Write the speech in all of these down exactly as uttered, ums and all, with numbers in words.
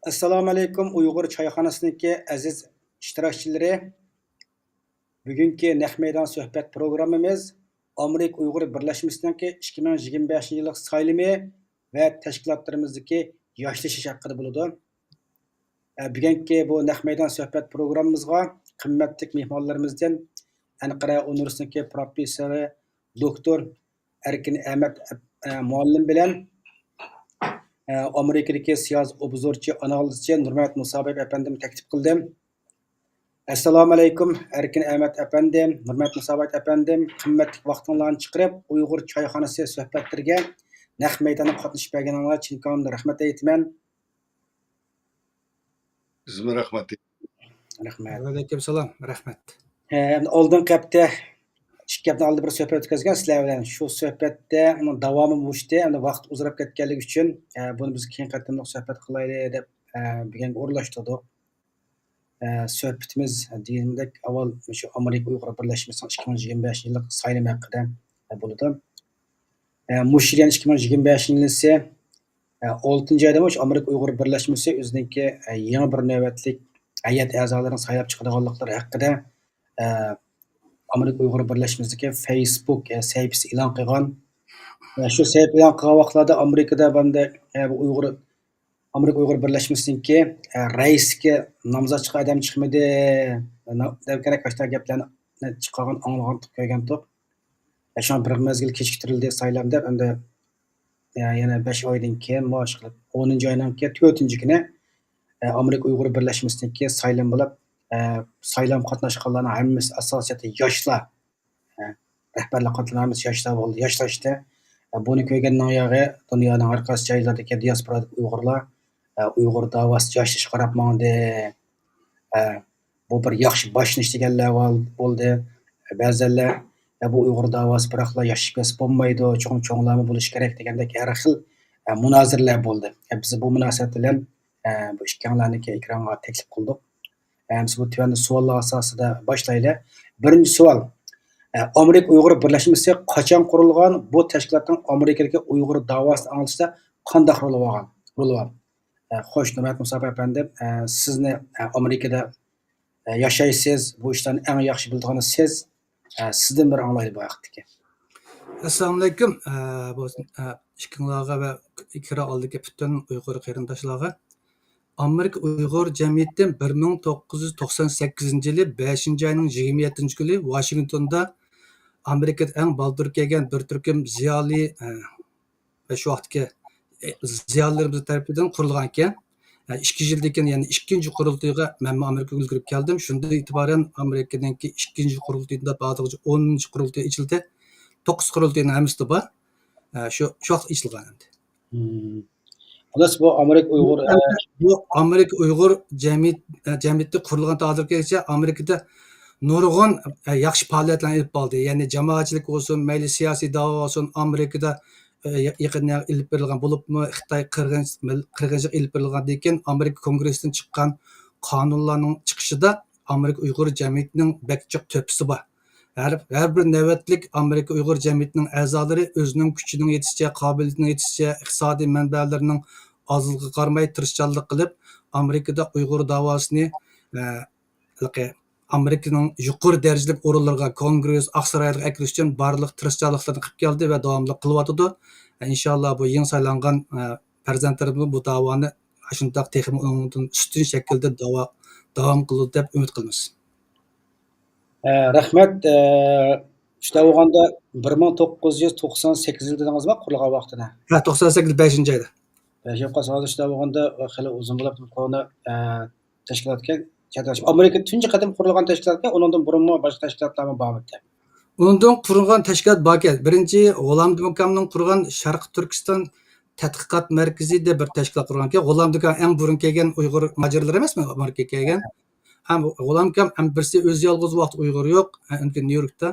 ئەسسالامۇئەلەيكۇم، ئۇيغۇر چايخانىسىنىڭكى ئەزىز ئىشتىراكچىلىرى. بۈگۈنكى نەق مەيدان سۆھبەت پروگراممىمىز ئامېرىكا ئۇيغۇر بىرلەشمىسىنىڭكى ئىككى مىڭ يىگىرمە بەشىنچى يىللىق سايلىمى ۋە تەشكىلاتلىرىمىزدىكى ياشلىشىش ھەققىدە بولىدۇ. ئە، بۈگۈنكى بۇ نەق مەيدان سۆھبەت پروگراممىمىزغا قىممەتلىك مېھمانلىرىمىزدىن ئەنقەرە ئۇنىۋېرسىتېتىنىڭكى پروفېسسورى، دوكتور ئەركىن ئەمەت، ئە، مۇئەللىم بىلەن، ئە، ئامېرىكىدىكى سىياسىي ئوبزورچى، ئانالىزچى نۇرمەمەت مۇسابىيېف ئەپەندىمنى تەكلىپ قىلدىم. ئەسسالامۇئەلەيكۇم، ئەركىن ئەمەت ئەپەندىم، نۇرمەمەت مۇسابىيېف ئەپەندىم، قىممەتلىك ۋاقتىڭلارنى چىقىرىپ، ئۇيغۇر چايخانىسى سۆھبەتلىرىگە نەق مەيداندا قاتنىشىپ بەرگىنىڭلارغا چىن كۆڭلۈمدىن رەھمەت ئېيتىمەن. بىزمۇ رەھمەت. رەھمەت. ۋەئەلەيكۇم سالام، رەھمەت. ئە، ئالدىنقى ھەپتە ئىككى ھەپتە ئالدىن بىر سۆھبەت ئۆتكۈزگەن سىلەر بىلەن. شۇ سۆھبەتتە، ئۇنىڭ داۋامى مۇشتى، ئەمدى ۋاقىت ئۇزىراپ كەتكەنلىكى ئۈچۈن، ئە، بۇنى بىز كېيىن قېتىملىق سۆھبەت قىلايلى دەپ، ئە، بۈگۈنگە ئورۇنلاشتۇردۇق. ئە، سۆھبىتىمىز دېگىنىمدەك ئاۋۋال شۇ ئامېرىكا ئۇيغۇر بىرلەشمىسىنىڭ ئىككى مىڭ يىگىرمە بەشىنچى يىللىق سايلىمى ھەققىدە، ئە، بولىدۇ. ئە، مۇشۇ يىل يەنە ئىككى مىڭ يىگىرمە بەشىنچى يىلىسى، ئە، ئالتىنچى ئايدا مۇشۇ ئامېرىكا ئۇيغۇر بىرلەشمىسى ئۆزىنىڭكى، ئە، يېڭى بىر نۆۋەتلىك ھەيئەت ئەزالىرىنى سايلاپ چىقىدىغانلىقلىرى ھەققىدە، ئە، ئامېرىكا ئۇيغۇر بىرلەشمىسىدىكى فېيسبۇك، ئە، سەھىپىسى ئېلان قىلغان. ئە، شۇ سەھىپە ئېلان قىلغان ۋاقىتلاردا ئامېرىكىدا بەندە، ئە، بۇ ئۇيغۇر، ئامېرىكا ئۇيغۇر بىرلەشمىسىنىڭكى، ئە، رەئىسكە نامزات چىققان ئادەم چىقمىدى، نە-، دەپ كېرەك ئاشۇنداق گەپلەرنى چىقارغان، ئاڭلىغان، كۆرگەنتۇق. ئە، شۇڭا بىر مەزگىل كېچىكتۈرۈلدى سايلام دەپ، ئەمدى، ئە، يەنە بەش ئايدىن كېيىن، مۇشۇ ئونىنچى ئاينىڭكى تۆتىنچى كۈنى، ئە، ئامېرىكا ئۇيغۇر بىرلەشمىسىنىڭكى سايلىمى بولۇپ، ئە، سايلام قاتناشقانلارنىڭ ھەممىسى ئاساسىيەتتە ياشلار. ئە، رەھبەرلىك قاتلىمى ھەممىسى ياشلار بولدى، ياشلاشتى. ئە، بۇنى كۆرگەندىن ياغى دۇنيانىڭ ھەر قايسى جايلىرىدىكى دىياسپورادىكى ئۇيغۇرلار، ئە، ئۇيغۇر داۋاسىغا ياشلىشىپ قاراپ ماڭدى. ئە، بۇ بىر ياخشى باشلىنىش دېگەنلەر بار، بولدى. بەزەنلەر، ئە، بۇ ئۇيغۇر داۋاسى بىراقلا ياشىشىپ كەتسە بولمايدۇ، چوقۇم چوڭلارمۇ بولۇشى كېرەك دېگەندەك ھەر خىل، ئە، مۇنازىرىلەر بولدى. ئە، بىز بۇ مۇناسىۋەت بىلەن، ئە، بۇ ئىككىڭلارنىڭكى ئېكرانغا تەكلىپ قىلدۇق. ئەمسە بۇ تۆۋەندە سوئاللار ئاساسىدا باشلايلى. بىرىنچى سوئال. ئە، ئامېرىكا ئۇيغۇر بىرلەشمىسى قاچان قۇرۇلغان؟ بۇ تەشكىلاتنىڭ ئامېرىكىدىكى ئۇيغۇر داۋاسىنى ئاڭلىتىشتا قانداق رولى بولغان؟ رولى بار؟ ئە، خوش، نۇرمەت مۇسابىف ئەپەندىم، ئە، سىزنى، ئە، ئامېرىكىدا، ئە، ياشايسىز، بۇ ئىشلارنى ئەڭ ياخشى بىلىدىغىنى سىز. ئە، سىزدىن بىر ئاڭلايلى بۇ ھەقتىكى. ئەسسالامۇئەلەيكۇم. ئە، بولسۇن، ئە، ئىككىڭلارغا ۋە ئېكران ئالدىدىكى پۈتۈن ئۇيغۇر قېرىنداشلارغا. ئامېرىكا ئۇيغۇر جەمئىيىتى بىر مىڭ توققۇز يۈز توقسان سەككىزىنچى يىلى بەشىنچى ئاينىڭ يىگىرمە يەتتىنچى كۈنى ۋاشىنگتوندا ئامېرىكىدا ئەڭ بالدۇر كەلگەن بىر تۈركۈم زىيالىي، ئە، ۋە شۇ ۋاقىتتىكى، ئە، زىيالىيلىرىمىز تەرىپىدىن قۇرۇلغان ئىكەن. ئە، ئىككى يىلدىن كېيىن يەنە ئىككىنچى قۇرۇلتىيىغا مەنمۇ ئامېرىكىغا ئۈلگۈرۈپ كەلدىم. شۇندىن ئېتىبارەن ئامېرىكىنىڭكى ئىككىنچى قۇرۇلتىيىدا ھازىرغىچە ئونىنچى قۇرۇلتىيى ئېچىلدى. توققۇز قۇرۇلتىينىڭ ھەممىسىدە بار. ئە، شۇ، شۇ ۋاقىت ئېچىلغان ئەمدى. مم. خالاس، بۇ ئامېرىكا ئۇيغۇر، ئە، بۇ ئامېرىكا ئۇيغۇر جەمئىيەت-، ئە، جەمئىيىتى قۇرۇلغان ھازىرغىچە ئامېرىكىدا نۇرغۇن، ئە، ياخشى پائالىيەتلەرنى ئېلىپ باردى. يەنى جامائەتچىلىك بولسۇن، مەيلى سىياسىي داۋا بولسۇن، ئامېرىكىدا، ئە، يېقىندا ئېلىپ بېرىلغان، بولۇپمۇ خىتاي قىرغىن-، قىرغىنچىلىق ئېلىپ بېرىلغاندىن كېيىن ئامېرىكا كونگرېسىدىن چىققان قانۇنلارنىڭ چىقىشىدا ئامېرىكا ئۇيغۇر جەمئىيىتىنىڭ بەك جىق تۆھپىسى بار. ھەر، ھەر بىر نۆۋەتلىك ئامېرىكا ئۇيغۇر جەمئىيىتىنىڭ ئەزالىرى ئۆزىنىڭ كۈچىنىڭ يېتىشىچە، قابىلىيىتىنىڭ يېتىشىچە، ئىقتىسادىي مەنبەلىرىنىڭ ئازلىقىغا قارىماي تىرىشچانلىق قىلىپ، ئامېرىكىدا ئۇيغۇر داۋاسىنى، ئە، ھېلىقى ئامېرىكىنىڭ يۇقىرى دەرىجىلىك ئورۇنلىرىغا، كونگرېس، ئاقسارايلىققا ئەكىرىش ئۈچۈن بارلىق تىرىشچانلىقلىرىنى قىلىپ كەلدى ۋە داۋاملىق قىلىۋاتىدۇ. ئىنشاللا بۇ يېڭى سايلانغان، ئە، پەرزەنتلىرىمىز بۇ داۋانى ئاشۇنداق تېخىمۇ ئۇنىڭدىن ئۈستۈن شەكىلدە داۋا-، داۋام قىلىدۇ دەپ ئۈمىد قىلىمىز. ئە، رەھمەت. ئە، شۇنداق بولغاندا بىر مىڭ توققۇز يۈز توقسان سەككىز يىل دېدىڭىزمۇ قۇرۇلغان ۋاقتىنى؟ ھە، توقسان سەككىز بەشىنچى ئايدا. بەشىنچى ئايدا قۇرۇلغان، شۇنداق بولغاندا خېلى ئۇزۇن بولۇپتۇ. كونا، ئە، تەشكىلاتكەن، ئامېرىكا تۇنجى قېتىم قۇرۇلغان تەشكىلاتكەن، ئۇنىڭدىن بۇرۇنمۇ باشقا تەشكىلاتلارمۇ بارمىكەن؟ ئۇنىڭدىن قۇرۇلغان تەشكىلات باركەن. بىرىنچى، غۇلامدىن ئاكامنىڭ قۇرغان شەرقىي تۈركىستان تەتقىقات مەركىزى دەپ بىر تەشكىلات قۇرغانكەن. غۇلامدىن ئەڭ بۇرۇن كەلگەن ئۇيغۇر مۇھاجىرلىرى ئەمەسمۇ ئامېرىكىغا كەلگەن؟ ھەم غۇلام ئاكام ھەم بىرسى ئۆزى يالغۇز ۋاقىت ئۇيغۇر يوق، ئە، ئەنكى نيۇ يوركتا.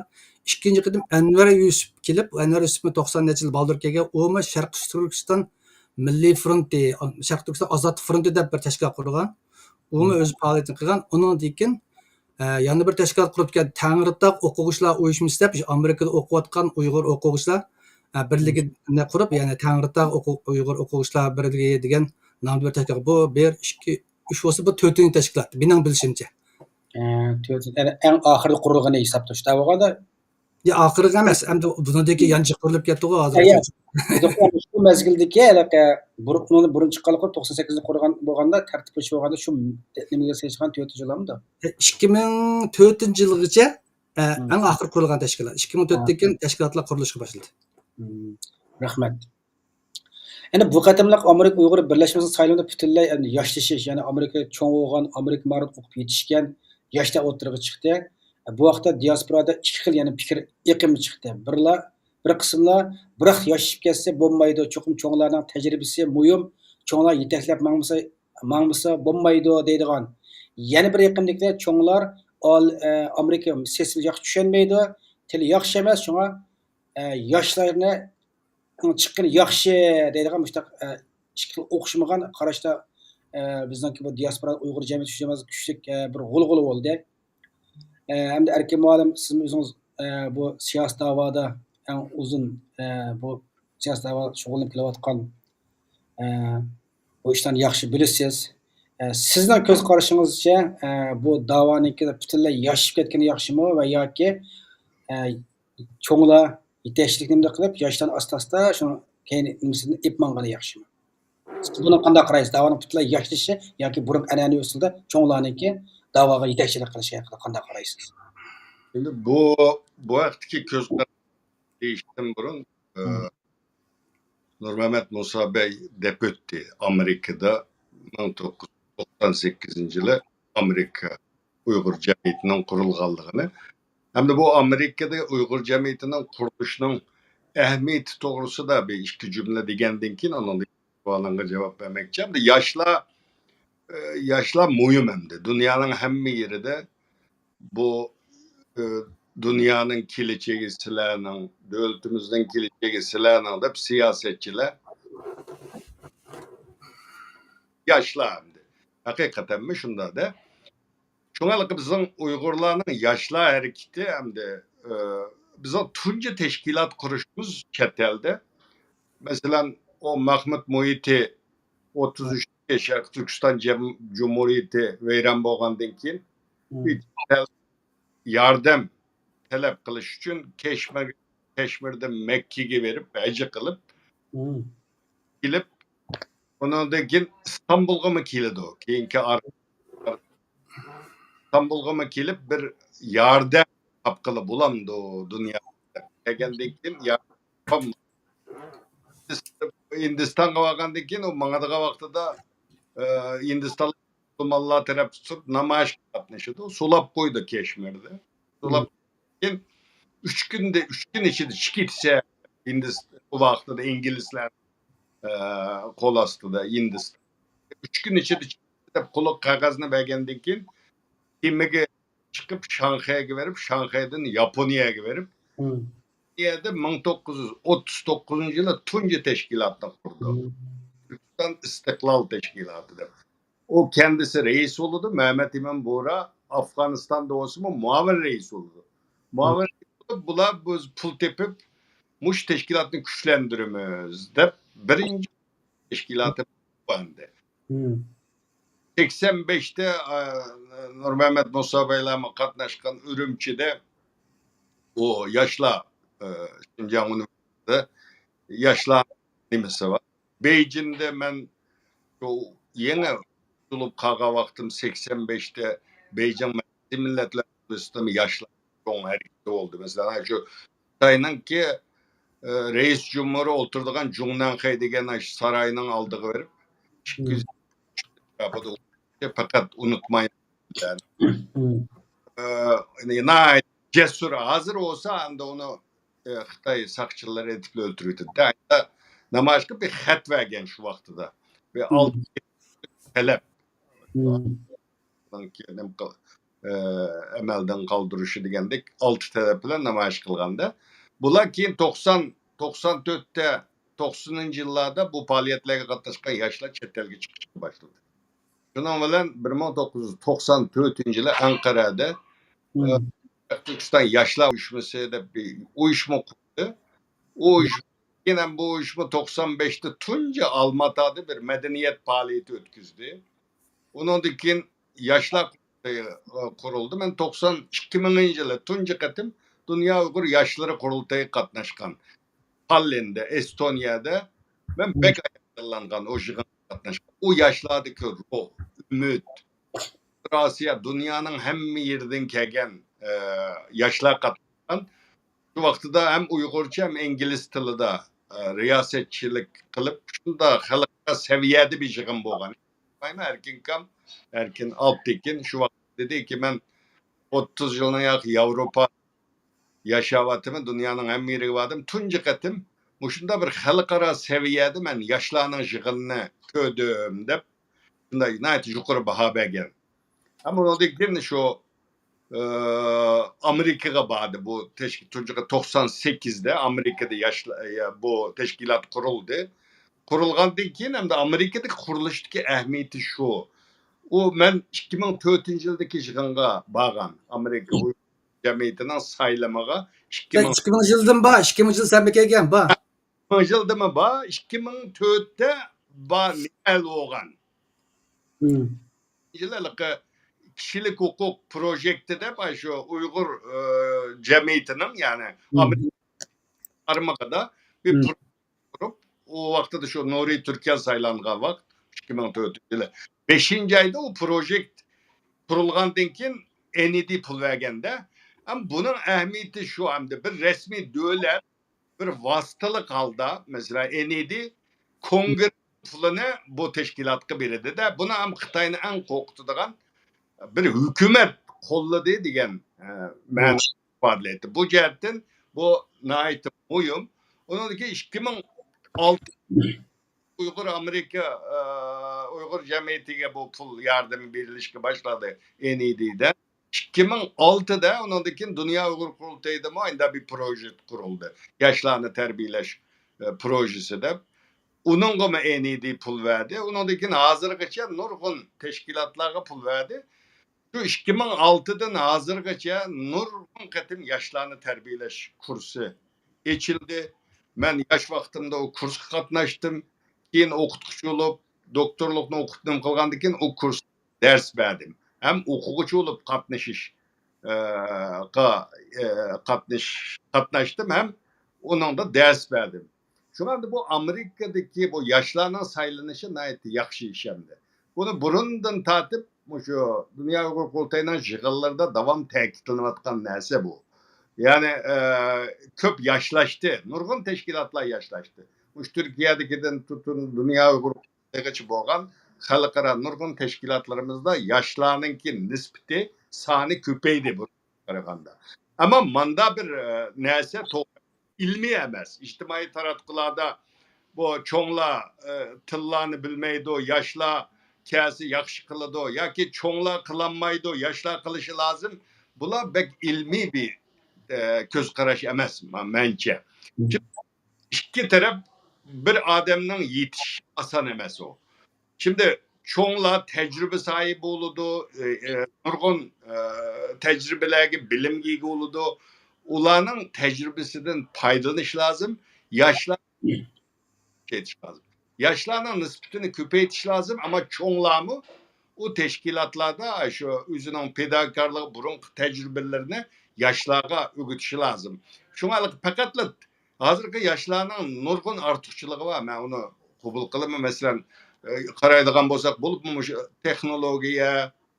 ئىككىنچى قېتىم ئەنۋەر يۈسۈپ كېلىپ، ئەنۋەر يۈسۈپمۇ توقسان نەچچە يىل بالدۇر كەلگەن، ئۇمۇ شەرقىي تۈركىستان مىللىي فرونتى، شەرقىي تۈركىستان ئازادلىق فرونتى دەپ بىر تەشكىلات قۇرغان. ئۇمۇ ئۆزى پائالىيىتىنى قىلغان. ئۇنىڭدىن كېيىن، ئە، يەنە بىر تەشكىلات قۇرۇپتىكەن، تەڭرىتاغ ئوقۇغۇچىلار ئۇيۇشمىسى دەپ، ئامېرىكىدا ئوقۇۋاتقان ئۇيغۇر ئوقۇغۇچىلار، ئە، بىرلىكىنى قۇرۇپ، يەنى تەڭرىتاغ ئوقۇ-، ئۇيغۇر ئوقۇغۇچىلار بىرلىكى دېگەن نامدا بىر تەشكىلات. بۇ بىر، ئىككى، ئۈچ بولسا، بۇ تۆتىنچى تەشكىلات، مېنىڭ بىلىشىمچە. ئە، تۆت، ئەڭ ئاخىرىدا قۇرۇلغىنى ھېسابتا شۇنداق بولغاندا. يا، ئاخىرىغا ئەمەس، ئەمدى بۇنىڭدىن كېيىن يەنە جىق قۇرۇلۇپ كەتتىغۇ ھازىر. ئەيە. شۇ مەزگىلدىكى ھېلىقى بۇرۇن، بۇرۇن چىققانلىقى توقسان سەككىزىنچى قۇرغان بولغاندا، تەرتىپ بويىچە بولغاندا شۇ نېمىگە سېلىشقان تۆتىنچى يىلامدۇ؟ ئىككى مىڭ تۆتىنچى يىلغىچە، ئە، ئەڭ ئاخىرى قۇرۇلغان تەشكىلات. ئىككى مىڭ تۆتتىن كېيىن تەشكىلاتلار قۇرۇلۇشقا باشلىدى. رەھمەت. يەنە بۇ قېتىملىق ئامېرىكا ئۇيغۇر بىرلەشمىسىنىڭ سايلىمىدا پۈتۈنلەي، يەنى ياشلىشىش، يەنى ئامېرىكىغا چوڭ بولغان، ئامېرىكا مارىدا ئوقۇپ يېتىشكەن ياشلار ئوتتۇرىغا چىقتى. بۇ ھەقتە دىياسپورادا ئىككى خىل يەنە پىكىر ئېقىمى چىقتى. بىرلا، بىر قىسىملار، بىراق ياشىشىپ كەتسە بولمايدۇ، چوقۇم چوڭلارنىڭ تەجرىبىسى مۇھىم، چوڭلار يېتەكلەپ ماڭمىسا، ماڭمىسا بولمايدۇ دەيدىغان. يەنە بىر ئېقىمدىكىلەر، چوڭلار ئال-، ئە، ئامېرىكا سىياسىتىنى ياخشى چۈشەنمەيدۇ، تىلى ياخشى ئەمەس، شۇڭا، ئە، ياشلارنى چىققىنى ياخشى دەيدىغان مۇشۇنداق، ئە، ئىككى خىل ئوخشىمىغان قاراشتا، ئە، بىزنىڭكى بۇ دىياسپورا ئۇيغۇر جەمئىيىتى ئۈچۈن كۈچلۈك، ئە، بىر غۇلغۇلا بولدى. ئە، ھەمدە ئەركىن مۇئەللىم، سىزمۇ ئۆزىڭىز، ئە، بۇ سىياسىي داۋادا ئەڭ ئۇزۇن، ئە، بۇ سىياسىي داۋا شۇغۇللىنىپ كېلىۋاتقان، ئە، بۇ ئىشلارنى ياخشى بىلىسىز. ئە، سىزنىڭ كۆز قارىشىڭىزچە، ئە، بۇ داۋانىڭكى پۈتۈنلەي ياشىشىپ كەتكىنى ياخشىمۇ ۋە ياكى، ئە، چوڭلار يېتەكچىلىك نېمىدە قىلىپ، ياشلارنى ئاستا-ئاستا شۇنىڭ كەينى نېمىسىنى ئېلىپ ماڭغىنى ياخشىمۇ؟ سىز بۇنى قانداق قارايسىز؟ داۋانىڭ پۈتۈنلەي ياشىشى ياكى بۇرۇنقى ئەنئەنىۋى ئۇسۇلدا چوڭلارنىڭكى داۋاغا يېتەكچىلىك قىلىشى ھەققىدە قانداق قارايسىز؟ ئەمدى بۇ، بۇ ھەقتىكى كۆز قاراشنى دېيىشتىن بۇرۇن، ئە، نۇرمەمەت مۇسا بەي دەپ ئۆتتى، ئامېرىكىدا مىڭ توققۇز يۈز توقسان سەككىزىنچى يىلى ئامېرىكا ئۇيغۇر جەمئىيىتىنىڭ قۇرۇلغانلىقىنى ھەمدە بۇ ئامېرىكىدا ئۇيغۇر جەمئىيىتىنىڭ قۇرۇلۇشىنىڭ ئەھمىيىتى توغرىسىدا بىر ئىككى جۈملە دېگەندىن كېيىن، ئاندىن سوئالىڭغا جاۋاب بەرمەكچى. ئەمدى ياشلار، ئە، ياشلار مۇھىم ئەمدى. دۇنيانىڭ ھەممە يېرىدە بۇ، ئە، دۇنيانىڭ كېلىچىكى سىلەرنىڭ، دۆلىتىمىزنىڭ كېلىچىكى سىلەرنىڭ دەپ سىياسەتچىلەر ياشلار ئەمدى. ھەقىقەتەنمۇ شۇنداق-دە. شۇڭا بىزنىڭ ئۇيغۇرلارنىڭ ياشلار ھەرىكىتى ئەمدى، ئە، بىزنىڭ تۇنجى تەشكىلات قۇرۇشىمىز چەت ئەلدە. مەسىلەن، ئۇ مەخمۇت مۇھىتى ئوتتۇز ئۈچتىكى شەرقىي تۈركىستان جەم-، جۇمھۇرىيىتى ۋەيران بولغاندىن كېيىن، ياردەم تەلەپ قىلىش ئۈچۈن كەشمىر-، كەشمىردىن مەككىگە بېرىپ، ھەج قىلىپ، كېلىپ، ئۇنىڭدىن كېيىن ئىستانبۇلغىمۇ كېلىدۇ. كېيىنكى ئار-، ئىستانبۇلغىمۇ كېلىپ، بىر ياردەم تاپقىلى بولامدۇ دۇنيادا؟ دېگەندىن كېيىن ياردەم تاپالمىدى. ھىندىستانغا بارغاندىن كېيىن، ئۇ ماڭىدىغان ۋاقتىدا، ئە، ھىندىستان مۇسۇلمانلار تەرەپ تۇتۇپ نامايىشقا قاتنىشىدۇ. سولاپ قويدى كەشمىردە. سولاپ كېيىن ئۈچ كۈندە، ئۈچ كۈن ئىچىدە چىقىپ كېتىشى، ئىندىس-، ئۇ ۋاقتىدا ئىنگلىزلەر، ئە، قول ئاستىدا ئىندىس. ئۈچ كۈن ئىچىدە چىقىپ كېتىش دەپ قۇلۇق قەغەزنى بەرگەندىن كېيىن، كېمىگە چىقىپ شاڭخەيگە بېرىپ، شاڭخەيدىن ياپونىيەگە بېرىپ، ياپونىيەدە مىڭ توققۇز يۈز ئوتتۇز توققۇزىنچى يىلى تۇنجى تەشكىلاتنى قۇردى. تۈركىستان ئىستىقلال تەشكىلاتى دەپ. ئۇ كەندىسى رەئىس بولىدۇ، مەمەت ئىمام بورا ئافغانىستاندا بولسىمۇ مۇئاۋىن رەئىس بولىدۇ. مۇئاۋىن رەئىس بولۇپ، بۇلار بىز پۇل تېپىپ، مۇشۇ تەشكىلاتنى كۈچلەندۈرىمىز دەپ بىرىنچى تەشكىلاتى باندى. سەكسەن بەشتە، ئا، نۇرمەمەت مۇسا بەيلەرمۇ قاتناشقان ئۈرۈمچىدە ئۇ ياشلار، ئا، شىنجاڭ ئۇنىۋېرسىتېتىدا ياشلار نېمىسى بار. بېيجىڭدە مەن شۇ يېڭى قۇتۇلۇپ قالغان ۋاقتىم سەكسەن بەشتە بېيجىڭ مىللەتلەر ئۇنىۋېرسىتېتىنىڭ ياشلار چوڭ ھەرىكىتى بولدى. مەسىلەن، شۇ خىتاينىڭكى، ئە، رەئىس جۇمھۇرى ئولتۇرىدىغان جۇڭنەنخەي دېگەن ئاشۇ ساراينىڭ ئالدىغا بېرىپ، ئىككى يۈز ئەتراپىدا پەقەت ئۇنتۇمايمەن. ئە، ناھايىتى جەسۇر. ھازىر بولسا ئەمدى ئۇنى، ئە، خىتاي ساقچىلىرى ئېتىپ ئۆلتۈرۈۋېتىدۇ. نامايىشقا بىر خەت بەرگەن شۇ ۋاقتىدا. بىر ئالتە تەلەپ. نىڭكى نېمە قىل-، ئە، ئەمەلدىن قالدۇرۇشى دېگەندەك ئالتە تەلەپ بىلەن نامايىش قىلغاندا، بۇلار كېيىن توقسان، توقسان تۆتتە، توقسىنىنچى يىللاردا بۇ پائالىيەتلەرگە قاتناشقان ياشلار چەت ئەلگە چىقىشقا باشلىدى. شۇنىڭ بىلەن بىر مىڭ توققۇز يۈز توقسان تۆتىنچى يىلى ئەنقەرەدە، ئە، تۈركىستان ياشلار ئۇيۇشمىسى دەپ بىر ئۇيۇشما قۇردى. ئۇ ئۇيۇشما كېيىن ھەم بۇ ئۇيۇشما توقسان بەشتە تۇنجى ئالماتادا بىر مەدەنىيەت پائالىيىتى ئۆتكۈزدى. ئۇنىڭدىن كېيىن ياشلار قۇرۇلتىيى، ئى، قۇرۇلدى. مەن توقسان ئىككى مىڭىنچى يىلى تۇنجى قېتىم دۇنيا ئۇيغۇر ياشلىرى قۇرۇلتىيىغا قاتناشقان. تاللىندا، ئېستونىيەدە مەن بەك ھاياجانلانغان ئۇ يىغىنغا قاتناشقان. ئۇ ياشلاردىكى روھ، ئۈمىد، ئاسىيا، دۇنيانىڭ ھەممە يېرىدىن كەلگەن، ئى، ياشلار قاتناشقان. شۇ ۋاقتىدا ھەم ئۇيغۇرچە، ھەم ئىنگلىز تىلىدا، ئى، رىياسەتچىلىك قىلىپ، شۇنداق خەلقئارا سەۋىيەدە بىر يىغىن بولغان. ئەركىن ئاكام، ئەركىن ئالپتېكىن شۇ ۋاقىت دېدىكى، مەن ئوتتۇز يىلنىڭ ياقى ياۋروپا ياشاۋاتىمەن، دۇنيانىڭ ھەممە يېرىگە باردىم. تۇنجى قېتىم مۇشۇنداق بىر خەلقئارا سەۋىيەدە مەن ياشلارنىڭ يىغىنىنى كۆردۈم، دەپ شۇنداق ناھايىتى يۇقىرى باھا بەرگەن. ئەمما ئۇنىڭدىن كېيىن شۇ، ئى، ئامېرىكىغا باردى. بۇ تەشكىل تۇنجى قېتىم توقسان سەككىزدە ئامېرىكىدا ياشلا-، يا، بۇ تەشكىلات قۇرۇلدى. قۇرۇلغاندىن كېيىن ھەمدە ئامېرىكىدىكى قۇرۇلۇشتىكى ئەھمىيىتى شۇ. ئۇ مەن ئىككى مىڭ تۆتىنچى يىلدىكى يىغىنغا بارغان. ئامېرىكا ئۇيغۇر جەمئىيىتىنىڭ سايلىمىغا ئىككى مىڭ، ئىككى مىڭ يىلدىن بار، ئىككى مىڭ يىل سەن بىر كەلگەن بار. ئىككى مىڭ يىلدىمۇ بار، ئىككى مىڭ تۆتتە بار، نېمە ھەل بولغان؟ يىل ھېلىقى كىشىلىك ھوقۇق پروژېكتى دەپ، ئاشۇ ئۇيغۇر، ئى، جەمئىيىتىنىڭ، يەنى ئامېرىكا قارمىقىدا بىر پروژېكت قۇرۇپ، ئۇ ۋاقتىدا شۇ نۇرى تۈركەل سايلانغان ۋاقىت، ئىككى مىڭ تۆتىنچى يىلى بەشىنچى ئايدا ئۇ پروژېكت قۇرۇلغاندىن كېيىن، ئېن ئى دى پۇل بەرگەندە، ئەم، بۇنىڭ ئەھمىيىتى شۇ، ئەمدى بىر رەسمىي دۆلەت بىر ۋاسىتىلىك ھالدا، مەسىلەن، ئېن ئى دى كونگرېس پۇلىنى بۇ تەشكىلاتقا بېرىدۇ-دە، بۇنى ھەم خىتاينى ئەڭ قورقۇتىدىغان بىر ھۆكۈمەت قوللىدى دېگەن، ئە، مەنىنى ئىپادىلەيتتى. بۇ جەھەتتىن بۇ ناھايىتى مۇھىم. ئۇنىڭدىن كېيىن ئىككى مىڭ ئالتە ئۇيغۇر ئامېرىكا، ئە، ئۇيغۇر جەمئىيىتىگە بۇ پۇل ياردىمى بېرىلىشكە باشلاندى ئېن ئى دىدە. ئىككى مىڭ ئالتىدە ئۇنىڭدىن كېيىن دۇنيا ئۇيغۇر قۇرۇلتىيىدىمۇ ئەندە بىر پروژېكت قۇرۇلدى. ياشلارنى تەربىيەلەش، ئە، پروژېسى دەپ. ئۇنىڭغىمۇ ئېن ئى دى پۇل بەردى. ئۇنىڭدىن كېيىن ھازىرغىچە نۇرغۇن تەشكىلاتلارغا پۇل بەردى. شۇ ئىككى مىڭ ئالتىدىن ھازىرغىچە نۇرغۇن قېتىم ياشلارنى تەربىيەلەش كۇرسى ئېچىلدى. مەن ياش ۋاقتىمدا ئۇ كۇرسقا قاتناشتىم. كېيىن ئوقۇتقۇچى بولۇپ، دوكتورلۇقنى ئوقۇپ نېمە قىلغاندىن كېيىن ئۇ كۇرس دەرس بەردىم. ھەم ئوقۇغۇچى بولۇپ قاتنىشىش، ئە، قا-، ئە، قاتنىش-، قاتناشتىم ھەم ئۇنىڭدا دەرس بەردىم. شۇڭا ئەمدى بۇ ئامېرىكىدىكى بۇ ياشلارنىڭ سايلىنىشى ناھايىتى ياخشى ئىش ئەمدى. بۇنى بۇرۇندىن تارتىپ مۇشۇ دۇنيا ئۇيغۇر قۇرۇلتىيىنىڭ يىغىنلىرىدا داۋام تەكىتلىنىۋاتقان نەرسە بۇ. يەنى، ئە، كۆپ ياشلاشتى، نۇرغۇن تەشكىلاتلار ياشلاشتى. مۇشۇ تۈركىيەدىكىدىن تۇتۇن دۇنيا ئۇيغۇر قۇرۇلتىيىغىچە بولغان خەلقئارا نۇرغۇن تەشكىلاتلىرىمىزدا ياشلارنىڭكى نىسبىتى، سانى كۆپەيدى بۇ قارىغاندا. ئەمما ماندا بىر، ئە، نەرسە توغرا، ئىلمىي ئەمەس. ئىجتىمائىي تاراتقۇلاردا بۇ چوڭلار، ئە، تىللارنى بىلمەيدۇ، ياشلار كەلسە ياخشى قىلىدۇ ياكى چوڭلار قىلالمايدۇ، ياشلار قىلىشى لازىم. بۇلار بەك ئىلمىي بىر، ئە، كۆز قاراش ئەمەس، ما-، مەنچە. ئىككى تەرەپ، بىر ئادەمنىڭ يېتىشى ئاسان ئەمەس ئۇ. شىمدى چوڭلار تەجرىبە ساھىبى بولىدۇ، ئى، ئى، نۇرغۇن، ئى، تەجرىبىلەرگە، بىلىمگە ئىگە بولىدۇ. ئۇلارنىڭ تەجرىبىسىدىن پايدىلىنىش لازىم. ياشلار كېتىش لازىم. ياشلارنىڭ نىسبىتىنى كۆپەيتىش لازىم، ئەمما چوڭلارمۇ ئۇ تەشكىلاتلاردا شۇ ئۆزىنىڭ پىداكارلىقى، بۇرۇنقى تەجرىبىلىرىنى ياشلارغا ئۆگىتىشى لازىم. شۇڭا پەقەتلا ھازىرقى ياشلارنىڭ نۇرغۇن ئارتۇقچىلىقى بار. مەن ئۇنى قوبۇل قىلىمەن. مەسىلەن، ئە، قارايدىغان بولساق، بولۇپمۇ مۇشۇ تېخنولوگىيە،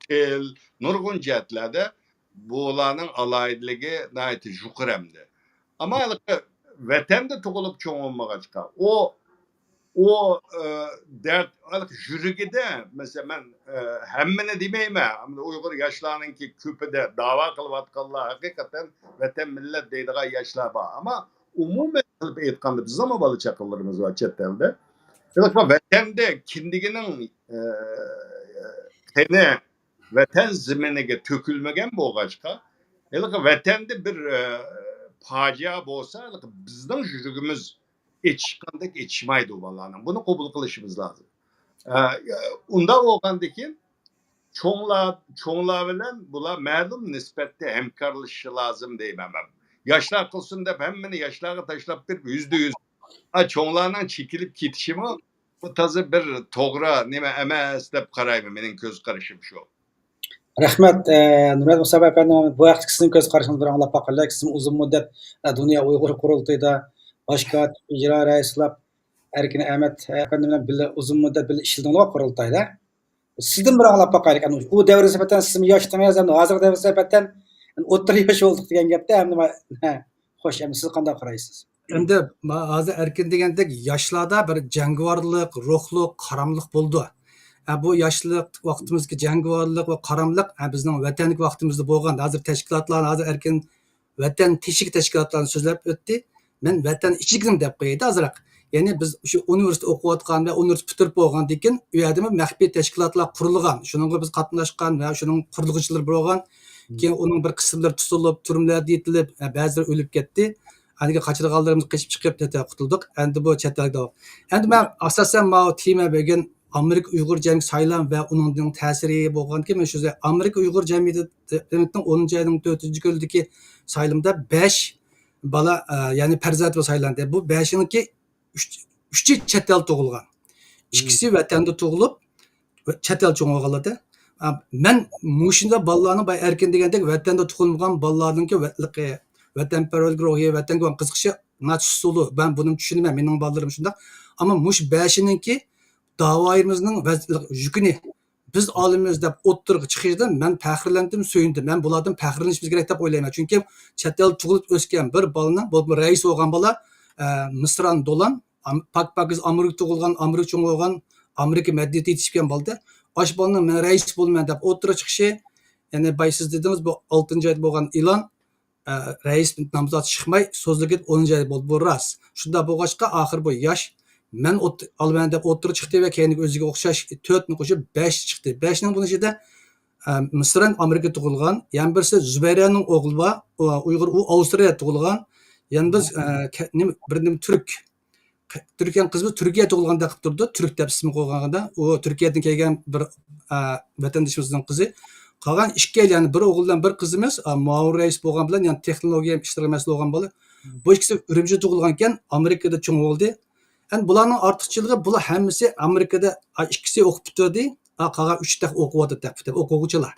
تىل، نۇرغۇن جەھەتلەردە بۇلارنىڭ ئالاھىدىلىكى ناھايىتى يۇقىرى ئەمدى. ئەمما ھېلىقى ۋەتەندە تۇغۇلۇپ چوڭ بولمىغاچقا، ئۇ، ئۇ، ئە، دەرد، ھېلىقى يۈرىكىدە، مەسىلەن، مەن، ئە، ھەممىنى دېمەيمەن، ئەمدى ئۇيغۇر ياشلارنىڭكى كۆپىدە داۋا قىلىۋاتقانلار ھەقىقەتەن ۋەتەن، مىللەت دەيدىغان ياشلار بار. ئەمما ئومۇمەن قىلىپ ئېيتقاندا، بىزنىڭمۇ بالا چاقىلىرىمىز بار چەت ئەلدە. ھېلىقى ۋەتەندە كىندىكىنىڭ، ئە، قېنى ۋەتەن زېمىنىگە تۆكۈلمىگەن بولغاچقا، ھېلىقى ۋەتەندە بىر، ئە، پاجىئە بولسا، ھېلىقى بىزنىڭ يۈرىكىمىز ئېچىشقاندەك ئېچىشمايدۇ بالىلارنىڭ. بۇنى قوبۇل قىلىشىمىز لازىم. ئە، ئۇنداق بولغاندىكىن، چوڭلار، چوڭلار بىلەن بۇلار مەلۇم نىسبەتتە ھەمكارلىشىشى لازىم دەيمەن مەن. ياشلار قىلسۇن دەپ ھەممىنى ياشلارغا تاشلاپ بېرىپ، يۈزدە يۈز ئا، چوڭلارنىڭ چېكىلىپ كېتىشىمۇ بۇ تازا بىر توغرا نېمە ئەمەس دەپ قارايمەن، مېنىڭ كۆز قارىشىم شۇ. رەھمەت، ئە، نۇرمەت مۇسابى ئەپەندى، بۇ ھەقتە سىزنىڭ كۆز قارىشىڭىز بىلەن ئاڭلاپ باقايلى. سىزمۇ ئۇزۇن مۇددەت، ئە، دۇنيا ئۇيغۇر قۇرۇلتىيىدا باش كاتىپ، ئىجرا رەئىس بولۇپ، ئەركىن ئەمەت ئەپەندى بىلەن بىللە ئۇزۇن مۇددەت بىللە ئىشلىدىڭىزغۇ قۇرۇلتايدا. سىزدىن بىر ئاڭلاپ باقايلى. ئۇ دەۋرگە نىسبەتەن سىزمۇ ياش ئەمەس، ھازىرقى دەۋرگە نىسبەتەن ئوتتۇرا ياش بولدۇق دېگەن گەپتە، ئەمدى ما-، ھە، خوش، ئەمدى سىز قانداق قارايسىز؟ ئەمدى ما-، ھازىر ئەركىن دېگەندەك ياشلاردا بىر جەڭگىۋارلىق، روھلۇق، قاراملىق بولىدۇ. ئە، بۇ ياشلىق ۋاقتىمىزدىكى جەڭگىۋارلىق ۋە قاراملىق، ئە، بىزنىڭ ۋەتەندىكى ۋاقتىمىزدا بولغان، ھازىر تەشكىلاتلارنى، ھازىر ئەركىن ۋەتەن تېشىدىكى تەشكىلاتلارنى سۆزلەپ ئۆتتى. مەن ۋەتەن ئىچىدىكىنى دەپ قويايلى ئازراق. يەنى بىز شۇ ئۇنىۋېرسىتېت ئوقۇۋاتقان ۋە ئۇنىۋېرسىتېت پۈتتۈرۈپ بولغاندىن كېيىن، ئۇ يەردىمۇ مەخپىي تەشكىلاتلار قۇرۇلغان. شۇنىڭغا بىز قاتناشقان ۋە شۇنىڭ قۇرۇلغۇچىلىرى بولغان. كېيىن ئۇنىڭ بىر قىسىملىرى تۇتۇلۇپ، تۈرمىلەردە يېتىلىپ، بەزىلىرى ئۆلۈپ كەتتى. ئاندىن كېيىن قاچىلىغانلىرىمىز قېچىپ چىقىپ تېتە قۇتۇلدۇق. ئەمدى بۇ چەت ئەلدە. ئەمدى مەن ئاساسەن ماۋۇ تېما بۈگۈن ئامېرىكا ئۇيغۇر جەمئىيىتى سايلام ۋە ئۇنىڭ تەسىرى بولغاندىكىن، مەن شۇ ئامېرىكا ئۇيغۇر جەمئىيىتى ئونىنچى ئاينىڭ تۆتىنچى كۈنىدىكى سايلىمدا بەش بالا، ئە، يەنى پەرزەنت سايلاندى. بۇ بەشىنىڭكى ئۈچ، ئۈچى چەت ئەلدە تۇغۇلغان. ئىككىسى ۋەتەندە تۇغۇلۇپ، چەت ئەلدە چوڭ بولغانلار. ئە، مەن مۇشۇنداق بالىلارنىڭ بايا ئەركىن دېگەندەك ۋەتەندە تۇغۇلمىغان بالىلارنىڭكى ۋە-، ۋەتەنپەرۋەرلىك روھى، ۋەتەنگە بولغان قىزىقىشى ناھايىتى سۇسلۇ. مەن بۇنى چۈشىنىمەن، مېنىڭ بالىلىرىم شۇنداق. ئەمما مۇشۇ بەشىنىڭكى داۋايىمىزنىڭ ۋەز-، يۈكىنى بىز ئالىمىز دەپ ئوتتۇرىغا چىقىشىدىن مەن پەخىرلەندىم، سۆيۈندۈم. مەن بۇلاردىن پەخىرلىنىشىمىز كېرەك دەپ ئويلايمەن. چۈنكى چەت ئەلدە تۇغۇلۇپ ئۆسكەن بىر بالىنىڭ، بولۇپمۇ رەئىس بولغان بالا، ئە، مىسران دولان، ئام-، پاك-پاكىز ئامېرىكىدا تۇغۇلغان، ئامېرىكىدا چوڭ بولغان، ئامېرىكا مەدەنىيىتىدە يېتىشكەن بالىدى. ئاشۇ بالىنىڭ مەن رەئىس بولىمەن دەپ ئوتتۇرىغا چىقىشى، يەنى بايا سىز دېدىڭىز، بۇ ئالتىنچى ئايدا بولغان ئېلان، ئە، رەئىس نامزات چىقماي، سوزۇلۇپ كېتىپ ئونىنچى ئايدا بولدى. بۇ راست. شۇنداق بولغاچقا، ئاخىر بۇ ياش مەن ئوت-، ئالىمەن دەپ ئوتتۇرىغا چىقتى ۋە كەينىگە ئۆزىگە ئوخشاش تۆتنى قوشۇپ بەش چىقتى. بەشنىڭ بۇنىڭ ئىچىدە، ئە، مىسران ئامېرىكىدا تۇغۇلغان، يەنە بىرسى زۇبەيرەنىڭ ئوغلى بار، ئۇ ئۇيغۇر، ئۇ ئاۋسترالىيەدە تۇغۇلغان. يەنە بىز، ئە، كە-، نېمە، بىر نېمە تۈرك. تۈركىيەنىڭ قىزى بىز تۈركىيە تۇغۇلغاندەك قىلىپ تۇرىدۇ، تۈرك دەپ ئىسىم قويغاندا. ئۇ تۈركىيەدىن كەلگەن بىر، ئە، ۋەتەندىشىمىزنىڭ قىزى. قالغان ئىككى، يەنى بىر ئوغۇل بىلەن بىر قىزىمىز، ئە، مۇئاۋىن رەئىس بولغان بىلەن، يەنى تېخنولوگىيە ئىشلىرىغا مەسئۇل بولغان بالا. بۇ ئىككىسى ئۈرۈمچىدە تۇغۇلغانكەن، ئامېرىكىدا چوڭ بولدى. ئەمدى بۇلارنىڭ ئارتۇقچىلىقى، بۇلار ھەممىسى ئامېرىكىدا، ئە، ئىككىسى ئوقۇپ پۈتتۈردى، ئە، قالغان ئۈچى تېخى ئوقۇۋاتىدۇ، تېخى پۈتتۈردى، ئوقۇغۇچىلار.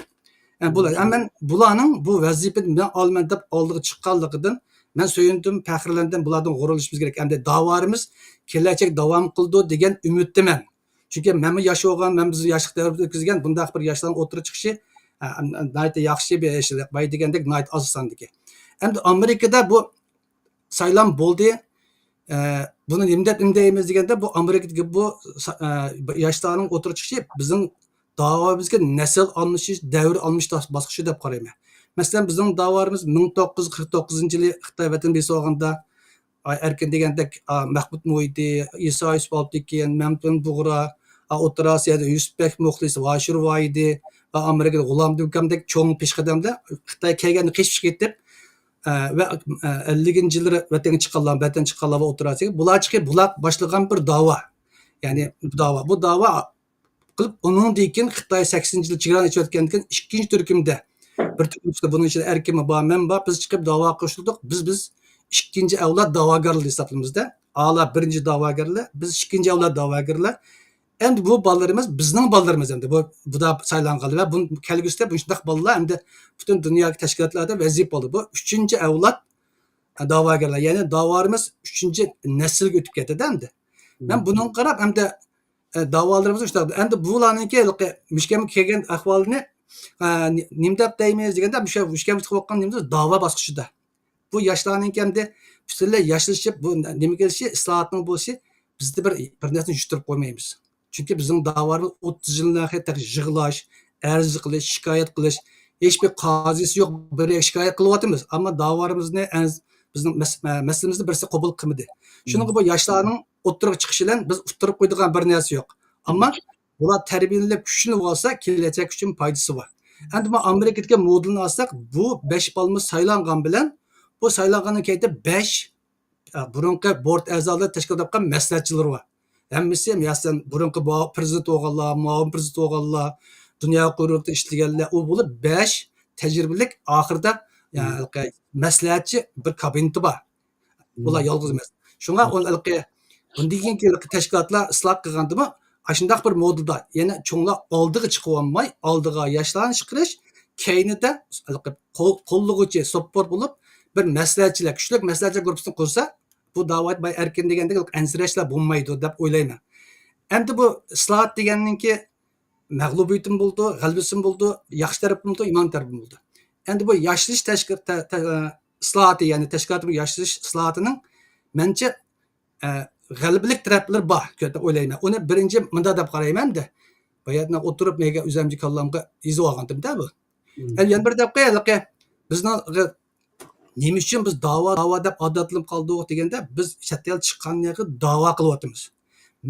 ئە، بۇلار، ئە، مەن بۇلارنىڭ بۇ ۋەزىپىنى مەن ئالىمەن دەپ ئالدىغا چىققانلىقىدىن مەن سۆيۈندۈم، پەخىرلەندىم. بۇلاردىن غۇرۇرلىنىشىمىز كېرەك. ئەمدى داۋالىرىمىز كېلەچەك داۋام قىلىدۇ دېگەن ئۈمىدتىمەن. چۈنكى مەنمۇ ياش بولغان، مەن بىزنىڭ ياشلىق دەۋرىمىزدە ئۆتكۈزگەن بۇنداق بىر ياشلارنىڭ ئوتتۇرىغا چىقىشى، ئە، ناھايىتى ياخشى بىر ئىش، بايا دېگەندەك ناھايىتى ئاز ساندىكى. ئەمدى ئامېرىكىدا بۇ سايلام بولدى. ئە، بۇنى نېمە دەپ ئىندەيمىز دېگەندە، بۇ ئامېرىكىدىكى بۇ سا-، ئە، ياشلارنىڭ ئوتتۇرىغا چىقىشى بىزنىڭ داۋامىزغا نەسىل ئالمىشىش، دەۋر ئالمىشىش باسقۇچى دەپ قارايمەن. مەسىلەن، بىزنىڭ داۋالىرىمىز مىڭ توققۇز يۈز قىرىق توققۇزىنچى يىلى خىتاي ۋەتەن بېسىۋالغاندا، ئا، ئەركىن دېگەندەك، ئا، مەھمۇت مۇھىدى، ئىسا يۈسۈپ ئالپتېكىن، مەمتىمىن بۇغرا، ئا، ئوتتۇرا ئاسىيادا يۈسۈپبەك مۇخلىس، ۋاشىر ۋاھىدى ۋە ئامېرىكىدا غۇلام دۇكامدەك چوڭ پېشقەدەملەر خىتاي كەلگەندە قېچىپ چىقىپ كېتىپ، ئە، ۋە، ئە، ئەللىكىنچى يىللىرى ۋەتەنگە چىققانلار، ۋەتەن چىققانلار ۋە ئوتتۇرا ئاسىيا، بۇلار چىقىپ، بۇلار باشلىغان بىر داۋا. يەنى بۇ داۋا، بۇ داۋا قىلىپ، ئۇنىڭدىن كېيىن خىتاي سەكسىنىنچى يىلى چېگرانى ئېچىۋەتكەندىن كېيىن، ئىككىنچى تۈركۈمدە بىر تۈركۈم، بۇنىڭ ئىچىدە ئەركىنمۇ بار، مەن بار، بىز چىقىپ داۋا قوشۇلدۇق. بىز، بىز ئىككىنچى ئەۋلاد داۋاگەرلەر ھېسابلىنىمىزدە. ئالا بىرىنچى داۋاگەرلەر، بىز ئىككىنچى ئەۋلاد داۋاگەرلەر. ئەمدى بۇ بالىلىرىمىز بىزنىڭ بالىلىرىمىز ئەمدى. بۇ، بۇدا سايلانغانلار ۋە بۇ كەلگۈسىدە مۇشۇنداق بالىلار ئەمدى پۈتۈن دۇنيادىكى تەشكىلاتلاردا ۋەزىپە بولدى. بۇ ئۈچىنچى ئەۋلاد داۋاگەرلەر، يەنى داۋالىرىمىز ئۈچىنچى نەسىلگە ئۆتۈپ كەتتى ئەمدى. مەن بۇنىڭغا قاراپ ئەمدى، ئە، داۋالىرىمىز شۇنداق. ئەمدى بۇلارنىڭكى ھېلىقى مۇشۇ كەمگە كەلگەن ئەھۋالىنى، ئە، نى-، نېمە دەپ دەيمىز دېگەندە، مۇشۇ، مۇشۇ كەمگە چىقىۋاتقان نېمىمىز داۋا باسقۇچىدا. بۇ ياشلارنىڭكى ئەمدى پۈتۈنلەي ياشلىشىپ، بۇ نېمە كېلىشى، ئىسلاھاتنىڭ بولۇشى، بىزدە بىر، بىر نەرسىنى يۇتتۇرۇپ قويمايمىز. چۈنكى بىزنىڭ داۋالىرىمىز ئوتتۇز يىلدىن ئاخىر تېخى يىغلاش، ئەرز قىلىش، شىكايەت قىلىش، ھېچبىر قازىسى يوق، بىر شىكايەت قىلىۋاتىمىز. ئەمما داۋالىرىمىزنى، ئەرز، بىزنىڭ مەس-، مە-، مەسىلىمىزنى بىرسى قوبۇل قىلمىدى. شۇنىڭغا بۇ ياشلارنىڭ ئوتتۇرىغا چىقىشى بىلەن بىز ئۇتتۇرۇپ قويىدىغان بىر نەرسە يوق. ئەمما بۇلار تەربىيەلىنىپ كۈچلۈك بولسا، كېلەچەك ئۈچۈن پايدىسى بار. ئەمدى بۇ ئامېرىكىدىكى مودېلنى ئالساق، بۇ بەش بالىمىز سايلانغان بىلەن، بۇ سايلانغاندىن كېيىن بەش، ئە، بۇرۇنقى بورد ئەزالىرى تەشكىل تاپقان مەسلىھەتچىلىرى بار. ھەممىسى، مەسىلەن، بۇرۇنقى بۇ پىرېزىدېنت بولغانلار، مۇئاۋىن پىرېزىدېنت بولغانلار، دۇنيا قۇرۇلتىيىدا ئىشلىگەنلەر، ئۇ بولۇپ بەش تەجرىبىلىك ئاخىرىدا، يا، مەسلىھەتچى بىر كابىنېتى بار. ئۇلار يالغۇز ئەمەس. شۇڭا ئۇ ھېلىقى بۇندىن كېيىنكى ھېلىقى تەشكىلاتلار ئىسلاھ قىلغاندىمۇ ئاشۇنداق بىر مودېلدا، يەنى چوڭلار ئالدىغا چىقىۋالماي، ئالدىغا ياشلارنى چىقىرىش، كەينىدە ھېلىقى قول-، قوللىغۇچى سوپپور بولۇپ، بىر مەسلىھەتچىلەر، كۈچلۈك مەسلىھەتچىلەر گۇرۇپپىسىنى قۇرسا، بۇ داۋا باي ئەركىن دېگەندەك ئەنسىرەشلەر بولمايدۇ دەپ ئويلايمەن. ئەمدى بۇ ئىسلاھات دېگەننىڭكى مەغلۇبىيىتىمۇ بولىدۇ، غەلىبىسىمۇ بولىدۇ، ياخشى تەرىپىمۇ بولىدۇ، يامان تەرىپىمۇ بولىدۇ. ئەمدى بۇ ياشىلىش تەشكىل-، تە-، تە-، ئىسلاھاتى، يەنى تەشكىلاتىمۇ ياشىلىش ئىسلاھاتىنىڭ، مەنچە، ئە، غەلىبىلىك تەرەپلىرى بار دەپ ئويلايمەن. ئۇنى بىرىنچى مۇنداق دەپ قارايمەن ئەمدى. باياتىن ئولتۇرۇپ، مەيگە ئۆزەمچە كاللامغا يېزىۋالغانتىم-دە بۇ. مم. ئەمدى يەنە بىر دەپ قويايلىقى. بىزنىڭ نېمە ئۈچۈن بىز داۋا، داۋا دەپ ئادەتلىنىپ قالدۇق دېگەندە، بىز چەت ئەل چىققان يەرگە داۋا قىلىۋاتىمىز.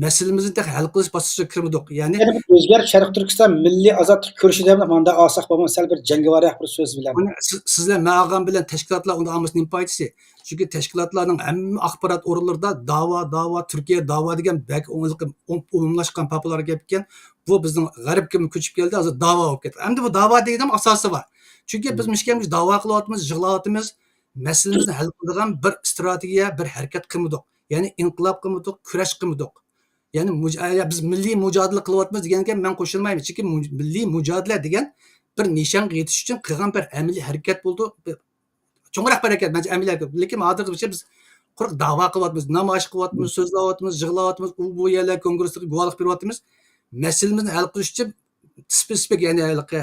مەسىلىمىزنى تېخى ھەل قىلىش باسقۇچىغا كىرمىدۇق. يەنى يەنە بىر ئۆزگەرتىپ شەرقىي تۈركىستان مىللىي ئازادلىق كۈرىشى دەپ مۇنداق ئالساق بولمايدۇ، سەل بىر جەڭگىۋارراق بىر سۆز بىلەن. مانا سىز، سىزلەر مەن ئالغان بىلەن تەشكىلاتلار ئۇندا ئالمىسا نېمە پايدىسى؟ چۈنكى تەشكىلاتلارنىڭ ھەممە ئاخبارات ئورۇنلىرىدا داۋا، داۋا، تۈركىيە داۋا دېگەن بەك ئومۇملاشقان پاپۇلار گەپ ئىكەن. بۇ بىزنىڭ غەربكىمۇ كۆچۈپ كەلدى، ھازىر داۋا بولۇپ كەتتى. ئەمدى بۇ داۋا دېگەننىڭ ئاساسى بار. چۈنكى بىز مۇشۇ داۋا قىلىۋاتىمىز، يىغلاۋاتىمىز. مەسىلىمىزنى ھەل قىلىدىغان بىر ئىستراتېگىيە، بىر ھەرىكەت قىلمىدۇق. يەنى ئىنقىلاب قىلمىدۇق، كۈرەش قىلمىدۇق. يەنى مۇج-، ئە، يا بىز مىللىي مۇجادىلە قىلىۋاتىمىز دېگەنگە مەن قوشۇلمايمەن. چۈنكى مۇ-، مىللىي مۇجادىلە دېگەن بىر نىشانغا يېتىش ئۈچۈن قىلغان بىر ئەمەلىي ھەرىكەت بولىدۇ. بىر چوڭراق بىر ھەرىكەت، مەنچە ئەمەلىي ھەرىكەت. لېكىن ھازىرغىچە بىز قۇرۇق داۋا قىلىۋاتىمىز، نامايىش قىلىۋاتىمىز، سۆزلەۋاتىمىز، يىغلاۋاتىمىز، ئۇ بۇ يەرلەر كونگرېسلىرىغا گۇۋاھلىق بېرىۋاتىمىز. مەسىلىمىزنى ھەل قىلىش ئۈچۈن سپېسىفىك، يەنى ھېلىقى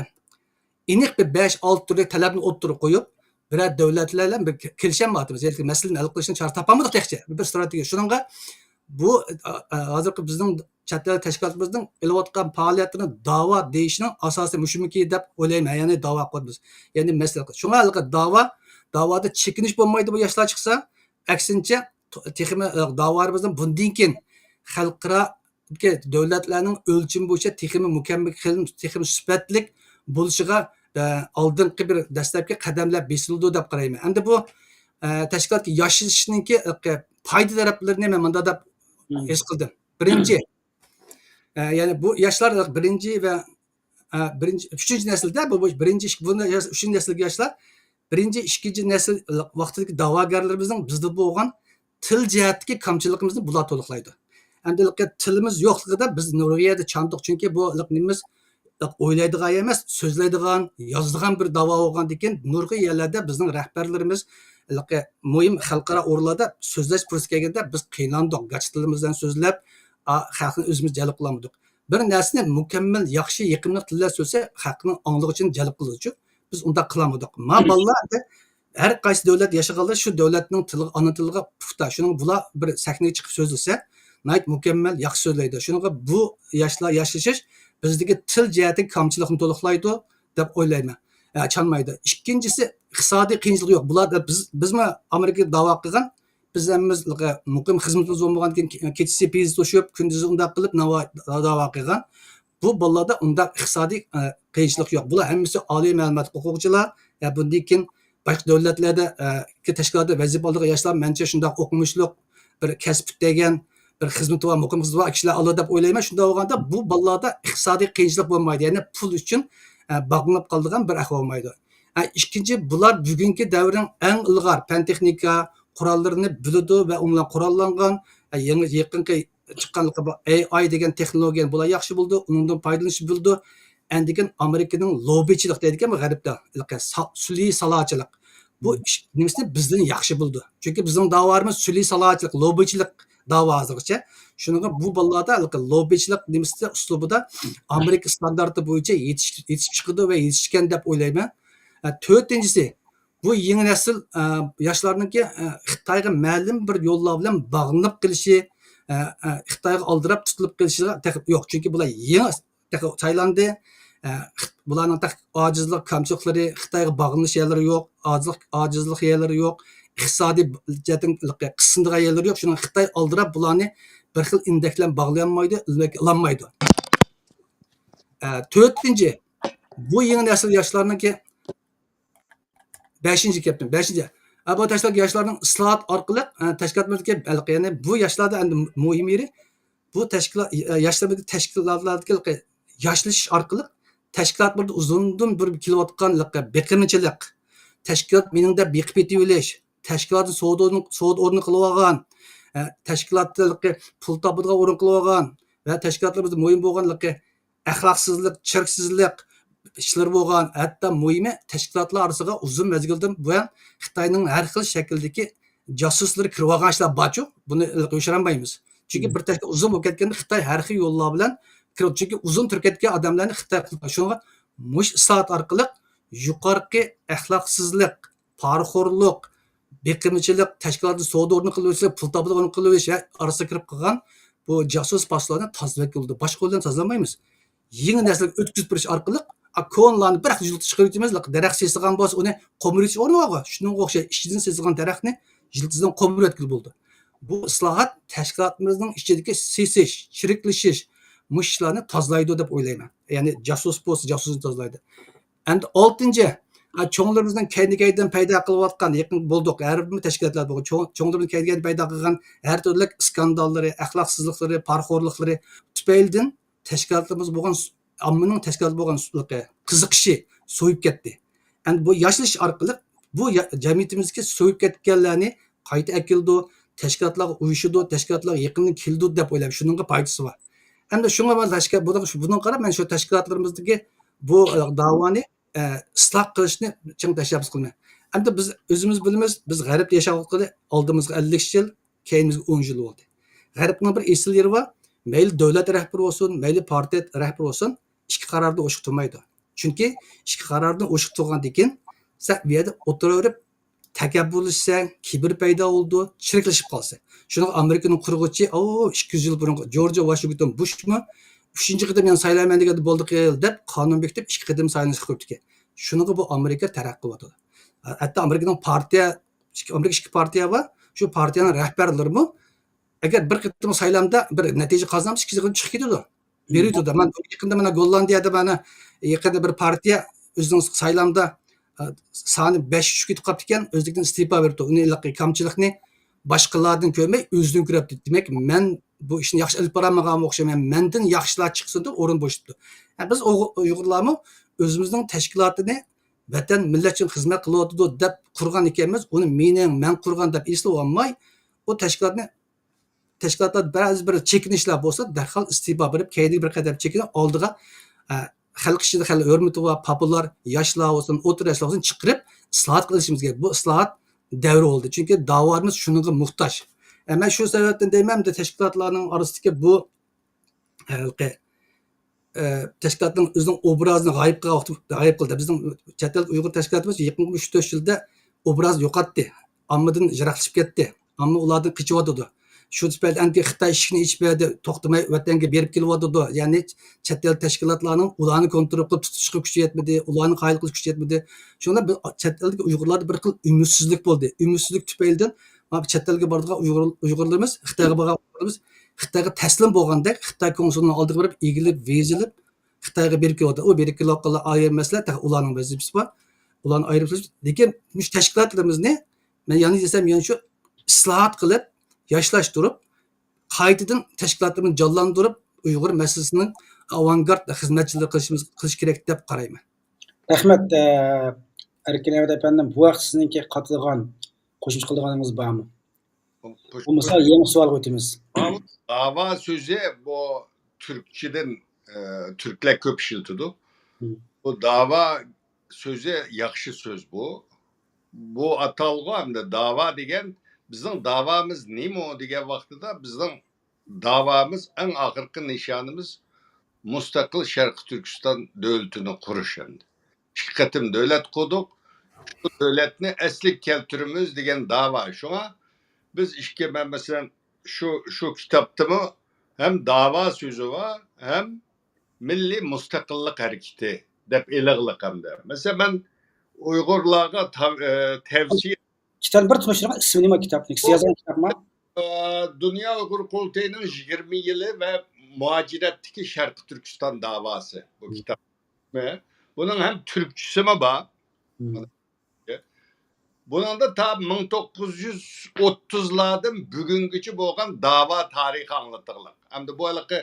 ئېنىق بىر بەش، ئالتە تۈرلۈك تەلەپنى ئوتتۇرىغا قويۇپ، بىرەر دۆلەتلەر بىلەن بىر كېلىشەلمەيۋاتىمىز. يەنى مەسىلىنى ھەل قىلىشنىڭ چارىسى تاپالمىدۇق تېخىچە. بىر ئىستراتېگىيە. شۇنىڭغا بۇ، ئا، ئا، ھازىرقى بىزنىڭ چەت ئەل تەشكىلاتىمىزنىڭ ئېلىۋاتقان پائالىيەتلىرىنى داۋا دېيىشنىڭ ئاساسى مۇشۇمىكى دەپ ئويلايمەن. يەنى داۋا قىلىۋاتىمىز. يەنى مەسىلە. شۇڭا ھېلىقى داۋا، داۋادا چېكىنىش بولمايدۇ بۇ ياشلار چىقسا. ئەكسىنچە، تېخىمۇ، ئە، داۋالىرىمىزنىڭ بۇندىن كېيىن خەلقئارادىكى دۆلەتلەرنىڭ ئۆلچىمى بويىچە تېخىمۇ مۇكەممەل، تېخىمۇ سۈپەتلىك بولۇشىغا، ئە، ئالدىنقى بىر دەسلەپكى قەدەملەر بېسىلىدۇ دەپ قارايمەن. ئەمدى بۇ، ئە، تەشكىلاتقا ياشىشىشنىڭكى، ئە، پايدا تەرەپلىرىنى مەن مۇنداق دەپ ھىم. ھېس قىلدىم. بىرىنچى، ئە، يەنى بۇ ياشلار بىرىنچى ۋە، ئە، بىرىنچى، ئۈچىنچى نەسىلدە بۇ، بۇ بىرىنچى، ئىككى، بۇ ياش-، ئۈچىنچى نەسىلدىكى ياشلار، بىرىنچى، ئىككىنچى نەسىل ۋاقتىدىكى داۋاگەرلىرىمىزنىڭ بىزدە بولغان تىل جەھەتتىكى كامچىلىقىمىزنى بۇلار تولۇقلايدۇ. ئەمدى تىلىمىز يوقلۇقىدا بىز نۇرغۇن يەردە چاندۇق، چۈنكى بۇ نېمىمىز ئويلايدىغان ئەمەس، سۆزلەيدىغان، يازىدىغان بىر داۋا بولغاندىكىن، نۇرغۇن يەرلەردە بىزنىڭ رەھبەرلىرىمىز مۇھىم خەلقئارا ئورۇنلاردا سۆزلەش پۇرسىتى كەلگەندە بىز قىينالدۇق، گاچا تىلىمىز بىلەن سۆزلەپ، ئا، خەقنى ئۆزىمىز جەلپ قىلالمىدۇق. بىر نەرسىنى مۇكەممەل، ياخشى، يېقىملىق تىلدا سۆزلىسە، خەقنىڭ ئاڭلىغۇچىنى جەلپ قىلىدۇچۇ. بىز ئۇنداق قىلالمىدۇق. ما بالىلار ئەمدى ھەر قايسى دۆلەت ياشىغانلار شۇ دۆلەتنىڭ تىلىغا، ئانا تىلىغا پۇختا. شۇنىڭ بۇلار بىر سەھنىگە چىقىپ سۆزلىسە، ناھايىتى مۇكەممەل، ياخشى سۆزلەيدۇ. شۇنىڭغا بۇ ياشلار ياشىشىش بىزدىكى تىل جەھەتتىكى كامچىلىقنى تولۇقلايدۇ دەپ ئويلايمەن. ئە، چانمايدۇ. ئىككىنچىسى، ئىقتىسادىي قىيىنچىلىق يوق. بۇلار، بىز، بىزمۇ ئامېرىكىدا داۋا قىلغان، بىز ھەممىمىز مۇقىم خىزمىتىمىز بولمىغاندىكىن، كېچىسى پىيزا توشۇپ، كۈندۈزى ئۇنداق قىلىپ ناۋا-، داۋا قىلغان. بۇ بالىلاردا ئۇنداق ئىقتىسادىي، ئە، قىيىنچىلىق يوق. بۇلار ھەممىسى ئالىي مەلۇماتلىق ئوقۇغۇچىلار. ئە، بۇندىن كېيىن باشقا دۆلەتلەردە، ئە، كى تەشكىلاتتا ۋەزىپە ئالىدىغان ياشلار مەنچە شۇنداق ئوقۇمۇشلۇق، بىر كەسىپ پۈتتۈرگەن، بىر خىزمىتى بار، مۇقىم خىزمىتى بار كىشىلەر ئالىدۇ دەپ ئويلايمەن. شۇنداق بولغاندا بۇ بالىلاردا ئىقتىسادىي قىيىنچىلىق بولمايدۇ. يەنى پۇل ئۈچۈن، ئە، باغلىنىپ قالىدىغان بىر ئەھۋال بولمايدۇ. ئە، ئىككىنچى، بۇلار بۈگۈنكى دەۋرنىڭ ئەڭ ئىلغار پەن تېخنىكا قوراللىرىنى بىلىدۇ ۋە ئۇنىڭ بىلەن قوراللانغان، ئە، يېڭى، يېقىنقى چىققانلىقى بار، ئەي ئاي دېگەن تېخنولوگىيەنى بۇلار ياخشى بىلىدۇ، ئۇنىڭدىن پايدىلىنىشنى بىلىدۇ. ئەندىكىن ئامېرىكىنىڭ لوببىچىلىق دەيدىكەن غەربتە، ھېلىقى سا-، سۈلھى سالاچىلىق. بۇ مم. ئىش، نېمىسىنى بىزدىن ياخشى بىلىدۇ. چۈنكى بىزنىڭ داۋالىرىمىز سۈلھى سالاچىلىق، لوببىچىلىق داۋا ھازىرغىچە. شۇنىڭغا بۇ بالىلاردا ھېلىقى لوببىچىلىق نېمىسى ئۇسلۇبىدا ئامېرىكا ئىستاندارتى بويىچە يېتىش-، يېتىشىپ چىقىدۇ ۋە يېتىشكەن دەپ ئويلايمەن. ئە، تۆتىنچىسى، بۇ يېڭى نەسىل، ئە، ياشلارنىڭكى، ئە، خىتايغا مەلۇم بىر يوللار بىلەن باغلىنىپ قېلىشى، ئە، ئە، خىتايغا ئالدىراپ تۇتۇلۇپ قېلىشىغا تېخى يوق. چۈنكى بۇلار يېڭى تېخى سايلاندى. ئە، خىت-، بۇلارنىڭ تېخى ئاجىزلىق، كامچىلىقلىرى، خىتايغا باغلىنىش يەرلىرى يوق، ئاجىزلىق، ئاجىزلىق يەرلىرى يوق، ئىقتىسادىي جەھەتتىن قىسىنىدىغان يەرلىرى يوق. شۇنىڭ خىتاي ئالدىراپ بۇلارنى بىر خىل ئىندەك بىلەن باغلىيالمايدۇ، ئىلمەك ئالالمايدۇ. ئە، تۆتىنچى، بۇ يېڭى نەسىل ياشلارنىڭكى بەشىنچى كەپتىم، بەشىنچى. ئە، بۇ تەشكىلات ياشلارنىڭ ئىسلاھات ئارقىلىق، ئە، تەشكىلاتىمىزدىكى، يەنى بۇ ياشلاردا ئەمدى مۇھىم يېرى، بۇ تەشكىلات، ئە، ياشلىرىمىزدىكى تەشكىلاتلاردىكى ياشلىشىش ئارقىلىق تەشكىلاتىمىزدا ئۇزۇندىن بېرى كېلىۋاتقان بېقىنچىلىق، تەشكىلات مېنىڭ دەپ بېقىپ يېتىۋېلىش، تەشكىلاتنى سودا، سودا ئورنى قىلىۋالغان، ھە، تەشكىلاتتىكى پۇل تاپىدىغان ئورۇن قىلىۋالغان ۋە تەشكىلاتلىرىمىزدا مۇھىم بولغانلىقى، ئەخلاقسىزلىق، چىرىكسىزلىك ئىشلىرى بولغان، ھەتتا مۇھىمى تەشكىلاتلار ئارىسىغا ئۇزۇن مەزگىلدىن بۇيان خىتاينىڭ ھەر خىل شەكىلدىكى جاسۇسلىرى كىرىۋالغان ئىشلار بارچۇ، بۇنى يوشۇرالمايمىز. چۈنكى بىر تەشكىلات ئۇزۇن بولۇپ كەتكەندە خىتاي ھەر خىل يوللار بىلەن كىرىپ، چۈنكى ئۇزۇن تۇرۇپ كەتكەن ئادەملەرنى خىتاي قىلىپ، شۇڭا مۇشۇ ئىسلاھات ئارقىلىق يۇقىرىقى ئەخلاقسىزلىق، پارىخورلۇق، بېقىمچىلىق، تەشكىلاتنى سودا ئورنى قىلىۋېلىش، پۇل تاپىدىغان ئورنى قىلىۋېلىش ئارىسىغا كىرىپ قالغان بۇ جاسۇس پاسلارنى تازىلاپ بولىدۇ. باشقا يول بىلەن تازىلالمايمىز. يېڭى نەسىلگە ئۆتكۈزۈپ بېرىش ئارقىلىق، ئا، كونىلارنى بىر ھەقتە يىلتىز چىقىرىۋېتىمىز، دەرەخ سېسىغان بولسا، ئۇنى قومۇرۇۋېتىش ئورنى بارغۇ. شۇنىڭغا ئوخشاش ئىچىدىن سېسىغان دەرەخنى يىلتىزدىن قومۇرۇۋەتكىلى بولىدۇ. بۇ ئىسلاھات تەشكىلاتىمىزنىڭ ئىچىدىكى سېسىش، چىرىكلىشىش، مۇشۇ ئىشلارنى تازىلايدۇ دەپ ئويلايمەن. يەنى جاسۇس بولسا، جاسۇسنى تازىلايدۇ. ئەمدى ئالتىنچى، ھە، چوڭلىرىمىزنىڭ كەينى-كەينىدىن پەيدا قىلىۋاتقان، يېقىن بولدۇق، ھەر بىر تەشكىلاتلار بولغان، چوڭ-، چوڭلىرىمىز كەينى-كەينىدىن پەيدا قىلغان ھەر تۈرلۈك ئىسكانداللىرى، ئەخلاقسىزلىقلىرى، پارىخورلۇقلىرى تۈپەيلىدىن تەشكىلاتلىرىمىز بولغان س-، ئاممىنىڭ تەشكىلاتى بولغان س-، قىزىقىشى سويۇپ كەتتى. ئەمدى بۇ ياشىلىش ئارقىلىق بۇ يا-، جەمئىيىتىمىزدىكى سويۇپ كەتكەنلەرنى قايتا ئەكېلىدۇ، تەشكىلاتلارغا ئۇيۇشىدۇ، تەشكىلاتلارغا يېقىندىن كېلىدۇ دەپ ئويلايمەن. شۇنىڭغا پايدىسى بار. ئەمدى شۇڭا مەن تەشكىل-، بۇنىڭ، بۇنىڭغا قاراپ مەن شۇ تەشكىلاتلىرىمىزدىكى بۇ، ئە، داۋانى، ئە، ئىسلاھ قىلىشنى چىڭ تەشەببۇس قىلىمەن. ئەمدى بىز ئۆزىمىز بىلىمىز، بىز غەربتە ياشاۋاتقىلى ئالدىمىزغا ئەللىك يىل، كەينىمىزگە ئون يىل بولدى. غەربنىڭ بىر ئېسىل يېرى بار، مەيلى دۆلەت رەھبىرى بولسۇن، مەيلى پارتىيە رەھبىرى بولسۇن، ئىككى قاراردا ئوشۇق تۇرمايدۇ. چۈنكى ئىككى قاراردا ئوشۇق تۇرغاندىن كېيىن، سەن بۇ يەردە ئولتۇرۇۋېرىپ، تەكەببۇرلىشىسەن، كىبىر پەيدا بولىدۇ، چىرىكلىشىپ قالىسەن. شۇنىڭغا ئامېرىكىنىڭ قۇرغۇچى، ئو، ئىككى يۈز يىل بۇرۇنقى جورج ۋاشىنگتون بۇشمۇ ئۈچىنچى قېتىم يەنە سايلايمەن دېگەندە بولدى قىل دەپ قانۇن بېكىتىپ، ئىككى قېتىم سايلىنىشقا قويۇپتىكەن. شۇنىڭغا بۇ ئامېرىكا تەرەققىي قىلىۋاتىدۇ. ھەتتا ئامېرىكىنىڭ پارتىيە، ئامېرىكا ئىككى پارتىيە بار، شۇ پارتىيەنىڭ رەھبەرلىرىمۇ ئەگەر بىر قېتىم سايلامدا بىر نەتىجە قازانمىسا، ئىككىنچى قېتىم چىقىپ كېتىدۇ. بېرىۋېتىدۇ. مەن يېقىندا مانا گوللاندىيەدە مانا يېقىندا بىر پارتىيە ئۆزىنىڭ سايلامدا، ئە، سانى بەش ئۈچكە يېتىپ قاپتىكەن، ئۆزلۈكىدىن ئىستېپا بېرىپتۇ. ئۇنى ھېلىقى كامچىلىقنى باشقىلاردىن كۆرمەي ئۆزىدىن كۆرۈپتۇ. دېمەك، مەن بۇ ئىشنى ياخشى ئېلىپ بارالمىغانغا ئوخشايمەن، مەندىن ياخشىلار چىقسۇن دەپ ئورۇن بوشىتىپتۇ. ھە، بىز ئۇيغۇرلارمۇ ئۆزىمىزنىڭ تەشكىلاتىنى ۋەتەن، مىللەت ئۈچۈن خىزمەت قىلىۋاتىدۇ دەپ قۇرغان ئىكەنمىز، ئۇنى مېنىڭ، مەن قۇرغان دەپ ئېسىلىۋالماي، ئۇ تەشكىلاتنى تەشكىلاتلاردا بەزى بىر چېكىنىشلار بولسا، دەرھال ئىستېپا بېرىپ، كەينىگە بىر قەدەم چېكىنىپ، ئالدىغا، ئە، خەلق ئىچىدە خېلى ھۆرمىتى بار، پاپىلار، ياشلار بولسۇن، ئوتتۇرا ياشلار بولسۇن، چىقىرىپ، ئىسلاھات قىلىشىمىز كېرەك. بۇ ئىسلاھات دەۋرى بولدى. چۈنكى داۋامىز شۇنىڭغا موھتاج. ئە، مەن شۇ سەۋەبتىن دەيمەن، ئەمدى تەشكىلاتلارنىڭ ئارىسىدىكى بۇ، ھېلىقى، ئە، تەشكىلاتنىڭ ئۆزىنىڭ ئوبرازىنى غايىب قىلغان ۋاقتى، غايىب قىلدى. بىزنىڭ چەت ئەلدىكى ئۇيغۇر تەشكىلاتىمىز يېقىنقى ئۈچ تۆت يىلدا ئوبرازى يوقاتتى. ئاممىدىن يىراقلىشىپ كەتتى. ئامما ئۇلاردىن قېچىۋاتىدۇ. شۇ تۈپەيلى ئەمدى خىتاي ئىشىكنى ئېچىپ بەردى، توختىماي ۋەتەنگە بېرىپ كېلىۋاتىدۇ. يەنى چەت ئەل تەشكىلاتلارنىڭ ئۇلارنى كونترول قىلىپ تۇتۇشقا كۈچى يەتمىدى، ئۇلارنى قايىل قىلىش كۈچى يەتمىدى. شۇڭا بىز چەت ئەلدىكى ئۇيغۇرلاردا بىر خىل ئۈمىدسىزلىك بولدى. ئۈمىدسىزلىك تۈپەيلىدىن مانا چەت ئەلگە بارىدىغان ئۇيغۇر، ئۇيغۇرلىرىمىز، خىتايغا بارغان ئۇيغۇرلىرىمىز خىتايغا تەسلىم بولغاندەك، خىتاي كونسۇلىنىڭ ئالدىغا بېرىپ ئېگىلىپ، ۋىزىلىپ، خىتايغا بېرىپ كېلىۋاتىدۇ. ئۇ بېرىپ كېلىۋاتقانلار ئايرىم مەسىلە، تېخى ئۇلارنىڭ ۋەزىپىسى بار. ئۇلارنى ئايرىم سۆز. لېكىن مۇشۇ تەشكىلاتلىرىمىزنى مەن يەنە دېسەم، يەنە شۇ ئىسلاھات قىلىپ، ياشلاشتۇرۇپ، قايتىدىن تەشكىلاتلىرىمىزنى جانلاندۇرۇپ، ئۇيغۇر مەسىلىسىنىڭ ئاۋانگارت خىزمەتچىلىرى قىلىشىمىز، قىلىش كېرەك دەپ قارايمەن. رەھمەت، ئە، ئەركىن ئەمەت ئەپەندىم، بۇ ھەقتە سىزنىڭكى قاتىدىغان، قوشۇمچە قىلىدىغىنىڭىز بارمۇ؟ بولمىسا يېڭى سوئالغا ئۆتىمىز. داۋا، داۋا سۆزى بۇ تۈركچىدىن، ئە، تۈركلەر كۆپ ئىشلىتىدۇ. مم. بۇ داۋا سۆزى ياخشى سۆز بۇ. بۇ ئاتالغۇ ھەمدە داۋا دېگەن، بىزنىڭ داۋامىز نېمە دېگەن ۋاقتىدا، بىزنىڭ داۋامىز، ئەڭ ئاخىرقى نىشانىمىز مۇستەقىل شەرقىي تۈركىستان دۆلىتىنى قۇرۇش ئەمدى. ئىككى قېتىم دۆلەت قۇردۇق. شۇ دۆلەتنى ئەسلىگە كەلتۈرىمىز دېگەن داۋا. شۇڭا بىز ئىككى، مەن مەسىلەن، شۇ، شۇ كىتابتىمۇ ھەم داۋا سۆزى بار، ھەم مىللىي مۇستەقىللىق ھەرىكىتى دەپ ئېلىغلىق ئەمدى. مەسىلەن، مەن ئۇيغۇرلارغا تاv-، ئە، تەۋسىيە. كىتابنى بىر تونۇشتۇرۇڭ، ئىسمى نېمە كىتابنىڭ؟ سىز يازغان كىتابمۇ؟ ئە، دۇنيا ئۇيغۇر قۇرۇلتىيىنىڭ يىگىرمە يىلى ۋە مۇھاجىرەتتىكى شەرقىي تۈركىستان داۋاسى بۇ مم. كىتاب. بۇنىڭ ھەم تۈركچىسىمۇ بار. مم. بۇنىڭدا تا مىڭ توققۇز يۈز ئوتتۇزلاردىن بۈگۈنگىچە بولغان داۋا تارىخى ئاڭلىتىغلىق. ئەمدى بۇ ھېلىقى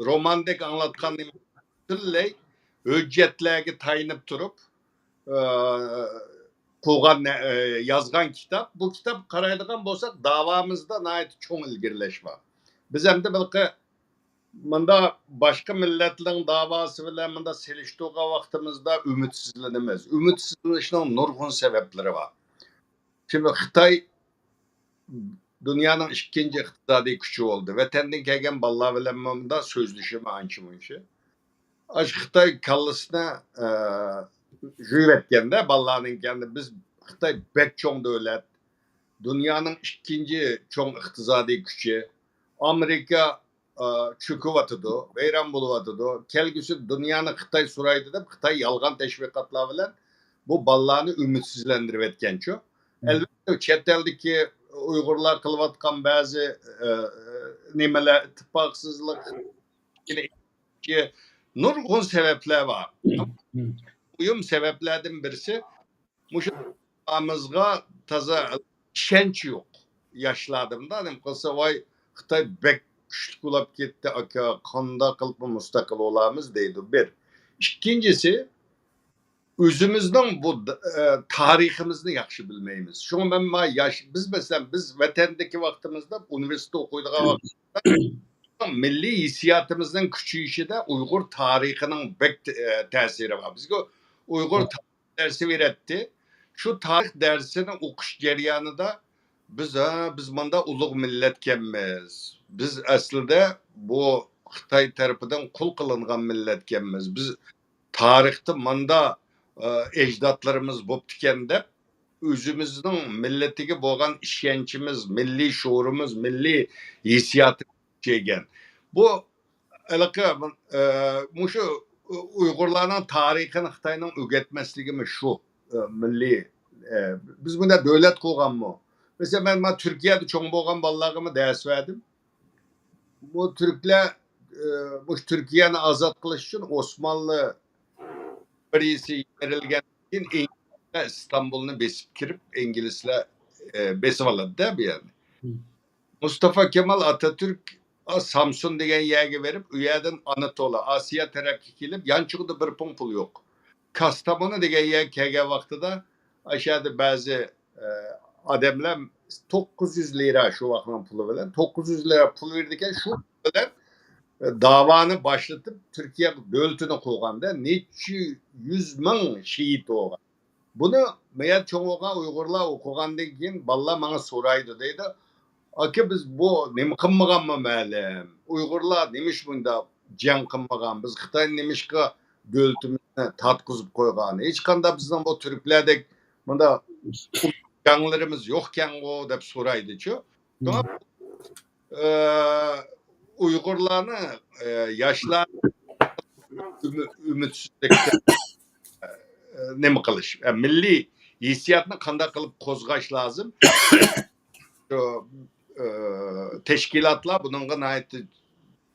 روماندەك ئاڭلاتقان پۈتۈنلەي ھۆججەتلەرگە تايىنىپ تۇرۇپ، ئى، قىلغان، ئە، يازغان كىتاب. بۇ كىتاب قارايدىغان بولساق، داۋامىزدا ناھايىتى چوڭ ئىلگىرىلەش بار. بىز ئەمدى بىلقى مۇندا باشقا مىللەتلەرنىڭ داۋاسى بىلەن مۇندا سېلىشتۇرغان ۋاقتىمىزدا ئۈمىدسىزلىنىمىز. ئۈمىدسىزلىنىشنىڭ نۇرغۇن سەۋەبلىرى بار. شۇ خىتاي دۇنيانىڭ ئىككىنچى ئىقتىسادىي كۈچى بولدى. ۋەتەندىن كەلگەن بالىلار بىلەن مۇندا سۆزلىشىمۇ ئانچە مۇنچە. ئاشۇ خىتاي كاللىسىنى، ئە، يۇيۇۋەتكەندە بالىلارنىڭ كەينىدە، بىز خىتاي بەك چوڭ دۆلەت، دۇنيانىڭ ئىككىنچى چوڭ ئىقتىسادىي كۈچى، ئامېرىكا، ئە، چۆكۈۋاتىدۇ، ۋەيران بولۇۋاتىدۇ. كەلگۈسىدە دۇنيانى خىتاي سورايدۇ دەپ خىتاي يالغان تەشۋىقاتلار بىلەن بۇ بالىلارنى ئۈمىدسىزلەندۈرۈۋەتكەنچۇ. ئەلۋەتتە، چەت ئەلدىكى ئۇيغۇرلار قىلىۋاتقان بەزى، ئە، نېمىلەر، ئىتتىپاقسىزلىق، نۇرغۇن سەۋەبلەر بار. مۇھىم سەۋەبلەردىن بىرسى، مۇشۇ ئامىزغا تازا ئىشەنچ يوق. ياشلاردا مۇنداق نېمە قىلسا، ۋاي، خىتاي بەك كۈچلۈك بولاپ كەتتى، ئاكا، قانداق قىلىپ مۇستەقىل بولامىز دەيدۇ، بىر. ئىككىنچىسى، ئۆزىمىزنىڭ بۇ، ئە، تارىخىمىزنى ياخشى بىلمەيمىز. شۇڭا مەن ما ياش، بىز مەسىلەن، بىز ۋەتەندىكى ۋاقتىمىزدا ئۇنىۋېرسىتېتتا ئوقۇيدىغان ۋاقتىمىزدا مىللىي ھېسسىياتىمىزنىڭ كۈچىيىشىدە ئۇيغۇر تارىخىنىڭ بەك، ئە، تەسىرى بار. بىزگە ئۇيغۇر دەرسى بېرەتتى. شۇ تارىخ دەرسىنى ئوقۇش جەريانىدا بىز، ھە، بىز ماندا ئۇلۇغ مىللەتكەنمىز. بىز ئەسلىدە بۇ خىتاي تەرىپىدىن قۇل قىلىنغان مىللەتكەنمىز. بىز تارىختا ماندا، ئە، ئەجدادلىرىمىز بوپتىكەن دەپ، ئۆزىمىزنىڭ مىللىتىگە بولغان ئىشەنچىمىز، مىللىي شورىمىز، مىللىي ھېسسىياتىمىز كۈچەيگەن. بۇ ھېلىقى، ئە، مۇشۇ ئۇيغۇرلارنىڭ تارىخىنى خىتاينىڭ ئۆگەتمەسلىكىمۇ شۇ، ئە، مىللىي، ئە، بىز بۇنداق دۆلەت قۇرغانمۇ؟ مەسىلەن، مەن مانا تۈركىيەدە چوڭ بولغان بالىلارغىمۇ دەرس بەردىم. بۇ تۈركلەر، ئە، مۇشۇ تۈركىيەنى ئازاد قىلىش ئۈچۈن ئوسمانلى ئىمپېرىيىسى يىتىرىلگەندىن كېيىن ئىستانبۇلنى بېسىپ كىرىپ، ئىنگلىزلەر، ئە، بېسىۋالىدۇ-دە بۇ يەرنى. مۇستافا كېمال ئاتاتۈرك، ئا، سامسۇن دېگەن يەرگە بېرىپ، ئۇ يەردىن ئاناتولا، ئاسىيا تەرەپكە كېلىپ، يانچۇقىدا بىر پۇڭ پۇل يوق. كاستامونۇ دېگەن يەرگە كەلگەن ۋاقتىدا، ئاشۇ يەردە بەزى، ئە، ئادەملەر توققۇز يۈز لىرا، شۇ ۋاقىتنىڭ پۇلى بىلەن، توققۇز يۈز لىرا پۇل بېرىدىكەن، شۇ پۇل بىلەن، ئە، داۋانى باشلىتىپ، تۈركىيە دۆلىتىنى قۇرغاندا، نەچچە يۈز مىڭ شېھىت بولغان. بۇنى مەيەر چوڭ بولغان ئۇيغۇرلار ئوقۇغاندىن كېيىن بالىلار ماڭا سورايدۇ، دەيدۇ، ئاكا، بىز بۇ نېمە قىلمىغانمۇ مەلۇم؟ ئۇيغۇرلار نېمىش بۇنداق جەڭ قىلمىغان؟ بىز خىتاينى نېمىشقا دۆلىتىمىزنى تارتقۇزۇپ قويغان؟ ھېچقانداق بىزنىڭ بۇ تۈركلەردەك مۇنداق جەڭلىرىمىز يوقكەنغۇ دەپ سورايدىچۇ. شۇڭا، ئە، ئۇيغۇرلارنى، ئە، ياشلار ئۈمۈ-، ئۈمىدسىزلىكتە، ئە، نېمە قىلىش، ئە، مىللىي ھېسسىياتنى قانداق قىلىپ قوزغاش لازىم؟ شۇ، ئە، تەشكىلاتلار بۇنىڭغا ناھايىتى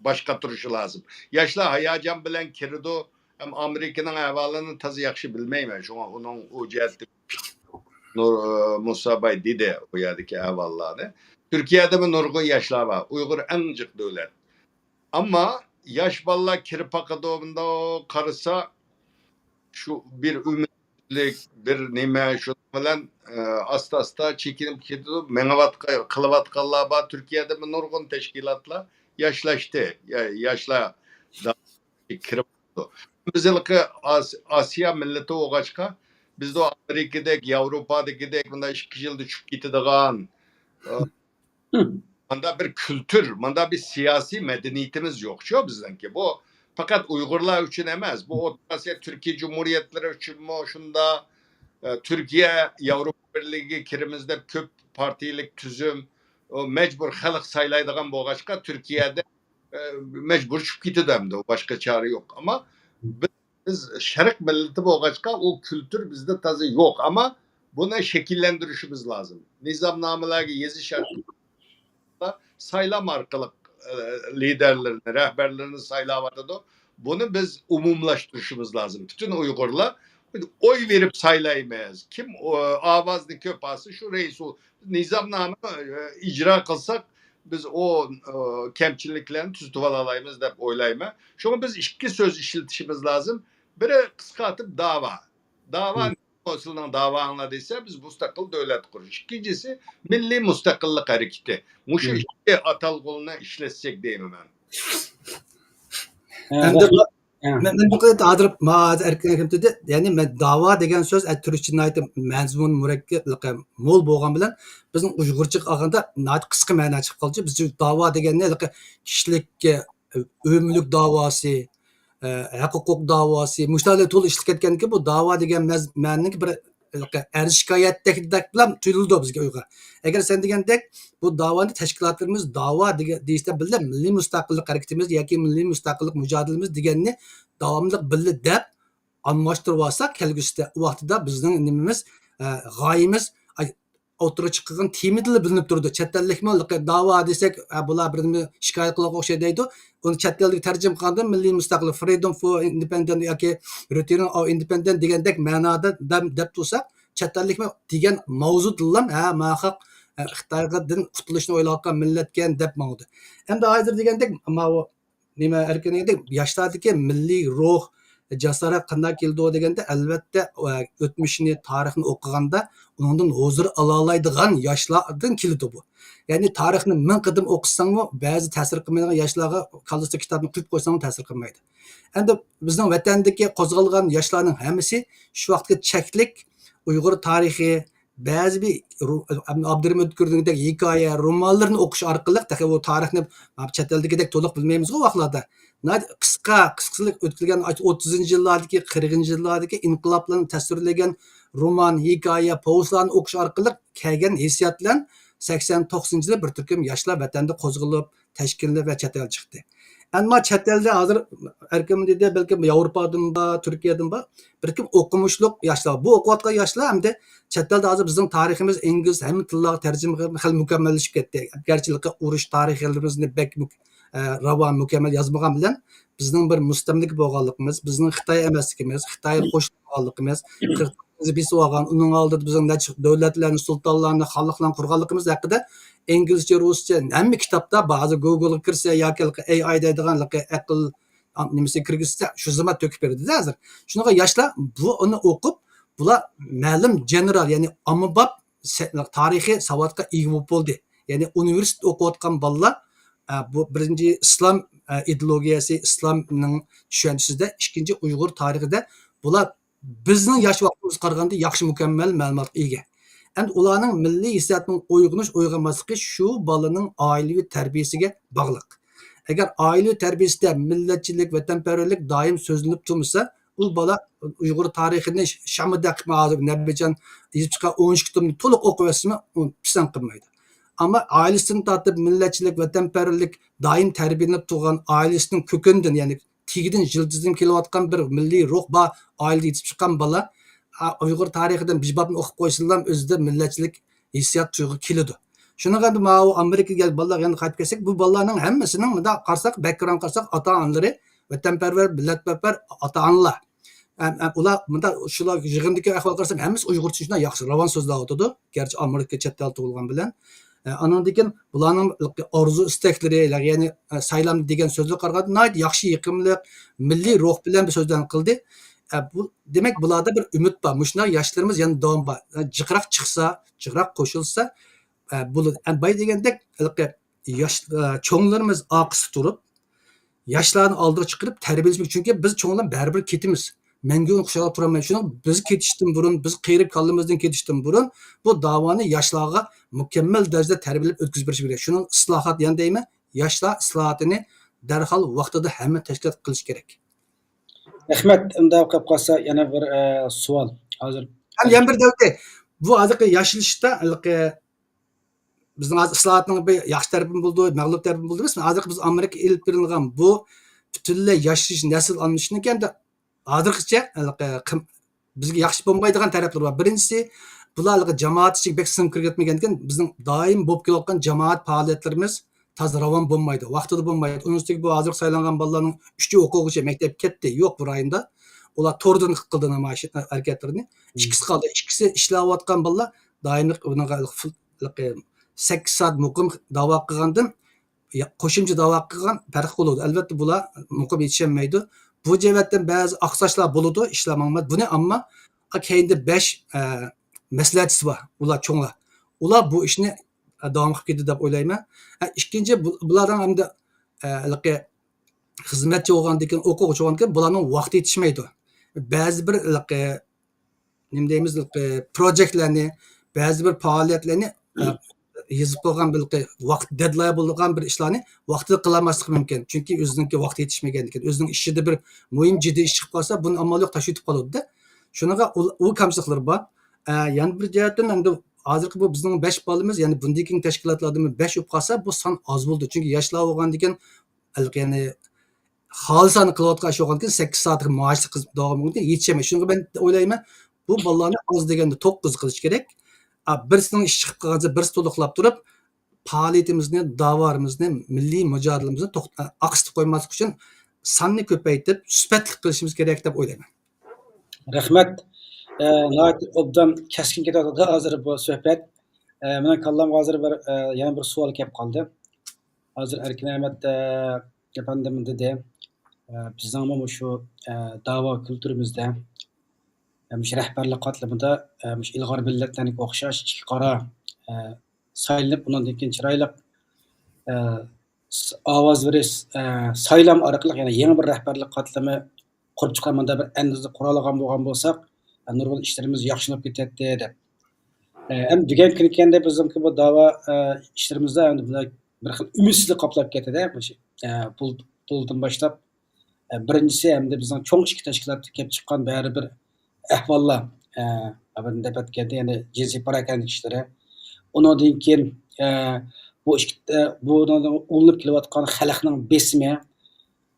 باش قاتۇرۇشى لازىم. ياشلار ھاياجان بىلەن كىرىدۇ. ھەم ئامېرىكىنىڭ ئەھۋالىنى تازا ياخشى بىلمەيمەن. شۇڭا ئۇنىڭ ئۇ جەھەتتە نۇر، ئە، مۇسا باي دېدى ئۇ يەردىكى ئەھۋاللارنى. تۈركىيەدىمۇ نۇرغۇن ياشلار بار. ئۇيغۇر ئەڭ جىق دۆلەت. ئەمما ياش بالىلار كىرىپ باقىدۇ، مۇنداق قارىسا، شۇ بىر ئۈمىدسىزلىك، بىر نېمە، شۇنىڭ بىلەن، ئە، ئاستا-ئاستا چېكىنىپ كېتىدۇ. مېڭىۋاتقان، قىلىۋاتقانلار بار. تۈركىيەدىمۇ نۇرغۇن تەشكىلاتلار ياشلاشتى. يا-، ياشلار كىرىپ بىز ھېلىقى ئاس-، ئاسىيا مىللىتى بولغاچقا، بىزدە ئامېرىكىدەك، ياۋروپادىكىدەك مۇنداق ئىككى يىلدا چۈشۈپ كېتىدىغان، ئە، مانداق بىر كۈلتۈر، مانداق بىر سىياسىي مەدەنىيىتىمىز يوقچۇ بىزنىڭكى. بۇ پەقەت ئۇيغۇرلار ئۈچۈن ئەمەس، بۇ ئوتتۇرا ئاسىيا تۈركىي جۇمھۇرىيەتلىرى ئۈچۈنمۇ شۇنداق. ئە، تۈركىيە ياۋروپا بىرلىكىگە كىرىمىز دەپ كۆپ پارتىيىلىك تۈزۈم، ئۇ مەجبۇر خەلق سايلايدىغان بولغاچقا، تۈركىيەدە، ئە، مەجبۇر چۈشۈپ كېتىدۇ ئەمدى، باشقا چارە يوق. ئەمما بىز، بىز شەرق مىللىتى بولغاچقا، ئۇ كۈلتۈر بىزدە تازا يوق. ئەمما بۇنى شەكىللەندۈرۈشىمىز لازىم. نىزامنامىلەرگە يېزىش ئارقىلىق، سايلام ئارقىلىق، ئە، لىدەرلىرىنى، رەھبەرلىرىنى سايلاۋاتىدۇ. بۇنى بىز ئومۇملاشتۇرۇشىمىز لازىم. پۈتۈن ئۇيغۇرلار ئوي بېرىپ سايلايمىز. كىم، ئۇ، ئاۋازنى كۆپ ئالسا، شۇ رەئىس ئۇ-، نىزامنامىنى، ئە، ئىجرا قىلساق، بىز ئۇ، ئە، كەمچىلىكلەرنى تۈزىتىۋالالايمىز دەپ ئويلايمەن. شۇڭا بىز ئىككى سۆز ئىشلىتىشىمىز لازىم. بىرى قىسقارتىپ داۋا. داۋا سىلىنىڭ داۋاڭلار دېسە، بىز مۇستەقىل دۆلەت قۇرۇش. ئىككىنچىسى، مىللىي مۇستەقىللىق ھەرىكىتى. مۇشۇ ئىككى ئاتالغۇنى ئىشلەتسەك دەيمەن مەن. ئەمدى مەن، مەن بۇ قەدەر ھازىر، ما ھازىر ئەركىن ئاكام دېدى، يەنى مەن داۋا دېگەن سۆز، ئە، تۈركچە ناھايىتى مەزمۇن مۇرەككەپ، مول بولغان بىلەن، بىزنىڭ ئۇيغۇرچىغا ئالغاندا ناھايىتى قىسقا مەنا چىقىپ قالدى. بىز داۋا دېگەننى ھېلىقى كىشىلىك، ئە، ئۆملۈك داۋاسى، ئە، ھەق ھوقۇق داۋاسى، مۇشۇلارنى تولا ئىشلىتىپ كەتكەنكى، بۇ داۋا دېگەن مەز-، مەنىنىڭكى بىر ھېلىقى ئەرز شىكايەتتەك بىلەن تۇيۇلىدۇ بىزگە ئۇيغۇر. ئەگەر سەن دېگەندەك بۇ داۋانى تەشكىلاتلىرىمىز داۋا دېگەن، دېيىشتە بىللە مىللىي مۇستەقىللىق ھەرىكىتىمىز ياكى مىللىي مۇستەقىللىق مۇجادىلىمىز دېگەننى داۋاملىق بىللە دەپ ئالماشتۇرۇۋالساق كەلگۈسىدە، ئۇ ۋاقتىدا بىزنىڭ نېمىمىز، ئە، غايىمىز، ئاي، ئوتتۇرىغا چىققان تېمىدىلا بىلىنىپ تۇرىدۇ. چەت ئەللىكمۇ داۋا دېسەك، ئە، بۇلار بىر نېمە شىكايەت قىلغانغا ئوخشايدۇ دەيدۇ. ئۇنى چەت ئەلدىكى تەرجىمە قىلغاندا مىللىي مۇستەقىللىق، freedom for independent ياكى return of independent دېگەندەك مەنادا دەم-، دەپ تۇرساق، چەت ئەللىكمۇ دېگەن ماۋزۇدىنلا، ھە، ماخاق، ئە، خىتايغا دىن قۇتۇلۇشنى ئويلاۋاتقان مىللەتكەن دەپ ماڭىدۇ. ئەمدى ھازىر دېگەندەك، ماۋۇ نېمە، ئەركىن دېگەندەك، ياشلاردىكى مىللىي روھ، جاسارەت قانداق كېلىدۇ دېگەندە، ئەلۋەتتە، ئە، ئۆتمۈشىنى، تارىخىنى ئوقۇغاندا، ئۇنىڭدىن ھۇزۇر ئالالايدىغان ياشلاردىن كېلىدۇ بۇ. يەنى تارىخنى مىڭ قېتىم ئوقۇساڭمۇ، بەزى تەسىر قىلمايدىغان ياشلارغا كاللىسىدا كىتابنى قويۇپ قويساڭمۇ تەسىر قىلمايدۇ. ئەمدى بىزنىڭ ۋەتەندىكى قوزغالغان ياشلارنىڭ ھەممىسى شۇ ۋاقىتقا چەكلىك ئۇيغۇر تارىخى، بەزى بىر ئابدۇرېھىم ئۆتكۈرنىڭدەك ھېكايە، رومانلىرىنى ئوقۇش ئارقىلىق، تېخى ئۇ تارىخنى چەت ئەلدىكىدەك تولۇق بىلمەيمىزغۇ ئۇ ۋاقىتلاردا. ناھايىتى قىسقا، قىسقىلىق ئۆتكۈزگەن ئوتتۇزىنچى يىللاردىكى، قىرىقىنچى يىللاردىكى ئىنقىلابلارنى تەسۋىرلىگەن رومان، ھېكايە، پوۋېستلارنى ئوقۇش ئارقىلىق كەلگەن ھېسسىيات بىلەن سەكسەن توققۇزىنچى يىلى بىر تۈركۈم ياشلار ۋەتەندە قوزغىلىپ، تەشكىللىنىپ ۋە چەت ئەلگە چىقتى. ئەمما چەت ئەلدە ھازىر ئەركىن دېدى، بەلكىم ياۋروپادىن بار، تۈركىيەدىن بار، بىر كىم ئوقۇمۇشلۇق ياشلار. بۇ ئوقۇۋاتقان ياشلار ئەمدى چەت ئەلدە ھازىر بىزنىڭ تارىخىمىز ئىنگلىز ھەممە تىللارغا تەرجىمە قىلىپ خېلى مۇكەممەللىشىپ كەتتى. گەرچىلىكى ئۇرۇش تارىخلىرىمىزنى بەك مۇك-، ئە، راۋان، مۇكەممەل يازمىغان بىلەن بىزنىڭ بىر مۇستەملىكە بولغانلىقىمىز، بىزنىڭ خىتاي ئەمەسلىكىمىز، خىتايغا قوشۇلغانلىقىمىز، قىرغىزىستاننى بېسىپ ئالغان، ئۇنىڭ ئالدىدا بىزنىڭ نەچچە دۆلەتلەرنى، سۇلتانلارنى، خانلىقلارنى قۇرغانلىقىمىز ھەققىدە ئىنگلىزچە، رۇسچە ھەممە كىتابتا بار. ھازىر گوگلغا كىرسە ياكى ئەي ئاي دەيدىغان ئەقىل نېمىسىگە كىرگۈزسە، شۇ زامان تۆكۈپ بېرىدۇ-دە ھازىر. شۇنىڭغا ياشلار بۇ، ئۇنى ئوقۇپ، بۇلار مەلۇم جېنېرال، يەنى ئاممىباب سە-، تارىخىي ساۋاتقا ئىگە بولۇپ بولدى. يەنى ئۇنىۋېرسىتېتتا ئوقۇۋاتقان بالىلار، ئە، بۇ بىرىنچى ئىسلام، ئە، ئىدېئولوگىيەسى، ئىسلامنىڭ چۈشەنچىسىدە، ئىككىنچى ئۇيغۇر تارىخىدا بۇلار بىزنىڭ ياش ۋاقتىمىزغا قارىغاندا ياخشى مۇكەممەل مەلۇماتقا ئىگە. ئەمدى ئۇلارنىڭ مىللىي ھېسسىياتنىڭ ئويغىنىش، ئويغانماسلىقى شۇ بالىنىڭ ئائىلىۋى تەربىيەسىگە باغلىق. ئەگەر ئائىلىۋى تەربىيەسىدە مىللەتچىلىك، ۋەتەنپەرۋەرلىك دائىم سۆزلىنىپ تۇرمىسا، ئۇ بالا ئۇيغۇر تارىخىنى شامىدەك قىلىپ، ھازىر نەبىجان يېزىپ چىققان ئون ئىككى تومنى تولۇق ئوقۇۋەتسىمۇ، ئۇ پىسەنت قىلمايدۇ. ئەمما ئائىلىسىدىن تارتىپ مىللەتچىلىك، ۋەتەنپەرۋەرلىك دائىم تەربىيەلىنىپ تۇرغان، ئائىلىسىنىڭ كۆكىنىدىن، يەنى تېگىدىن، يىلتىزىدىن كېلىۋاتقان بىر مىللىي روھ بار ئائىلىدە يېتىپ چىققان بالا، ئا، ئۇيغۇر تارىخىدىن بىر بابنى ئوقۇپ قويسىلا، ئۆزىدە مىللەتچىلىك ھېسسىيات تۇيغۇ كېلىدۇ. شۇنىڭغا ئەمدى ماۋۇ ئامېرىكىغا كەلگەن بالىلارغا يەنە قايتىپ كەلسەك، بۇ بالىلارنىڭ ھەممىسىنىڭ مۇنداق قارىساق، بەكگراۋند قارىساق، ئاتا-ئانىلىرى ۋەتەنپەرۋەر، مىللەتپەرۋەر ئاتا-ئانىلار. ئەم، ئەم، ئۇلار مۇنداق، شۇلار يىغىندىكى ئەھۋال قارىسام، ھەممىسى ئۇيغۇرچە شۇنداق ياخشى، راۋان سۆزلەۋاتىدۇ. گەرچە ئامېرىكا چەت ئەل تۇغۇلغان بىلەن. ئە، ئانىڭدىن كېيىن بۇلارنىڭ ئارزۇ ئىستەكلىرى، يەنى، ئە، سايلام دېگەن سۆزلەرگە قارىغاندا ناھايىتى ياخشى، يېقىملىق، مىللىي روھ بىلەن بىر سۆزلەرنى قىلدى. ئە، بۇ، دېمەك، بۇلاردا بىر ئۈمىد بار. مۇشۇنداق ياشلىرىمىز يەنە داۋام بار. ئە، جىقراق چىقسا، جىقراق قوشۇلسا، ئە، بولىدۇ. ئە، بايا دېگەندەك، ھېلىقى ياش، ئە، چوڭلىرىمىز ئارقىسىدا تۇرۇپ، ياشلارنى ئالدىغا چىقىرىپ تەربىيەلىشىمىز. چۈنكى بىز چوڭلار بەرىبىر كېتىمىز. مەڭگۈ ئۇنى قۇچاقلاپ تۇرالمايمىز. شۇنىڭ بىز كېتىشتىن بۇرۇن، بىز قېرىپ كاللىمىزدىن كېتىشتىن بۇرۇن بۇ داۋانى ياشلارغا مۇكەممەل دەرىجىدە تەربىيەلەپ ئۆتكۈزۈپ بېرىش كېرەك. شۇنىڭ ئىسلاھات، يەنە دەيمەن، ياشلار ئىسلاھاتىنى دەرھال ۋاقتىدا ھەممە تەشكىلات قىلىش كېرەك. رەھمەت. ئۇنداق قىلىپ قالسا يەنە بىر، ئە، سوئال. ھازىر ھەم يەنە بىر دەۋتى. بۇ ھازىرقى ياشىلىشتا ھېلىقى بىزنىڭ ھازىر ئىسلاھاتنىڭ بىر ياخشى تەرىپىمۇ بولىدۇ، مەغلۇپ تەرىپىمۇ بولىدۇ. بىز ھازىرقى بىز ئامېرىكا ئېلىپ بېرىلغان بۇ پۈتۈنلەي ياشىلىش، نەسىل ئالمىشىشنىڭكى ئەمدى ھازىرغىچە ھېلىقى قىم-، بىزگە ياخشى بولمايدىغان تەرەپلىرى بار. بىرىنچىسى، بۇلار ھېلىقى جامائەت ئىچىگە بەك سىڭىپ كىرىۋەتمىگەندىكىن، بىزنىڭ دائىم بولۇپ كېلىۋاتقان جامائەت پائالىيەتلىرىمىز تازا راۋان بولمايدۇ، ۋاقتىدا بولمايدۇ. ئۇنىڭ ئۈستىگە بۇ ھازىرقى سايلانغان بالىلارنىڭ ئۈچى ئوقۇغۇچى مەكتەپكە كەتتى، يوق بۇ رايوندا. ئۇلار توردىن قىلدى نامايىش ھەرىكەتلىرىنى. مم. ئىككىسى قالدى. ئىككىسى ئىشلەۋاتقان بالىلار دائىملىق بۇنىڭغا سەككىز سائەت مۇقىم داۋا قىلغاندىن يا-، قوشۇمچە داۋا قىلغان پەرق بولىدۇ. ئەلۋەتتە، بۇلار مۇقىم يېتىشەلمەيدۇ. بۇ جەھەتتىن بەزى ئاقساچلار بولىدۇ، ئىشلەۋالمايدۇ. بۇنى ئەمما كەينىدە بەش، ئە، مەسلىھەتچىسى بار، ئۇلار چوڭلار. ئۇلار بۇ ئىشنى، ئە، داۋام قىلىپ كېتىدۇ دەپ ئويلايمەن. ئە، ئىككىنچى، بۇ-، بۇلارنىڭ ھەمدە، ئە، ھېلىقى خىزمەتچى بولغاندىن كېيىن، ئوقۇغۇچى بولغاندىن كېيىن بۇلارنىڭ ۋاقتى يېتىشمەيدۇ. بەزى بىر ھېلىقى نېمە دەيمىز، پروجېكتلارنى، بەزى بىر پائالىيەتلەرنى، ئە، يېزىپ قويغان بىر ۋاقىت دېدلاين بولغان بىر ئىشلارنى ۋاقتىدا قىلالماسلىقى مۇمكىن. چۈنكى ئۆزىنىڭكى ۋاقتى يېتىشمىگەندىكىن، ئۆزىنىڭ ئىشىدا بىر مۇھىم جىددىي ئىش چىقىپ قالسا، بۇنى ئامال يوق تاشلىۋېتىپ قالىدۇ-دە. شۇنىڭغا ئۇ، ئۇ كەمچىلىكلىرى بار. ئە، يەنە بىر جەھەتتىن ئەمدى ھازىرقى بۇ بىزنىڭ بەش بالىمىز، يەنى بۇندىن كېيىنكى تەشكىلاتلاردىمۇ بەش بولۇپ قالسا، بۇ سان ئاز بولىدۇ. چۈنكى ياشلار بولغاندىن كېيىن، يەنى خالىسانى قىلىۋاتقان ئىش بولغاندىكىن، سەككىز سائەتلىك مائاشلىق خىزمەت داۋامىدا يېتىشەلمەيدۇ. شۇنىڭغا مەن ئويلايمەن، بۇ بالىلارنى ئاز دېگەندە توققۇز قىلىش كېرەك. ئا، بىرسىنىڭ ئىشى چىقىپ قالغانسېرى بىرسى تولۇقلاپ تۇرۇپ، پائالىيىتىمىزنى، داۋالىرىمىزنى، مىللىي مۇجادىلىمىزنى توخت-، ئاقسىتىپ قويماسلىق ئۈچۈن ساننى كۆپەيتىپ، سۈپەتلىك قىلىشىمىز كېرەك دەپ ئويلايمەن. رەھمەت. ئە، ناھايىتى ئوبدان كەسكىن كېتىۋاتىدۇ ھازىر بۇ سۆھبەت. ئە، مېنىڭ كاللامغا ھازىر بىر، ئە، يەنە بىر سوئال كېلىپ قالدى. ھازىر ئەركىن ئەمەت، ئە، ئەپەندىم دېدى، ئە، بىزنىڭمۇ مۇشۇ، ئە، داۋا كۈلتۈرىمىزدە، ئە، مۇشۇ رەھبەرلىك قاتلىمىدا، ئە، مۇشۇ ئىلغار مىللەتلەرنىڭكىگە ئوخشاش ئىككى قارا، ئە، سايلىنىپ، ئۇنىڭدىن كېيىن چىرايلىق، ئە، س-، ئاۋاز بېرىش، ئە، سايلام ئارقىلىق يەنە يېڭى بىر رەھبەرلىك قاتلىمى قۇرۇپ چىققان مۇنداق بىر ئەندىزە قۇرالىغان بولغان بولساق، ئە، نۇرغۇن ئىشلىرىمىز ياخشىلىنىپ كېتەتتى دەپ. ئە، ئەمدى بۈگۈنكى كۈنى كەلگەندە بىزنىڭكى بۇ داۋا، ئە، ئىشلىرىمىزدا ئەمدى بۇنداق بىر خىل ئۈمىدسىزلىك قاپلاپ كەتتى-دە، مۇشۇ، ئە، بۇل-، بۇلدىن باشلاپ، ئە، بىرىنچىسى، ئەمدى بىزنىڭ چوڭ ئىككى تەشكىلاتتا كېلىپ چىققان بەرىبىر ئەھۋاللار، ئە، بىردىن دەپ ئۆتكەندە، يەنى جىنسىي پاراكەندىلىك ئىشلىرى. ئۇنىڭدىن كېيىن، ئە، بۇ ئىككى، ئە، بۇنىڭدىن ئۇلىنىپ كېلىۋاتقان خەلقنىڭ بېسىمى،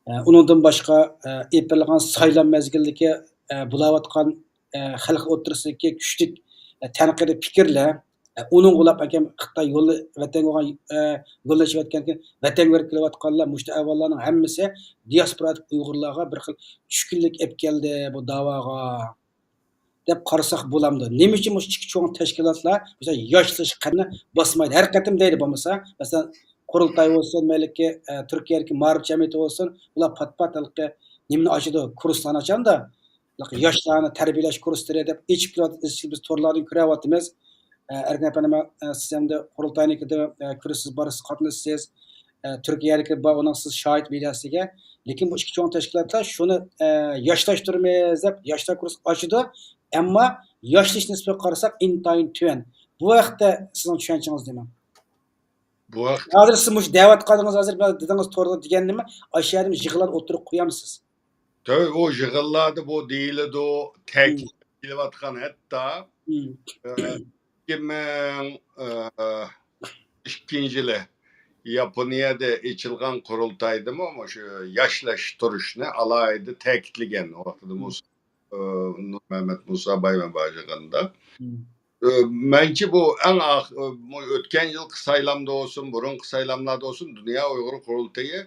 ئە، ئۇنىڭدىن باشقا، ئە، ئېلىپ بېرىلغان سايلام مەزگىلىدىكى، ئە، بولاۋاتقان، ئە، خەلق ئوتتۇرىسىدىكى كۈچلۈك، ئە، تەنقىدىي پىكىرلەر، ئە، ئۇنىڭغا ئۇلاپ ئەكەم خىتاي يولى، ۋەتەنگە بولغان، ئە، يوللىشىۋەتكەندىكىن، ۋەتەنگە بېرىپ كېلىۋاتقانلار، مۇشۇ ئەھۋاللارنىڭ ھەممىسى دىياسپورادىكى ئۇيغۇرلارغا بىر خىل چۈشكۈنلۈك ئېلىپ كەلدى بۇ داۋاغا، دەپ قارىساق بولامدۇ؟ نېمە ئۈچۈن مۇشۇ ئىككى چوڭ تەشكىلاتلار، مىسال، ياشلىشىش قەدىمىنى باسمايدۇ؟ ھەر قېتىم دەيدۇ بولمىسا، مەسىلەن، قۇرۇلتاي بولسۇن، مەيلىكى، ئە، تۈركىيەدىكى مائارىپ جەمئىيىتى بولسۇن، ئۇلار پات-پات ھېلىقى نېمىنى ئاچىدۇ، كۇرسلارنى ئاچامدۇ؟ ياشلارنى تەربىيەلەش كۇرسلىرى دەپ ئېچىپ كېلىۋاتىدۇ. ئىزچىل بىز تورلاردىن كۆرۈۋاتىمىز. ئە، ئەركىن ئەپەندىم، ئە، سىز ئەمدى قۇرۇلتاينىڭكىدە، ئە، كۆرىسىز، بارىسىز، قاتنىشىسىز. ئە، تۈركىيەدىكى بار، ئۇنىڭ سىز شاھىت مېدىياسىگە. لېكىن بۇ ئىككى چوڭ تەشكىلاتلار شۇنى، ئە، ياشلاشتۇرىمىز دەپ ياشلار كۇرسى ئاچىدۇ. ئەمما ياشلىشىش نىسبىتىگە قارىساق ئىنتايىن تۆۋەن. بۇ ھەقتە سىزنىڭ چۈشەنچىڭىز نېمە؟ بۇ ھەقتە ھازىر سىز مۇشۇ دەۋاتقانىڭىز، ھازىر بىر دېدىڭىز توردا دېگەننىمۇ، ئاشۇ يەردىمۇ يىغىنلارنى ئوتتۇرىغا قويامسىز؟ تۆ-، ئۇ يىغىنلاردا بۇ دېيىلىدۇ، تەكىتلىنىۋاتقان ھەتتا، مم. ئە، ئىككى مىڭ ئىككىنچى يىلى ياپونىيەدە ئېچىلغان قۇرۇلتايدىمۇ مۇشۇ ياشلاشتۇرۇشنى ئالاھىدە تەكىتلىگەن. ئۇ ۋاقتىدا مم. مۇسا، ئە، نۇرمەمەت مۇسابايمەن بار يىغىندا. مم. ئە، مەنچە بۇ ئەڭ ئاخ-، ئە، بۇ ئۆتكەن يىلقى سايلامدا بولسۇن، بۇرۇنقى سايلاملاردا بولسۇن، دۇنيا ئۇيغۇر قۇرۇلتىيى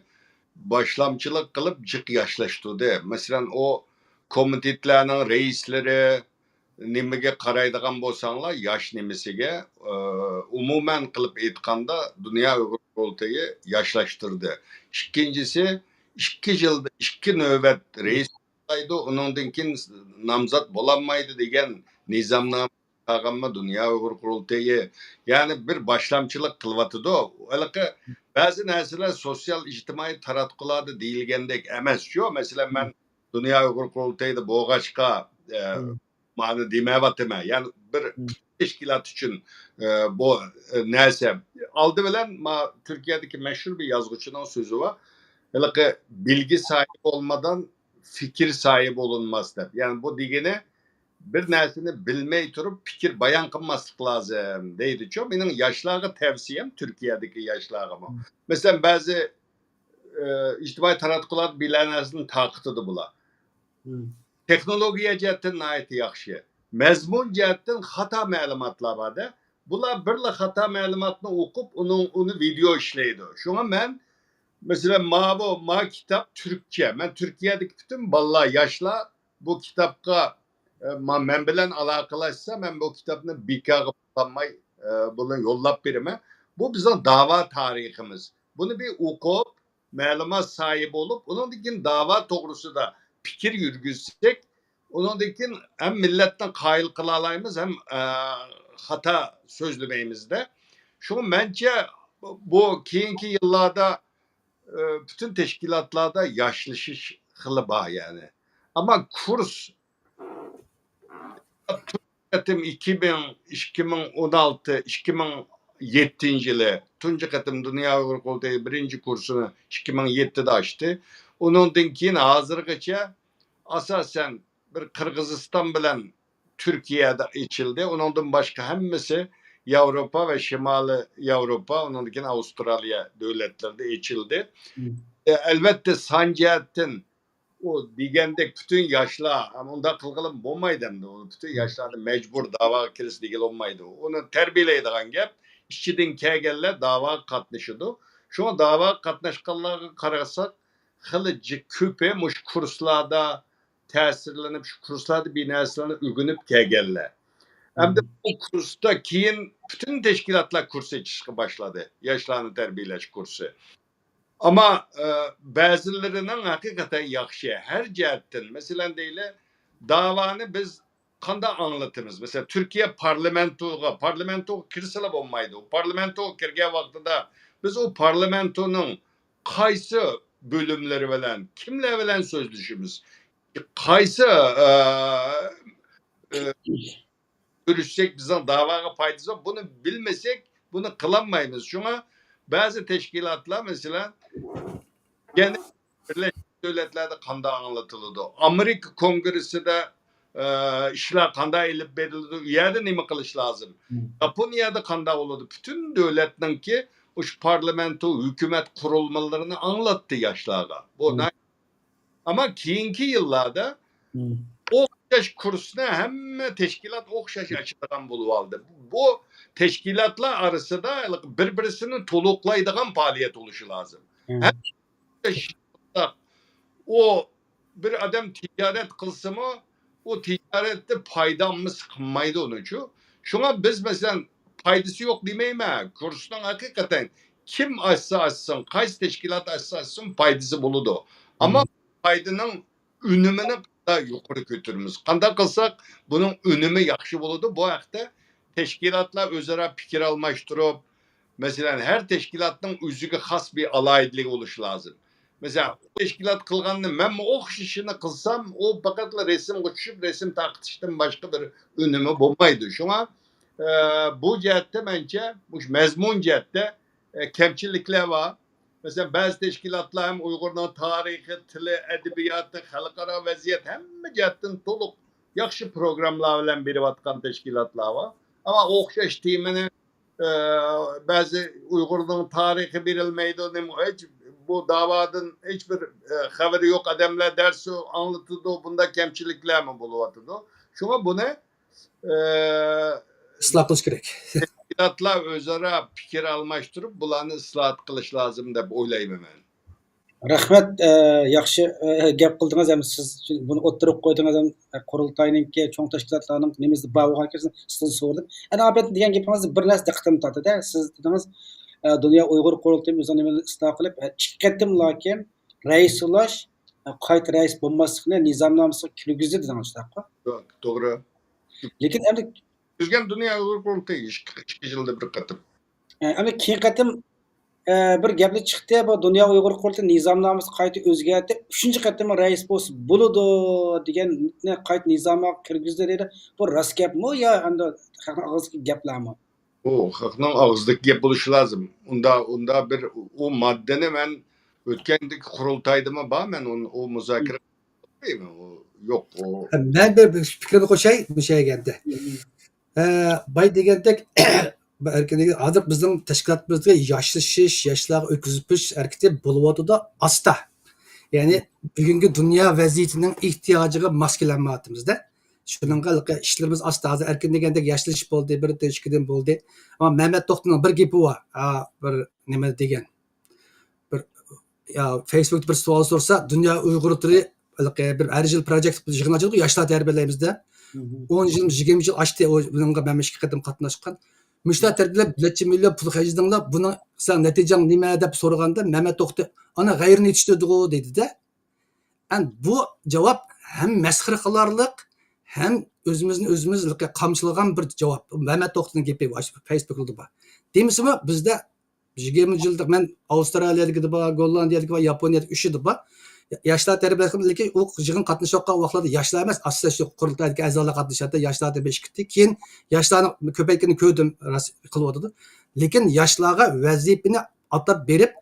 باشلامچىلىق قىلىپ جىق ياشلاشتۇردى. مەسىلەن، ئۇ كومىتېتلارنىڭ رەئىسلىرى، نېمىگە قارايدىغان بولساڭلار، ياش نېمىسىگە، ئە، ئومۇمەن قىلىپ ئېيتقاندا، دۇنيا ئۇيغۇر قۇرۇلتىيى ياشلاشتۇردى. ئىككىنچىسى، ئىككى يىلدا ئىككى نۆۋەت رەئىس سايلايدۇ، ئۇنىڭدىن كېيىن نامزات بولالمايدۇ دېگەن نىزامنامە چىقارغانمۇ دۇنيا ئۇيغۇر قۇرۇلتىيى؟ يەنى بىر باشلامچىلىق قىلىۋاتىدۇ. ھېلىقى بەزى نەرسىلەر سوتسىيال ئىجتىمائىي تاراتقۇلاردا دېيىلگەندەك ئەمەسچۇ. مەسىلەن، مەن دۇنيا ئۇيغۇر قۇرۇلتىيىدا بولغاچقا، ئە، مانا دېمەيۋاتىمەن. يەنى بىر تەشكىلات ئۈچۈن، ئە، بۇ، ئە، نەرسە. ئالدى بىلەن ما تۈركىيەدىكى مەشھۇر بىر يازغۇچىنىڭ سۆزى بار. ھېلىقى بىلگە ساھىبى بولمىدىن پىكىر ساھىبى بولۇنماس دەپ. يەنى بۇ دېگىنى بىر نەرسىنى بىلمەي تۇرۇپ پىكىر بايان قىلماسلىق لازىم دەيدىچۇ. مېنىڭ ياشلارغا تەۋسىيەم، تۈركىيەدىكى ياشلارغىمۇ. مەسىلەن، بەزى، ئە، ئىجتىمائىي تاراتقۇلاردا بىلەر نەرسىنى تارقىتىدۇ بۇلار. تېخنولوگىيە جەھەتتىن ناھايىتى ياخشى. مەزمۇن جەھەتتىن خاتا مەلۇماتلار بار-دە. بۇلار بىرلا خاتا مەلۇماتنى ئوقۇپ، ئۇنىڭ، ئۇنى ۋىدېئو ئىشلەيدۇ. شۇڭا مەن، مەسىلەن، ماۋۇ، ما كىتاب تۈركچە. مەن تۈركىيەدىكى پۈتۈن بالىلار، ياشلار بۇ كىتابقا، ئە، ما-، مەن بىلەن ئالاقىلەشسە، مەن بۇ كىتابنى بىكارغا پۇل ئالماي، ئە، بۇنى يوللاپ بېرىمەن. بۇ بىزنىڭ داۋا تارىخىمىز. بۇنى بىر ئوقۇپ، مەلۇمات ساھىبى بولۇپ، ئۇنىڭدىن كېيىن داۋا توغرىسىدا پىكىر يۈرگۈزسەك، ئۇنىڭدىن كېيىن ھەم مىللەتنى قايىل قىلالايمىز، ھەم، ئە، خاتا سۆزلىمەيمىز-دە. شۇڭا مەنچە بۇ كېيىنكى يىللاردا، ئە، پۈتۈن تەشكىلاتلاردا ياشلىشىش خىلى بار، يەنى. ئەمما كۇرس قېتىم ئىككى مىڭ، ئىككى مىڭ ئون ئالتە، ئىككى مىڭ يەتتىنچى يىلى تۇنجى قېتىم دۇنيا ئۇيغۇر قۇرۇلتىيى بىرىنچى كۇرسىنى ئىككى مىڭ يەتتىدە ئاچتى. ئۇنىڭدىن كېيىن ھازىرغىچە ئاساسەن بىر قىرغىزىستان بىلەن تۈركىيەدە ئېچىلدى. ئۇنىڭدىن باشقا ھەممىسى ياۋروپا ۋە شىمالىي ياۋروپا، ئۇنىڭدىن كېيىن ئاۋسترالىيە دۆلەتلىرىدە ئېچىلدى. مم. ئە، ئەلۋەتتە، سان جەھەتتىن ئۇ دېگەندەك پۈتۈن ياشلار، ئەمما ئۇنداق قىلغىلى بولمايدۇ ئەمدى. ئۇ پۈتۈن ياشلارنى مەجبۇر داۋاغا كىرسە دېگىلى بولمايدۇ. ئۇنى تەربىيەلەيدىغان گەپ، ئىچىدىن كەلگەنلەر داۋاغا قاتنىشىدۇ. شۇڭا داۋاغا قاتناشقانلارغا قارىساق، خېلى جىق كۆپى مۇشۇ كۇرسلاردا تەسىرلىنىپ، شۇ كۇرسلاردا بىر نەرسىلەرنى ئۆگىنىپ كەلگەنلەر. ئەمدى بۇ كۇرستا كېيىن پۈتۈن تەشكىلاتلار كۇرس ئېچىشقا باشلىدى، ياشلارنى تەربىيەلەش كۇرسى. ئەمما، ئە، بەزىلىرىنىڭ ھەقىقەتەن ياخشى، ھەر جەھەتتىن. مەسىلەن، دەيلى، داۋانى بىز قانداق ئاڭلىتىمىز؟ مەسىلەن، تۈركىيە پارلامېنتوغا، پارلامېنتوغا كىرسىلا بولمايدۇ. پارلامېنتوغا كىرگەن ۋاقتىدا بىز ئۇ پارلامېنتونىڭ قايسى بۆلۈملىرى بىلەن، كىملەر بىلەن سۆزلىشىمىز؟ قايسى، ئە، ئە، كۆرۈشسەك بىزنىڭ داۋاغا پايدىسى بار. بۇنى بىلمىسەك، بۇنى قىلالمايمىز. شۇڭا بەزى تەشكىلاتلار، مەسىلەن، يەنە بىرلەشكەن دۆلەتلەردە قانداق ئاڭلىتىلىدۇ؟ ئامېرىكا كونگرېسسىدا، ئە، ئىشلار قانداق ئېلىپ بېرىلىدۇ؟ ئۇ يەردە نېمە قىلىش لازىم؟ مم. ياپونىيەدە قانداق بولىدۇ؟ پۈتۈن دۆلەتنىڭكى ئۇ پارلامېنتو، ھۆكۈمەت قۇرۇلمىلىرىنى ئاڭلاتتى ياشلارغا. بۇ مم. ئەمما كېيىنكى يىللاردا مم. ئوخشاش كۇرسنى ھەممە تەشكىلات ئوخشاش ئاچىدىغان بولۇۋالدى. بۇ تەشكىلاتلار ئارىسىدا بىر-بىرسىنى تولۇقلايدىغان پائالىيەت بولۇشى لازىم. مم. ھەممە ئوخشاش. ئۇ بىر ئادەم تىجارەت قىلسىمۇ، ئۇ تىجارەتتە پايدا ئالمىسا قىلمايدۇ ئۇنىچۇ. شۇڭا بىز، مەسىلەن، پايدىسى يوق دېمەيمەن. كۇرسنىڭ ھەقىقەتەن كىم ئاچسا ئاچسۇن، قايسى تەشكىلات ئاچسا ئاچسۇن، پايدىسى بولىدۇ. ئەمما مم. پايدىنىڭ ئۈنۈمىنى قانداق يۇقىرى كۆتۈرىمىز؟ قانداق قىلساق بۇنىڭ ئۈنۈمى ياخشى بولىدۇ؟ بۇ ھەقتە تەشكىلاتلار ئۆزئارا پىكىر ئالماشتۇرۇپ، مەسىلەن، ھەر تەشكىلاتنىڭ ئۆزىگە خاس بىر ئالاھىدىلىكى بولۇشى لازىم. مەسىلەن، تەشكىلات قىلغاننى مەنمۇ ئوخشىشىنى قىلسام، ئۇ پەقەتلا رەسىمگە چۈشۈپ، رەسىم تارقىتىشتىن باشقا بىر ئۈنۈمى بولمايدۇ. شۇڭا، ئە، بۇ جەھەتتە مەنچە، مۇشۇ مەزمۇن جەھەتتە، ئە، كەمچىلىكلەر بار. مەسىلەن، بەزى تەشكىلاتلار ھەم ئۇيغۇرنىڭ تارىخى، تىلى، ئەدەبىياتى، خەلقئارا ۋەزىيەت، ھەممە جەھەتتىن تولۇق ياخشى پروگراممىلار بىلەن بېرىۋاتقان تەشكىلاتلار بار. ئەمما ئوخشاش تېمىنى، ئە، بەزى ئۇيغۇرنىڭ تارىخى بېرىلمەيدۇ، نېمە، ھېچ بۇ داۋادىن ھېچ بىر، ئە، خەۋىرى يوق ئادەملەر دەرس ئاڭلىتىدۇ، بۇنداق كەمچىلىكلەرمۇ بولۇۋاتىدۇ. شۇڭا بۇنى، ئە، ئىسلاھ قىلىش كېرەك. تەشكىلاتلار ئۆزئارا پىكىر ئالماشتۇرۇپ، بۇلارنى ئىسلاھات قىلىش لازىم دەپ ئويلايمەن مەن. رەھمەت، ئە، ياخشى، ئە، گەپ قىلدىڭىز ھەم سىز بۇنى ئوتتۇرىغا قويدىڭىز ھەم، ئە، قۇرۇلتاينىڭكى چوڭ تەشكىلاتلارنىڭ نېمىسى بار بولغان ئىكەن، سىزدىن سورىدىم. ئەنە ئاپەت دېگەن گېپىڭىزدە بىر نەرسە دىققىتىمنى تارتتى-دە، سىز دېدىڭىز، ئە، دۇنيا ئۇيغۇر قۇرۇلتىيى ئۆزىنىڭ نېمىنى ئىسلاھ قىلىپ، ئە، ئىككى قېتىملاكىن رەئىس سولاش، ئە، قايتا رەئىس بولماسلىقنى نىزامنامىسىغا كىرگۈزدى دېدىڭىز، شۇنداققۇ؟ توغرا. لېكىن ئەمدى تۈزگەن دۇنيا ئۇيغۇر قۇرۇلتىيى ئىككى، ئىككى يىلدا بىر قېتىم. ئەمدى كېيىن قېتىم، ئە، بىر گەپلەر چىقتى، بۇ دۇنيا ئۇيغۇر قۇرۇلتىيى نىزامنامىسى قايتا ئۆزگەرتىپ، ئۈچىنچى قېتىم رەئىس بولسا بولىدۇ دېگەننى قايتا نىزامغا كىرگۈزدى دېدى. بۇ راست گەپمۇ يا ئەمدى خەقنىڭ ئاغزىدىكى گەپلەرمۇ؟ ئۇ خەقنىڭ ئاغزىدىكى گەپ بولۇشى لازىم. ئۇندا، ئۇندا بىر ئۇ ماددىنى مەن ئۆتكەندىكى قۇرۇلتايدىمۇ بار، مەن ئۇنى، ئۇ مۇزاكىرە قىلمايمەن. ئۇ يوق، ئۇ. مەن بىر، بىر پىكرىمنى قوشاي، مۇشۇ يەردە. ھە، باي دېگەندەك، بۇ ئەركىنلىكى ھازىر بىزنىڭ تەشكىلاتىمىزدا ياشلىشىش، ياشلارغا ئۆتكۈزۈپ بېرىش ھەرىكىتى بولۇۋاتىدۇ ئاستا. يەنى بۈگۈنكى دۇنيا ۋەزىيىتىنىڭ ئېھتىياجىغا ماس كېلەلمەيۋاتىمىز-دە. شۇنىڭغا ھېلىقى ئىشلىرىمىز ئاستا. ھازىر ئەركىن دېگەندەك ياشلىشىش بولدى، بىردىن، ئىككىدىن بولدى. ئەمما مەمەت توختىنىڭ بىر گېپى بار، ھە، بىر نېمە دېگەن. بىر، يا، فېيسبۇكتا بىر سوئال سورىسا، دۇنيا ئۇيغۇر تىلى، ھېلىقى بىر ھەر يىل پروجېكت يىغىن ئاچىدۇ، ياشلار تەربىيەلەيمىز-دە. مم. ئون يىل، يىگىرمە يىل ئاشتى، ئۇ، بۇنىڭغا مەن ئىككى قېتىم قاتناشقان. مۇشۇلار تەربىيەلەپ، نەچچە مىليون پۇل خەجلىدىڭلار، بۇنىڭ سەن نەتىجەڭ نېمە دەپ سورىغاندا، مەمەت توختى، ئانا، غەيرىينى يېتىشتۈردىغۇ دېدى-دە. ئەمدى بۇ جاۋاب ھەم مەسخىرە قىلارلىق، ھەم ئۆزىمىزنى ئۆزىمىز قامچىلىغان بىر جاۋاب. مەمەت توختىنىڭ گېپى بار، شۇ فەيسبۇكلاردا بار. دېمىسىمۇ، بىزدە يىگىرمە يىلدا، مەن ئاۋسترالىيەدىكىدە بار، گوللاندىيەدىكى بار، ياپونىيەدىكى ئۈچىدە بار. يا-، ياشلار تەربىيەلەشكەن، لېكىن ئۇ يىغىن قاتنىشىۋاتقان ۋاقىتلاردا ياشلار ئەمەس، ئاساسەن شۇ قۇرۇلتايدىكى ئەزالار قاتنىشاتتى، ياشلار تەربىيەلىشىپ كېتىپ، كېيىن ياشلارنى كۆپەيتكىنىنى كۆردۈم، راست قىلىۋاتىدۇ. لېكىن ياشلارغا ۋەزىپىنى ئاتاپ بېرىپ،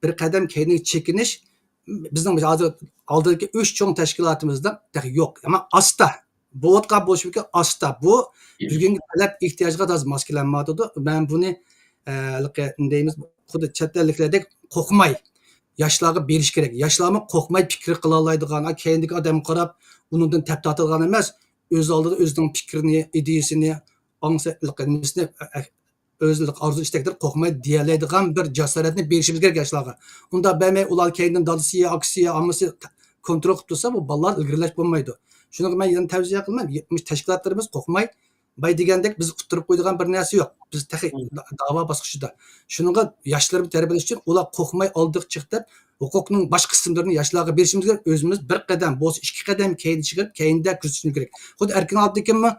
بىر قەدەم كەينىگە چېكىنىش، بىزنىڭ ھازىر ئالدىدىكى ئۈچ چوڭ تەشكىلاتىمىزدا تېخى يوق. ئەمما ئاستا، بولۇۋاتقان بولۇشى مۇمكىن، ئاستا. بۇ بۈگۈنكى تەلەپ ئېھتىياجغا تازا ماس كېلەلمەيۋاتىدۇ. مەن بۇنى، ئە، ھېلىقى، نېمە دەيمىز، خۇددى چەت ئەللىكلەردەك قورقماي ياشلارغا بېرىش كېرەك. ياشلارمۇ قورقماي پىكىر قىلالايدىغان، ئا، كەينىدىكى ئادەمگە قاراپ ئۇنىڭدىن تەپ تارتىدىغان ئەمەس، ئۆز ئالدىدا ئۆزىنىڭ پىكرىنى، ئىدىيىسىنى، ئاڭسا-، ھېلىقى نېمىسىنى، ئە، ئە، ئۆزىنىڭ ئارزۇ ئىستەكلىرىگە قورقماي دېيەلەيدىغان بىر جاسارەتنى بېرىشىمىز كېرەك ياشلارغا. ئۇنداق بەرمەي، ئۇلار كەينىدىن دادىسى يا ئاكىسى يا ئاممىسى كونترول قىلىپ تۇرسا، بۇ بالىلار ئىلگىرىلەش بولمايدۇ. شۇنىڭغا مەن يەنە تەۋسىيە قىلىمەن، مۇشۇ تەشكىلاتلىرىمىز قورقماي، باي دېگەندەك بىز ئۇتتۇرۇپ قويىدىغان بىر نەرسە يوق. بىز تېخى دا-، داۋا باسقۇچىدا. شۇنىڭغا ياشلىرىمىزنى تەربىيەلەش ئۈچۈن ئۇلار قورقماي ئالدىغا چىق دەپ، ھوقۇقنىڭ باشقا قىسىملىرىنى ياشلارغا بېرىشىمىز كېرەك. ئۆزىمىز بىر قەدەم بولسا، ئىككى قەدەم كەينىگە چىقىپ، كەينىدە كۆرسىتىشىمىز كېرەك. خۇددى ئەركىن ئابدۇكىممۇ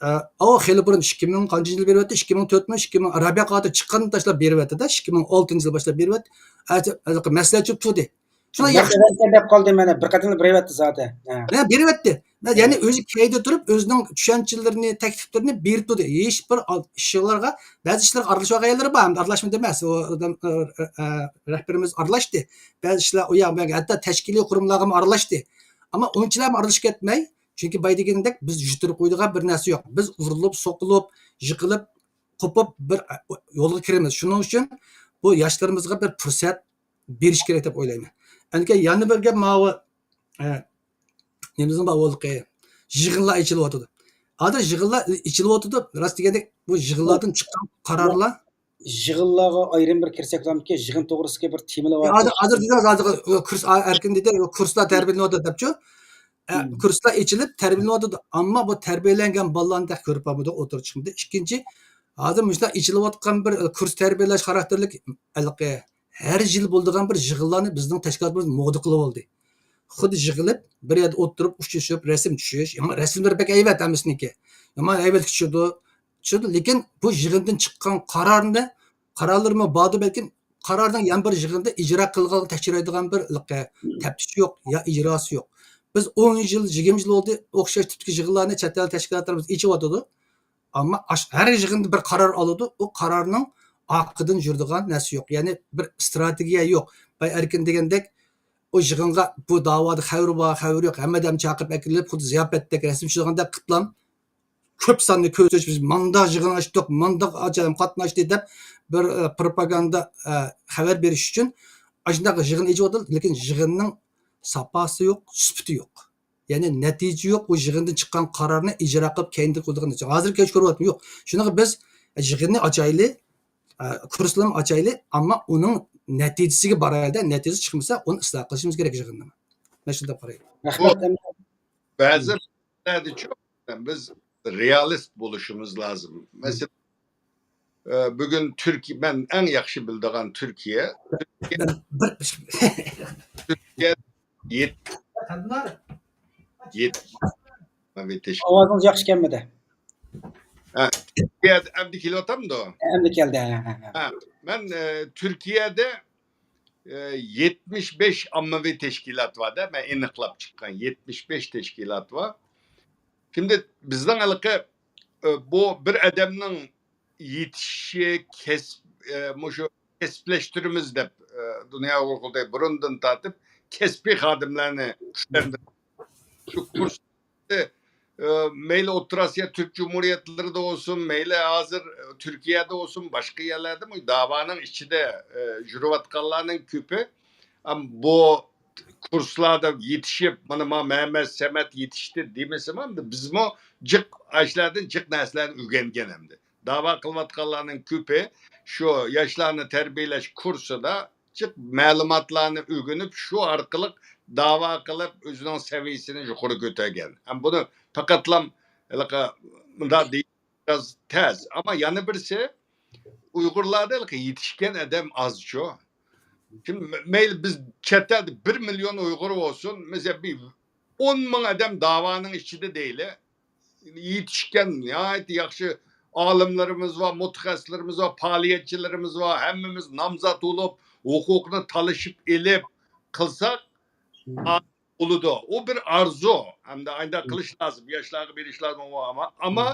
ئە، ئاۋۇ خېلى بۇرۇن، ئىككى مىڭ قانچە يىل بېرىۋەتتى؟ ئىككى مىڭ تۆت مىڭ، ئىككى مىڭ، رابىيە قادىر چىققاندىن باشلاپ بېرىۋەتتى-دە، ئىككى مىڭ ئالتىنچى يىل باشلاپ بېرىۋەتتى. ھازىر، ھازىرقى مەسىلە چۈشۈپ تۇردى. شۇنىڭ ياخشى. بەرسەم دەپ قالدى مانا، بىر قېتىملا بېرىۋەتتى زادى. ھە. ھە، بېرىۋەتتى. مە-، يەنى ئۆزى كەينىدە تۇرۇپ، ئۆزىنىڭ چۈشەنچىلىرىنى، تەكلىپلىرىنى بېرىپ تۇردى. ھېچ بىر ئال-، ئىشلارغا، بەزى ئىشلارغا ئارىلىشىۋالغان يەرلىرى بار، ئەمدى ئارىلاشمىدى ئەمەس. ئۇ ئادەم، ئە، ئە، ئە، رەھبىرىمىز ئارىلاشتى. بەزى ئىشلار ئۇ ياق، بۇ ياق، ھەتتا تەشكىلىي قۇرۇملارغىمۇ ئارىلاشتى. ئەمما ئۇنچىلارمۇ ئارىلىشىپ كەتمەي، چۈنكى باي دېگىنىدەك بىز يۈتتۈرۈپ قويىدىغان بىر نەرسە يوق. بىز ئۇرۇلۇپ، سوقۇلۇپ، يىقىلىپ، قوپۇپ بىر يولغا كىرىمىز. شۇنىڭ ئۈچۈن بۇ ياشلىرىمىزغا بىر پۇرسەت بېرىش كېرەك دەپ ئويلايمەن. ئەنكەي يەنە بىر گەپ ماۋۇ، ئە، نېمىزنىڭ بار بولدۇقى؟ يىغىنلار ئېچىلىۋاتىدۇ. ھازىر يىغىنلار ئېچىلىۋاتىدۇ. راست دېگەندەك بۇ يىغىنلاردىن چىققان قارارلار يىغىنلارغا ئايرىم بىر كىرسەك بولامدىكىن، يىغىن توغرىسىدىكى بىر تېمىلار بار. ھازىر، ھازىر دېدىڭىز، ھازىر كۇرس، ئەركىن دېدى، كۇرسلار تەربىيەلىنىۋاتىدۇ دەپچۇ. ئە، كۇرسلار ئېچىلىپ تەربىيەلىنىۋاتىدۇ. ئەمما بۇ تەربىيەلەنگەن بالىلارنى تېخى كۆرۈپ باقمىدۇق، ئوتتۇرىغا چىقمىدى. ئىككىنچى، ھازىر مۇشۇنداق ئېچىلىۋاتقان بىر، ئە، كۇرس تەربىيەلەش خاراكتېرلىك، ھېلىقى ھەر يىل بولىدىغان بىر يىغىنلارنى بىزنىڭ تەشكىلاتىمىز مودا قىلىۋالدى. خۇددى يىغىلىپ، بىر يەردە ئولتۇرۇپ، ئۇچرىشىپ، رەسىم چۈشۈش. يامان رەسىملىرى بەك ھەيۋەت ھەممىسىنىڭكى. يامان ھەيۋەتكە چۈشىدۇ. چۈشىدۇ. لېكىن بۇ يىغىندىن چىققان قارارنى، قارارلىرىمۇ باردۇ، بەلكىم قارارنىڭ يەنە بىر يىغىندا ئىجرا قىلغانلىقىنى تەكشۈرەيدىغان بىر، ھېلىقى، تەپتىش يوق، يا ئىجراسى يوق. بىز ئون يىل، يىگىرمە يىل بولدى، ئوخشاش تىپتىكى يىغىنلارنى چەت ئەل تەشكىلاتلىرىمىز ئېچىۋاتىدۇ. ئەمما ئاش-، ھەر يىغىندا بىر قارار ئالىدۇ، ئۇ قارارنىڭ ئارقىدىن يۈرىدىغان نەرسە يوق. يەنى بىر ئىستراتېگىيە يوق. باي ئەركىن دېگەندەك، ئۇ يىغىنغا بۇ داۋادا خەۋىرى بار، خەۋىرى يوق، ھەممە ئادەم چاقىرىپ ئەكىرىلىپ، خۇددى زىياپەتتەك، رەسىم چىزغاندەك قىپلام كۆپ ساننى كۆرسىتىش، بىز مانداق يىغىن ئاچتۇق، مانداق ئادەم قاتناشتى دەپ بىر، ئە، پروپاگاندا، ئە، خەۋەر بېرىش ئۈچۈن ئاشۇنداق يىغىن ئېچىۋاتىدۇ، لېكىن يىغىننىڭ ساپاسى يوق، سۈپىتى يوق. يەنى نەتىجە يوق، ئۇ يىغىندىن چىققان قارارنى ئىجرا قىلىپ كەينىدە قويىدىغان نەرسە. ھازىر كەچ كۆرۈۋاتىمەن، يوق. شۇنىڭغا بىز يىغىننى ئاچايلى، ئە، كۇرسلارنى ئاچايلى، ئەمما ئۇنىڭ نەتىجىسىگە بارايلى، نەتىجىسى چىقمىسا، ئۇنى ئىسلاھ قىلىشىمىز كېرەك يىغىننى. مەن شۇنداق قارايمەن. رەھمەت. بەزى مەسىلىلەردىچۇ بىز رېئالىست بولۇشىمىز لازىم. مەسىلەن، ئە، بۈگۈن تۈركىيە، مەن ئەڭ ياخشى بىلىدىغان تۈركىيە. تۈركىيە، تۈركىيە يەت-، يەت-، ئاۋازىڭىز ياخشى كەلمىدى. ھە، تۈركىيەدە ئەمدى كېلىۋاتامدۇ؟ ئەمدى كەلدى، ھە، ھە، ھە. ھە، مەن، ئە، تۈركىيەدە، ئە، يەتمىش بەش ئاممىۋى تەشكىلات بار-دە، مەن ئېنىقلاپ چىققان يەتمىش بەش تەشكىلات بار. شىمدى بىزنىڭ ھېلىقى، ئە، بۇ بىر ئادەمنىڭ يېتىشىشى، كەسىپ، ئە، مۇشۇ كەسىپلەشتۈرىمىز دەپ، ئە، دۇنيا ئۇيغۇر قۇرۇلتىيى بۇرۇندىن تارتىپ كەسپىي خادىملارنى كۈچلەندۈرۈپ، شۇ كۇرس، ئە، مەيلى ئوتتۇرا ئاسىيا تۈرك جۇمھۇرىيەتلىرىدە بولسۇن، مەيلى ھازىر، ئە، تۈركىيەدە بولسۇن، باشقا يەرلەردە بۇ داۋانىڭ ئىچىدە، ئە، يۈرۈۋاتقانلارنىڭ كۆپى، ئەم، بۇ كۇرسلاردا يېتىشىپ، مانا، ما-، مەمەت، سەمەت يېتىشتى دېمىسىمۇ، ئەمدى بىزمۇ جىق ئاشۇلاردىن جىق نەرسىلەرنى ئۆگەنگەن ئەمدى. داۋا قىلىۋاتقانلارنىڭ كۆپى شۇ ياشلارنى تەربىيەلەش كۇرسىدا جىق مەلۇماتلارنى ئۆگىنىپ، شۇ ئارقىلىق داۋا قىلىپ، ئۆزىنىڭ سەۋىيەسىنى يۇقىرى كۆتۈرگەن. ھەم بۇنى پەقەتلا ھېلىقى مۇنداق دېيىش بىراز تەس. ئەمما يەنە بىرسى، ئۇيغۇرلاردا ھېلىقى يېتىشكەن ئادەم ئازچۇ. شىم-، مەيلى بىز چەت ئەلدە بىر مىليون ئۇيغۇر بولسۇن، مەسىلەن، بىر ئون مىڭ ئادەم داۋانىڭ ئىچىدە دەيلى. يېتىشكەن ناھايىتى ياخشى ئالىملىرىمىز بار، مۇتەخەسسىسلىرىمىز بار، پائالىيەتچىلىرىمىز بار. ھەممىمىز نامزات بولۇپ، ھوقۇقنى تالىشىپ ئېلىپ قىلساق، بولىدۇ. ئۇ بىر ئارزۇ. ھەمدە ئايدا قىلىش لازىم. ياشلارغا بېرىش لازىم ئۇ ئەمما. ئەمما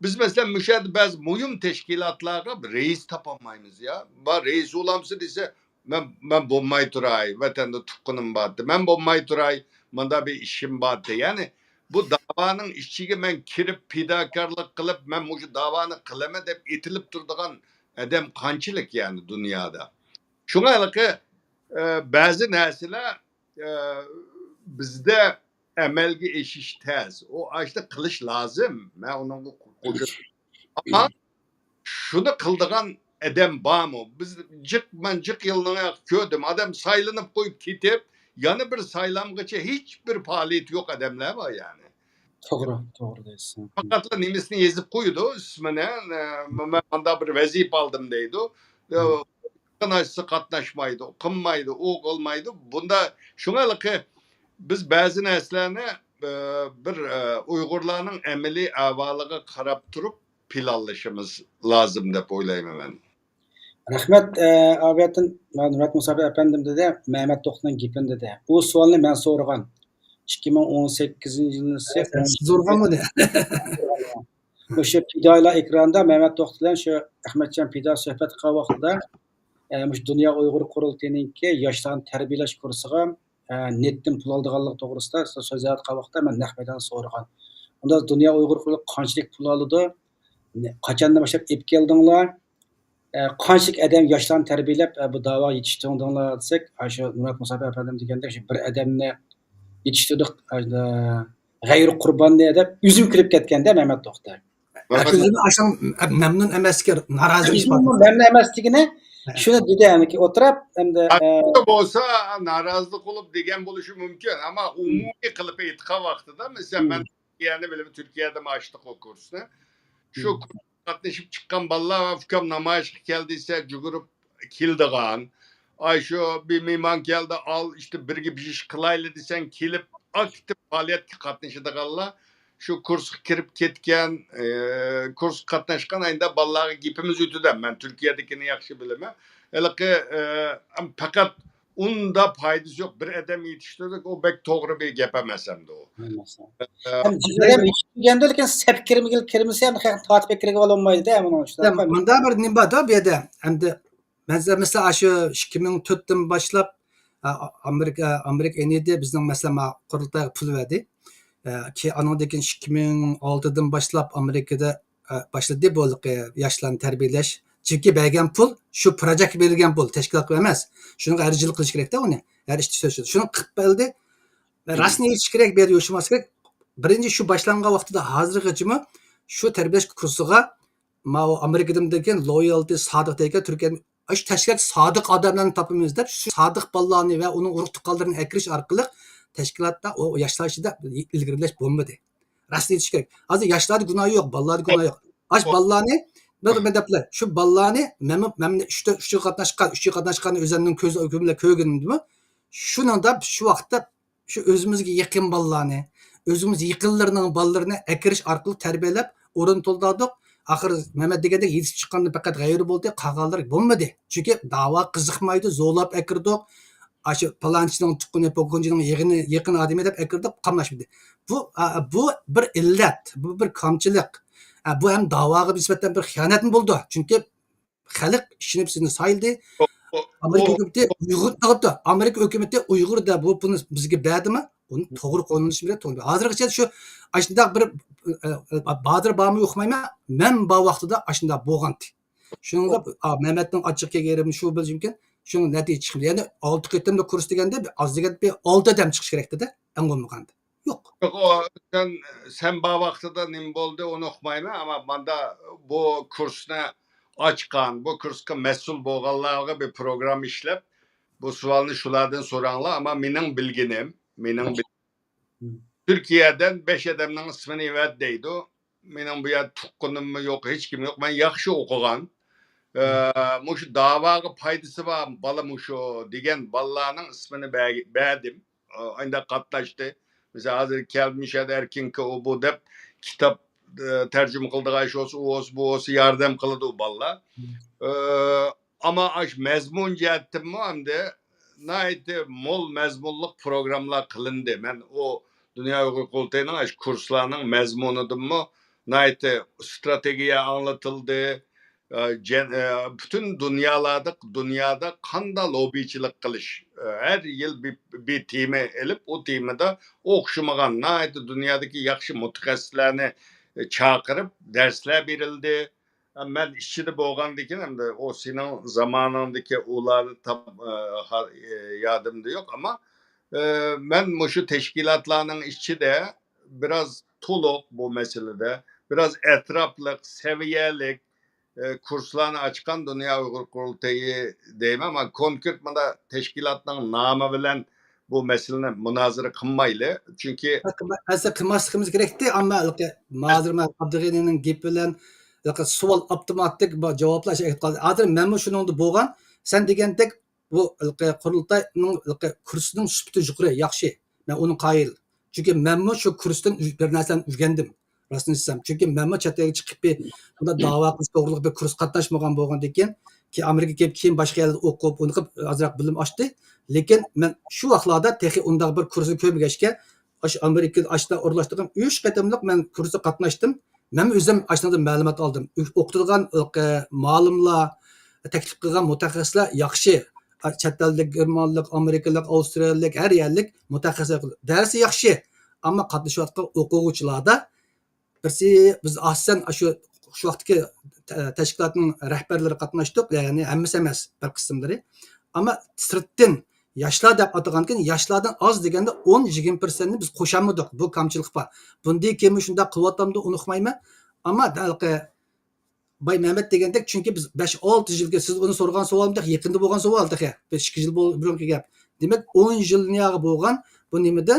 بىز مەسىلەن مۇشۇ يەردە بەزى مۇھىم تەشكىلاتلارغا بىر رەئىس تاپالمايمىز يا. بار رەئىس بولامسىز دېسە، مەن، مەن بولماي تۇراي، ۋەتەندە تۇغقىنىم بار. مەن بولماي تۇراي، مۇندا بىر ئىشىم بار. يەنى بۇ داۋانىڭ ئىچىگە مەن كىرىپ، پىداكارلىق قىلىپ، مەن مۇشۇ داۋانى قىلىمەن دەپ ئېتىلىپ تۇرىدىغان ئادەم قانچىلىك يەنى دۇنيادا. شۇڭا ھېلىقى، ئە، بەزى نەرسىلەر، ئە، بىزدە ئەمەلگە ئېشىش تەس. ئۇ ئاشتا قىلىش لازىم. مەن ئۇنىڭغا قوشۇلىمەن. ئەمما شۇنى قىلىدىغان ئادەم بارمۇ؟ بىز جىق، مەن جىق يىلنىڭ كۆردۈم. ئادەم سايلىنىپ قويۇپ كېتىپ، يەنە بىر سايلامغىچە ھېچ بىر پائالىيىتى يوق ئادەملەر بار يەنى. توغرا، توغرا دەيسىز. پەقەتلا نېمىسىنى يېزىپ قويىدۇ، ئىسمىنى، ئە، مەن مۇنداق بىر ۋەزىپە ئالدىم دەيدۇ. ئە، قاتناشسا قاتناشمايدۇ، قىلمايدۇ، ئۇ قىلمايدۇ. بۇندا شۇڭا ھېلىقى بىز بەزى نەرسىلەرنى، ئە، بىر، ئە، ئۇيغۇرلارنىڭ ئەمەلىي ئەھۋالىغا قاراپ تۇرۇپ پىلانلىشىمىز لازىم دەپ ئويلايمەن مەن. رەھمەت، ئە، ئابىدىن، مانا نۇرەت مۇسابىر ئەپەندىم دېدى، مەمەت توختىنىڭ گېپىنى دېدى. ئۇ سوئالنى مەن سورىغان. ئىككى مىڭ ئون سەككىزىنچى يىلىنى سورىغان بۇنى. مۇشۇ پىدائىيلار ئېكراندا مەمەت توختى بىلەن شۇ ئەخمەتجان پىدا سۆھبەت قىلغان ۋاقتىدا، ئە، مۇشۇ دۇنيا ئۇيغۇر قۇرۇلتىيىنىڭكى ياشلارنى تەربىيەلەش كۇرسىغا، ئە، نېتتىن پۇل ئالىدىغانلىقى توغرىسىدا سۆزلەۋاتقان ۋاقىتتا مەن نەق مەيداندا سورىغان. ئۇندا دۇنيا ئۇيغۇر قۇرۇلتىيى قانچىلىك پۇل ئالىدۇ؟ نە-، قاچاندىن باشلاپ ئېلىپ كەلدىڭلار؟ ئە، قانچىلىك ئادەم ياشلارنى تەربىيەلەپ، ئە، بۇ داۋاغا يېتىشتۈردۈڭلار دېسەك، ئاشۇ مۇرات مۇسابىر ئەپەندىم دېگەندەك، شۇ بىر ئادەمنى يېتىشتۈردۇق، ئە، غەيرىي قۇرباننى دەپ ئۈزۈم كۈلۈپ كەتكەندە مەمەت توختى. ئۆزىمۇ ئاشۇ مەمنۇن ئەمەسكەن، نارازىلىق ئىپادىسى. مەمنۇن ئەمەس دېگىنى شۇنى دېدى، يەنى ئوتتۇرا، ئەمدى، ئە، بولسا نارازىلىق بولۇپ دېگەن بولۇشى مۇمكىن، ئەمما ئومۇمىي قىلىپ ئېيتقان ۋاقتىدا، مەسىلەن، مەن تۈركىيەنى بىلىمەن، تۈركىيەدە ئاچتۇق ئۇ كۇرسنى. شۇ كۇرسقا قاتنىشىپ چىققان بالىلار، ۋە ئۇكام نامايىشقا كەل دېسە، جۈگۈرۈپ كېلىدىغان. ئاي، شۇ بىر مېھمان كەلدى، ئال، ئىشتە بىرگە بىر ئىش قىلايلى دېسەڭ، كېلىپ، ئاكتىپ پائالىيەتكە قاتنىشىدىغانلار. شۇ كۇرسقا كىرىپ كەتكەن، ئى، كۇرسقا قاتناشقان ئايدا بالىلارغا گېپىمىز ئۆتىدۇ. مەن تۈركىيەدىكىنى ياخشى بىلىمەن. ھېلىقى، ئى، پەقەت ئۇندا پايدىسى يوق. بىر ئادەم يېتىشتۈردۇق، ئۇ بەك توغرا بىر گەپ ئەمەس ئەمدى ئۇ. ئەمەسە. ئە، ھەم جىگەر ھەم يېتىشتۈرگەندە، لېكىن سەپكە كىرمىگىلى كىرمىسە، ھەم تارتىپ ئەكىرگىلى بولمايدۇ-دە، ئۇنىڭ ئۈستىدە. مۇندا بىر نېمە بار-دا بۇ يەردە. ئەمدى مەسىلەن، مەسىلەن، ئاشۇ ئىككى مىڭ تۆتتىن باشلاپ، ئا، ئا، ئامېرىكا، ئامېرىكا ئېنىدى بىزنىڭ، مەسىلەن، ما قۇرۇلتايغا پۇل بەردى. ئە، كېيىن ئانىڭدىن كېيىن ئىككى مىڭ ئالتىدىن باشلاپ ئامېرىكىدا، ئە، باشلىدى بۇ ياشلارنى تەربىيەلەش. چۈنكى بەرگەن پۇل، شۇ پروجېكتقا بېرىلگەن پۇل، تەشكىلاتقا ئەمەس. شۇنىڭغا ھەر يىل قىلىش كېرەك-تە ئۇنى. ھەر ئىككى، ئۈچ يىل. شۇنى قىلىپ بەردى. راستىنى ئېيتىش كېرەك، بۇ يەردە يوشۇرماسلىق كېرەك. بىرىنچى، شۇ باشلانغان ۋاقتىدا ھازىرغىچىمۇ شۇ تەربىيەلەش كۇرسىغا ماۋۇ ئامېرىكىدىن دېگەن لويالتى، سادىق دېگەن تۈركىيە، شۇ تەشكىلات سادىق ئادەملەرنى تاپىمىز دەپ، شۇ سادىق بالىلارنى ۋە ئۇنىڭ ئۇرۇق تۇغقانلىرىنى ئەكىرىش ئارقىلىق تەشكىلاتتا ئۇ ياشلار ئىچىدە ئىلگىرىلەش بولمىدى. راستىنى ئېيتىش كېرەك. ھازىر ياشلاردا گۇناھ يوق، بالىلاردا گۇناھ يوق. ئاش بالىلارنى، بىر، بىر دەپلەر، شۇ بالىلارنى، مەن، مەن ئۈچ، ئۈچ يىل قاتناشقان، ئۈچ يىل قاتناشقان ئۆزۈمنىڭ كۆز، كۆزۈم بىلەن كۆرگىنىمدىمۇ، شۇنىڭدا شۇ ۋاقىتتا شۇ ئۆزىمىزگە يېقىن بالىلارنى، ئۆزىمىز يېقىنلىرىنىڭ بالىلىرىنى ئەكىرىش ئارقىلىق تەربىيەلەپ، ئورۇن تولدۇردۇق. ئاخىرى مەمەت دېگەندەك يېتىشىپ چىققاندىن پەقەت غەيرىي بولدى، قالغانلىرى بولمىدى. چۈنكى داۋا قىزىقمايدۇ، زورلاپ ئەكىردۇق. ئاشۇ پالانچىنىڭ تۇغقىنى، پوقۇنچىنىڭ يېقىنى، يېقىن ئادىمى دەپ ئەكىردۇق، قاملاشمىدى. بۇ، ئا، بۇ بىر ئىللەت، بۇ بىر كامچىلىق. ئا، بۇ ھەم داۋاغا نىسبەتەن بىر خىيانەتمۇ بولىدۇ. چۈنكى خەلق ئىشىنىپ سىزنى سايلىدى. ئۇ، ئۇ، ئامېرىكا ئۇ، ھۆكۈمىتى ئۇيغۇر دەپتۇ. ئامېرىكا ھۆكۈمىتى ئۇيغۇر دەپ بۇ پۇلنى بىزگە بەردىمۇ؟ ئۇنى توغرا قوللىنىشى كېرەك، توغرا. ھازىرغىچە شۇ ئاشۇنداق بىر، ئە، ئە، بادىر بارمۇ يوقمۇ ئۇقمايمەن. مەن بار ۋاقتىدا ئاشۇنداق بولغانتى. شۇنىڭغا، ئا، مەمەتنىڭ ئاچچىقى كەلگەن يېرىم شۇ بولۇشى مۇمكىن. شۇنىڭ نەتىجىسى چىقمىدى. يەنى ئالتە قېتىملىق كۇرس دېگەندە، بىر ئاز دېگەندە بىر ئالتە ئادەم چىقىشى كېرەكتىدە، ئەڭ بولمىغاندا. يوق. يوق، ئۇ سەن، سەن بار ۋاقتىدا نېمە بولدى، ئۇنى ئۇقمايمەن. ئەمما ماندا بۇ كۇرسنى ئاچقان، بۇ كۇرسقا مەسئۇل بولغانلارغا بىر پروگرامما ئىشلەپ، بۇ سوئالنى شۇلاردىن سوراڭلار. ئەمما مېنىڭ بىلگىنىم، مېنىڭ بىل-، تۈركىيەدىن بەش ئادەمنىڭ ئىسمىنى ئەۋەت دەيدۇ. مېنىڭ بۇ يەردە تۇغقىنىممۇ يوق، ھېچكىم يوق. مەن ياخشى ئوقۇغان. ئە، مۇشۇ داۋاغا پايدىسى بار بالا مۇشۇ دېگەن بالىلارنىڭ ئىسمىنى بەر-، بەردىم. ئايدا قاتناشتى. مىسال، ھازىر كەلمىشەدە ئەركىنكى ئۇ بۇ دەپ كىتاب، ئە، تەرجىمە قىلىدىغان ئىش بولسا، ئۇ بولسا، بۇ بولسا، ياردەم قىلىدۇ بالىلار. ئە، ئەمما ئاش مەزمۇن جەھەتتىنمۇ ئەمدى ناھايىتى مول مەزمۇنلۇق پروگراممىلار قىلىندى. مەن ئۇ دۇنيا ئۇيغۇر قۇرۇلتىيىنىڭ ئاش كۇرسلارنىڭ مەزمۇنىدىنمۇ ناھايىتى ئىستراتېگىيە ئاڭلىتىلدى. ئە، جەن-، ئە، پۈتۈن دۇنيالاردا، دۇنيادا قاندا لوببىچىلىك قىلىش، ئە، ھەر يىل بىر، بىر تېما ئېلىپ، ئۇ تېمىدا ئوخشىمىغان ناھايىتى دۇنيادىكى ياخشى مۇتەخەسسىسلەرنى، ئە، چاقىرىپ دەرسلەر بېرىلدى. ئە، مەن ئىچىدە بولغاندىكىن، ئەمدى ئۇ سېنىڭ زامانىڭدىكى ئۇلار تام-، ئە، ھا-، ئە، يادىمدا يوق، ئەمما، ئە، مەن مۇشۇ تەشكىلاتلارنىڭ ئىچىدە بىراز تولۇق بۇ مەسىلىدە، بىراز ئەتراپلىق، سەۋىيەلىك، ئە، كۇرسلارنى ئاچقان دۇنيا ئۇيغۇر قۇرۇلتىيى دەيمەن. مەن كونكرېت مانا تەشكىلاتنىڭ نامى بىلەن بۇ مەسىلىنى مۇنازىرە قىلمايلى. چۈنكى ھەسسە قىلماسلىقىمىز كېرەكتى، ئەمما ھېلىقى ھازىر مەن ئابدۇغېنىنىڭ گېپى بىلەن ھېلىقى سوئال ئاپتوماتىك بار جاۋابلار ئىچىگە كىرىپ قالدى. ھازىر مەنمۇ شۇنىڭدا بولغان، سەن دېگەندەك بۇ ھېلىقى قۇرۇلتاينىڭ ھېلىقى كۇرسىنىڭ سۈپىتى يۇقىرى، ياخشى. مەن ئۇنىڭ قايىل. چۈنكى مەنمۇ شۇ كۇرستىن بىر نەرسىلەرنى ئۆگەندىم. راستىنى ئېيتسام، چۈنكى مەنمۇ چەت ئەلگە چىقىپ بۇنداق داۋا قىلىش توغرىلىق بىر كۇرس قاتناشمىغان بولغاندىن كېيىن، كېيىن ئامېرىكىغا كېلىپ، كېيىن باشقا يەرلەردە ئوقۇپ، ئۇنى قىلىپ ئازراق بىلىم ئاشتى. لېكىن مەن شۇ ۋاقىتلاردا تېخى ئۇنداق بىر كۇرسنى كۆرمىگەچكە، ئاشۇ ئامېرىكىدا ئاشۇنداق ئورۇنلاشتۇرغان ئۈچ قېتىملىق مەن كۇرسقا قاتناشتىم. مەن ئۆزۈم ئاشۇنداق مەلۇمات ئالدىم. ئوقۇتىدىغان، ئە، مالىملار، تەكلىپ قىلغان مۇتەخەسسىسلەر ياخشى. چەت ئەللىك، گېرمانلىق، ئامېرىكىلىق، ئاۋسترالىيەلىك، ھەر يەرلىك مۇتەخەسسىسلەر. دەرسى ياخشى. ئەمما قاتنىشىۋاتقان ئوقۇغۇچىلاردا بىرسى، بىز ئاساسەن ئاشۇ، شۇ ۋاقىتتىكى تە-، تەشكىلاتنىڭ رەھبەرلىرى قاتناشتۇق، يەنى ھەممىسى ئەمەس، بىر قىسىملىرى. ئەمما سىرتتىن ياشلار دەپ ئاتىغاندىكىن، ياشلاردىن ئاز دېگەندە ئون يىگىرمە پىرسەنتنى بىز قوشالمىدۇق. بۇ كامچىلىق بار. بۇندىن كېيىنمۇ شۇنداق قىلىۋاتامدۇ، ئۇنۇقمايمەن. ئەمما ھېلىقى باي مەمەت دېگەندەك، چۈنكى بىز بەش، ئالتە يىلغا، سىز ئۇنى سورىغان سوئالىم تېخى يېقىندا بولغان سوئال تېخى. بەش، ئىككى يىل بول-، بۇرۇنقى گەپ. دېمەك، ئون يىل ياغى بولغان بۇ نېمىدە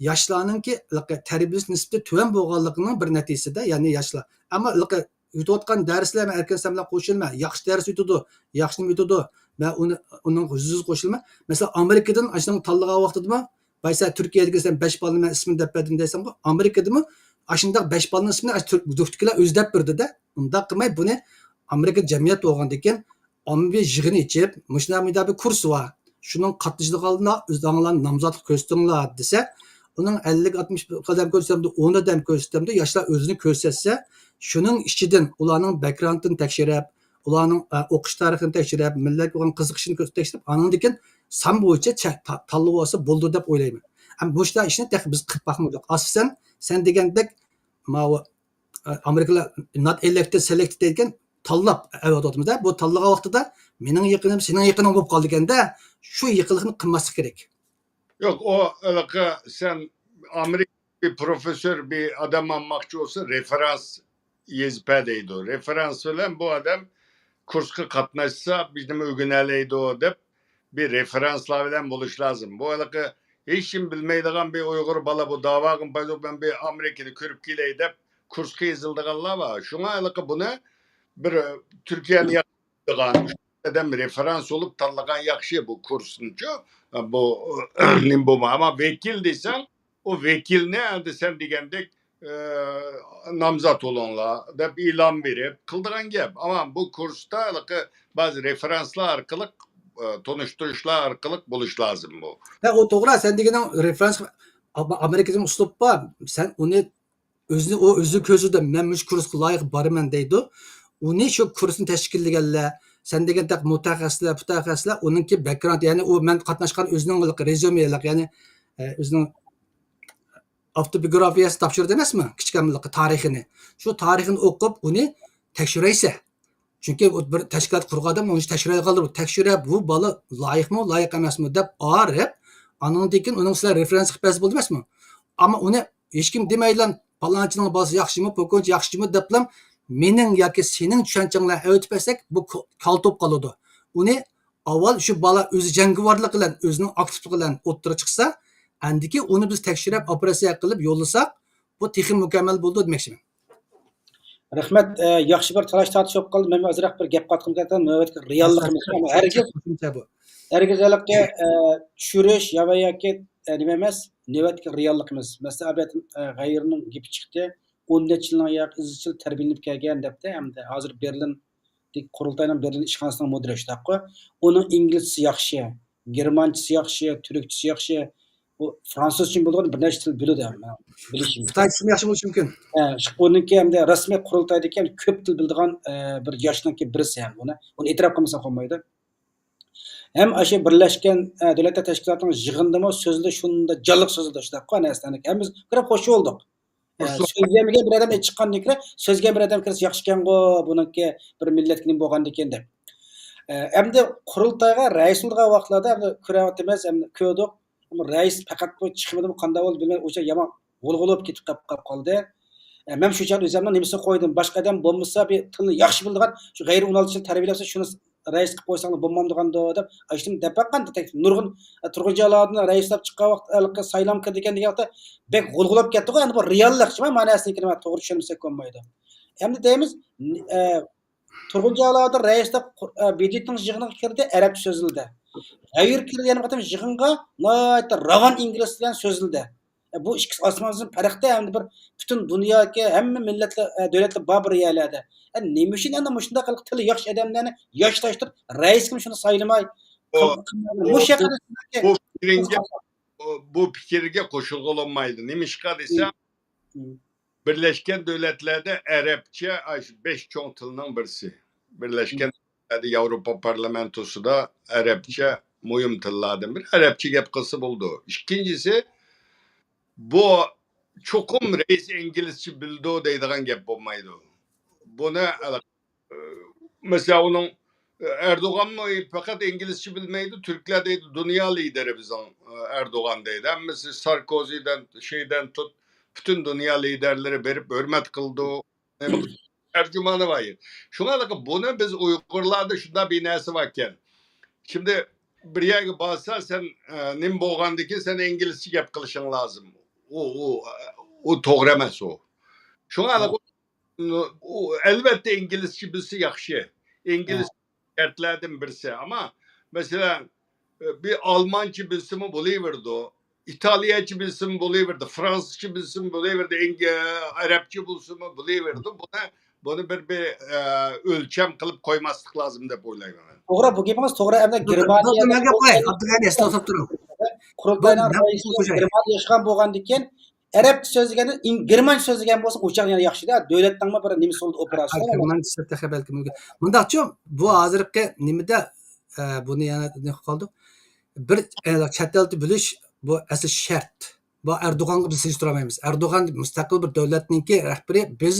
ياشلارنىڭكى ھېلىقى تەربىيەلىنىش نىسبىتى تۆۋەن بولغانلىقىنىڭ بىر نەتىجىسىدە، يەنى ياشلار. ئەمما ھېلىقى ئۆتۈۋاتقان دەرسلەر، مەن ئەركىن سەن بىلەن قوشۇلىمەن. ياخشى دەرس ئۆتىدۇ، ياخشى نېمە ئۆتىدۇ. مەن ئۇنى، ئۇنىڭغا يۈزدە يۈز قوشۇلىمەن. مەسىلەن، ئامېرىكىدىن ئاشۇنىڭ تاللىغان ۋاقتىدىمۇ، بايسا تۈركىيەدىكى سەن بەش بالىنى مەن ئىسمىنى دەپ بەردىم دەيسەنغۇ، ئامېرىكىدىمۇ ئاشۇنداق بەش بالىنىڭ ئىسمىنى ئاشۇ تۈرك، تۈركتىكىلەر ئۆزى دەپ بېرىدۇ-دە. ئۇنداق قىلماي، بۇنى ئامېرىكا جەمئىيەت بولغاندىكىن، ئاممىۋى يىغىن ئېچىپ، مۇشۇنداق مۇنداق بىر كۇرس بار. شۇنىڭ قاتنىشىدىغانلار ئۆزۈڭلار نامزاتلىق كۆرسىتىڭلار دېسە، ئۇنىڭ ئەللىك، ئاتمىش ئادەم كۆرسەتمىدى، ئون ئادەم كۆرسەتمىدى، ياشلار ئۆزىنى كۆرسەتسە، شۇنىڭ ئىچىدىن ئۇلارنىڭ بەكگراۋۇندىنى تەكشۈرۈپ، ئۇلارنىڭ، ئە، ئوقۇش تارىخىنى تەكشۈرۈپ، مىللەتكە بولغان قىزىقىشىنى كۆ-، تەكشۈرۈپ، ئانىڭدىن كېيىن سان بويىچە چە-، تا-، تاللىۋالسا بولىدۇ دەپ ئويلايمەن. ئەمما مۇشۇنداق ئىشنى تېخى بىز قىلىپ باقمىدۇق. ئاساسەن، سەن دېگەندەك، ماۋۇ، ئە، ئامېرىكىلار not elected، selected دەيدىكەن، تاللاپ ئەۋەتىۋاتىمىز-دە. بۇ تاللىغان ۋاقتىدا مېنىڭ يېقىنىم، سېنىڭ يېقىنىڭ بولۇپ قالىدىكەن-دە. شۇ يېقىنلىقنى قىلماسلىق كېرەك. يوق، ئۇ ھېلىقى سەن ئامېرىكا بىر پروفېسسور بىر ئادەم ئالماقچى بولسا، رېفېرانس يېزىپە دەيدۇ. رېفېرانس بىلەن بۇ ئادەم كۇرسقا قاتناشسا، بىر نېمە ئۆگىنەلەيدۇ دەپ، بىر رېفېرانسلار بىلەن بولۇش لازىم. بۇ ھېلىقى ھېچكىم بىلمەيدىغان بىر ئۇيغۇر بالا بۇ داۋاغىمۇ پايدا يوق، مەن بىر ئامېرىكىنى كۆرۈپ كېلەي دەپ كۇرسقا يېزىلىدىغانلار بار. شۇڭا ھېلىقى بۇنى بىر تۈركىيەنى ياقىدىغان ئادەم رېفېرانس بولۇپ تاللىغان ياخشى بۇ كۇرسنىچۇ. بۇ نېمە بولما، ئەمما ۋەكىل دېسەڭ، ئۇ ۋەكىلنى ئەمدى سەن دېگەندەك، ئە، نامزات بولۇڭلار دەپ ئېلان بېرىپ قىلىدىغان گەپ. ئەمما بۇ كۇرستا ھېلىقى بەزى رېفېرانسلار ئارقىلىق، ئە، تونۇشتۇرۇشلار ئارقىلىق بولۇش لازىم بۇ. ھە، ئۇ توغرا، سەن دېگىنىڭ رېفېرانس ئامېرىكىدىمۇ ئۇسلۇب بار. سەن ئۇنى ئۆزىنى، ئۇ ئۆزى كۆرسىتىدۇ، مەن مۇشۇ كۇرسقا لايىق بارىمەن دەيدۇ. ئۇنى شۇ كۇرسنى تەشكىللىگەنلەر، سەن دېگەندەك مۇتەخەسسىسلەر، پۇتەخەسسىسلەر، ئۇنىڭكى بەكگراند، يەنى ئۇ مەن قاتناشقان ئۆزىنىڭ رېزيۇمېلىق، يەنى، ئە، ئۆزىنىڭ ئاپتوبىيوگرافىيەسى تاپشۇرىدۇ ئەمەسمۇ؟ كىچىك ھەممىلىكى تارىخىنى. شۇ تارىخىنى ئوقۇپ، ئۇنى تەكشۈرەيسە. چۈنكى ئۇ بىر تەشكىلات قۇرغان ئادەم ئۇنى تەكشۈرەيدىغانلار، تەكشۈرۈپ، بۇ بالا لايىقمۇ، لايىق ئەمەسمۇ دەپ ئارىپ، ئانىڭدىن كېيىن ئۇنىڭ سىلەر رېفېرانس قىلىپ بەرسە بولدى ئەمەسمۇ؟ ئەمما ئۇنى ھېچكىم دېمەيلا، پالانچىنىڭ بالىسى ياخشىمۇ، پوكۇنچى ياخشىمۇ دەپلا مېنىڭ ياكى سېنىڭ چۈشەنچەڭلەر ئەۋېتىپ بەرسەك، بۇ كو-، كالتە بولۇپ قالىدۇ. ئۇنى ئاۋۋال شۇ بالا ئۆزى جەڭگىۋارلىقى بىلەن، ئۆزىنىڭ ئاكتىپلىقى بىلەن ئوتتۇرىغا چىقسا، ئاندىكىن ئۇنى بىز تەكشۈرۈپ، ئوپېراتسىيە قىلىپ يوللىساق، بۇ تېخى مۇكەممەل بولىدۇ دېمەكچىمەن. رەھمەت، ئە، ياخشى بىر تالاش تارتىش بولۇپ قالدى. مەن ئازراق بىر گەپ قاتقۇم كەلدى. نۆۋەتتىكى رېئاللىقىمىز، قوشۇمچە، ئەمما ھەرگىز قوشۇمچە بۇ. ھەرگىز ھېلىقى، ئە، چۈشۈرۈش يا ۋە ياكى، ئە، نېمە ئەمەس، نۆۋەتتىكى رېئاللىق ئەمەس. مەسىلەن، ئابىدىن، ئە، غەيرىنىڭ گېپى چىقتى. ئون نەچچە يىلنىڭ ياقى ئىزچىل تەربىيەلىنىپ كەلگەن دەپتۇ. ھەمدە ھازىر بېرلىن، قۇرۇلتاينىڭ بېرلىن ئىشخانىسىنىڭ مۇدىرى شۇنداققۇ. ئۇنىڭ ئىنگلىزچىسى ياخشى، گېرمانچىسى ياخشى، تۈركچىسى ياخشى، ئۇ فرانسۇزچىمۇ بىلىدىغان، بىر نەچچە تىل بىلىدۇ ھەم، بىلىشىم. خىتايچىسىمۇ ياخشى بولۇشى مۇمكىن. ھە، ئۇنىڭكى ھەمدە رەسمىي قۇرۇلتايدىكى ھەم كۆپ تىل بىلىدىغان، ئە، بىر ياشنىڭكى بىرسى ھەم ئۇنى، ئۇنى ئېتىراپ قىلمىساڭ قالمايدۇ. ھەم ئاشۇ بىرلەشكەن، ئە، دۆلەتلەر تەشكىلاتىنىڭ يىغىنىدىمۇ سۆزلىدى، شۇنداق جانلىق سۆزلىدى، شۇنداققۇ، ھەممىمىز كۆرۈپ خوش بولدۇق. ئە، سۆزلىگەن بىر ئادەم چىققاندىن كۆرە، سۆزلىگەن بىر ئادەم كىرسە ياخشىكەنغۇ، بۇنىڭكى بىر مىللەتكە نېمە بولغاندىكىن دەپ. ئە، ئەمدى قۇرۇلتايغا رەئىس بولىدىغان ۋاقىتلاردا ئەمدى كۆرۈۋاتىمىز، ئەمدى كۆردۇق. ئەمما رەئىس پەقەت بۇ چىقمىدىمۇ، قانداق بولدى بىلمەيمەن، ئۇ يامان غۇلغۇلا بولۇپ كېتىپ قاپ-، قاپ قالدى. ئە، مەن شۇ چاغدا ئۆزۈمنىڭ نېمىسىنى قويدۇم، باشقا ئادەم بولمىسا، بىر تىلنى ياخشى بىلىدىغان، شۇ غەيرىي ئون ئالتە يىل تەربىيەلەپسە، شۇنى رەئىس قىلىپ قويساڭلار بولمامدىغاندۇ دەپ، ئاشۇنى دەپ باققان، نۇرغۇن، ئە، تۇرغۇنجان ئالاۋۇدۇن رەئىسلەپ چىققان ۋاقىت، ھېلىقى سايلام كىردى ئىكەن دېگەن ۋاقىتتا بەك غۇلغۇلا بولۇپ كەتتىغۇ، ئەمدى بۇ رېئاللىق، شۇ مەنىسىنى توغرا چۈشەنمىسەك بولمايدۇ. ئەمدى دەيمىز، ئە، تۇرغۇنجان ئالاۋۇدۇن رەئىسلىك قۇر-، ئە، بېيجىڭ يىغىنىغا كىردى، ئەرەبچە سۆزلىدى. غەيرىي كىردى يەنە بىر قېتىم يىغىنغا ناھايىتى راۋان ئىنگلىز تىلى بىلەن سۆزلىدى. ئە، بۇ ئىككىسى ئاسمان زېمىن پەرقتە، ئەمدى بىر پۈتۈن دۇنيادىكى ھەممە مىللەتلەر، ئە، دۆلەتلەر بار بىر يەرلەردە. ئە، نېمە ئۈچۈن ئەنە مۇشۇنداق قىلىپ تىلى ياخشى ئادەملەرنى ياشلاشتۇرۇپ، رەئىسكىمۇ شۇنى سايلىماي، بۇ، قىل-، قىل-، بۇ، مۇشۇ بۇ، ھەققىدە بۇ پىكرىڭگە، بۇ، بۇ پىكىرگە قوشۇلغىلى بولمايدۇ. نېمىشقا دېسە، مم. مم. بىرلەشكەن دۆلەتلەردە ئەرەبچە، ئاشۇ بەش چوڭ تىلنىڭ بىرسى. بىرلەشكەن مم. دۆلەتلەردە ياۋروپا پارلامېنتوسىدا ئەرەبچە مۇھىم تىللاردىن بىرى. ئەرەبچە گەپ قىلسا بولىدۇ. ئىككىنچىسى، بۇ چوقۇم رەئىس ئىنگلىزچە بىلىدۇ دەيدىغان گەپ بولمايدۇ. بۇنى مەسىلەن، ئۇنىڭ، ئەردوغانمۇ پەقەت ئىنگلىزچە بىلمەيدۇ، تۈركلەر دەيدۇ، دۇنيا لىدېرى بىزنىڭ، ئەردوغان دەيدۇ. ھەممىسى ساركوزىدىن، شېدىن تۇت، پۈتۈن دۇنيا لىدېرلىرى بېرىپ ھۆرمەت قىلىدۇ. تەرجىمانى بار. شۇڭا بۇنى بىز ئۇيغۇرلاردا شۇنداق بىر نەرسە باركەن. شىمدى بىر يەرگە بارسا، سەن، ئە، نېمە بولغاندىكىن سەن ئىنگلىزچە گەپ قىلىشىڭ لازىم. ئۇ، ئۇ، ئۇ توغرا ئەمەس ئۇ. شۇڭا ئۇ، ئەلۋەتتە ئىنگلىزچە بىلسە ياخشى. ئىنگلىز شەرتلەردىن بىرسى. ئەمما، مەسىلەن، بىر ئالمانچە بىلسىمۇ بولۇۋېرىدۇ. ئىتالىيەچە بىلسىمۇ بولۇۋېرىدۇ. فرانسىزچە بىلسىمۇ بولۇۋېرىدۇ. ئىنگ-، ئەرەبچە بولسىمۇ بولۇۋېرىدۇ. بۇنى، بۇنى بىر، بىر، ئە، ئۆلچەم قىلىپ قويماسلىق لازىم دەپ ئويلايمەن مەن. توغرا، بۇ گېپىڭىز توغرا. ئەمدى بۇ، بۇ، گېرمانىيە بۇ، بۇ، بۇ، ئابدۇلغەنى ئەسلىتىپ تۇرۇڭ. قۇرۇلتاينىڭ بۇ، بۇ، رەئىسى بۇ، بۇ، گېرمانىيە ياشىغان بولغاندىكىن، ئەرەبچە سۆزلىگەندىن ئىن-، گېرمانچە سۆزلىگەن بولسا، ئۇ چاغ يەنە ياخشىدى. دۆلەتنىڭمۇ بىر نېمىسى بولدى، ئوپېراتسىيە. گېرمانچە تېخى بەلكىم مۇمكىن. مۇنداقچۇ، بۇ ھازىرقى نېمىدە، ئە، بۇنى يەنە نېمە قىلدۇق؟ بىر، ئە، چەت ئەلدە بىلىش، بۇ ئەسلى شەرت. بۇ ئەردوغانغا بىز سېلىشتۇرالمايمىز. ئەردوغان مۇستەقىل بىر دۆلەتنىڭكى رەھبىرى، بىز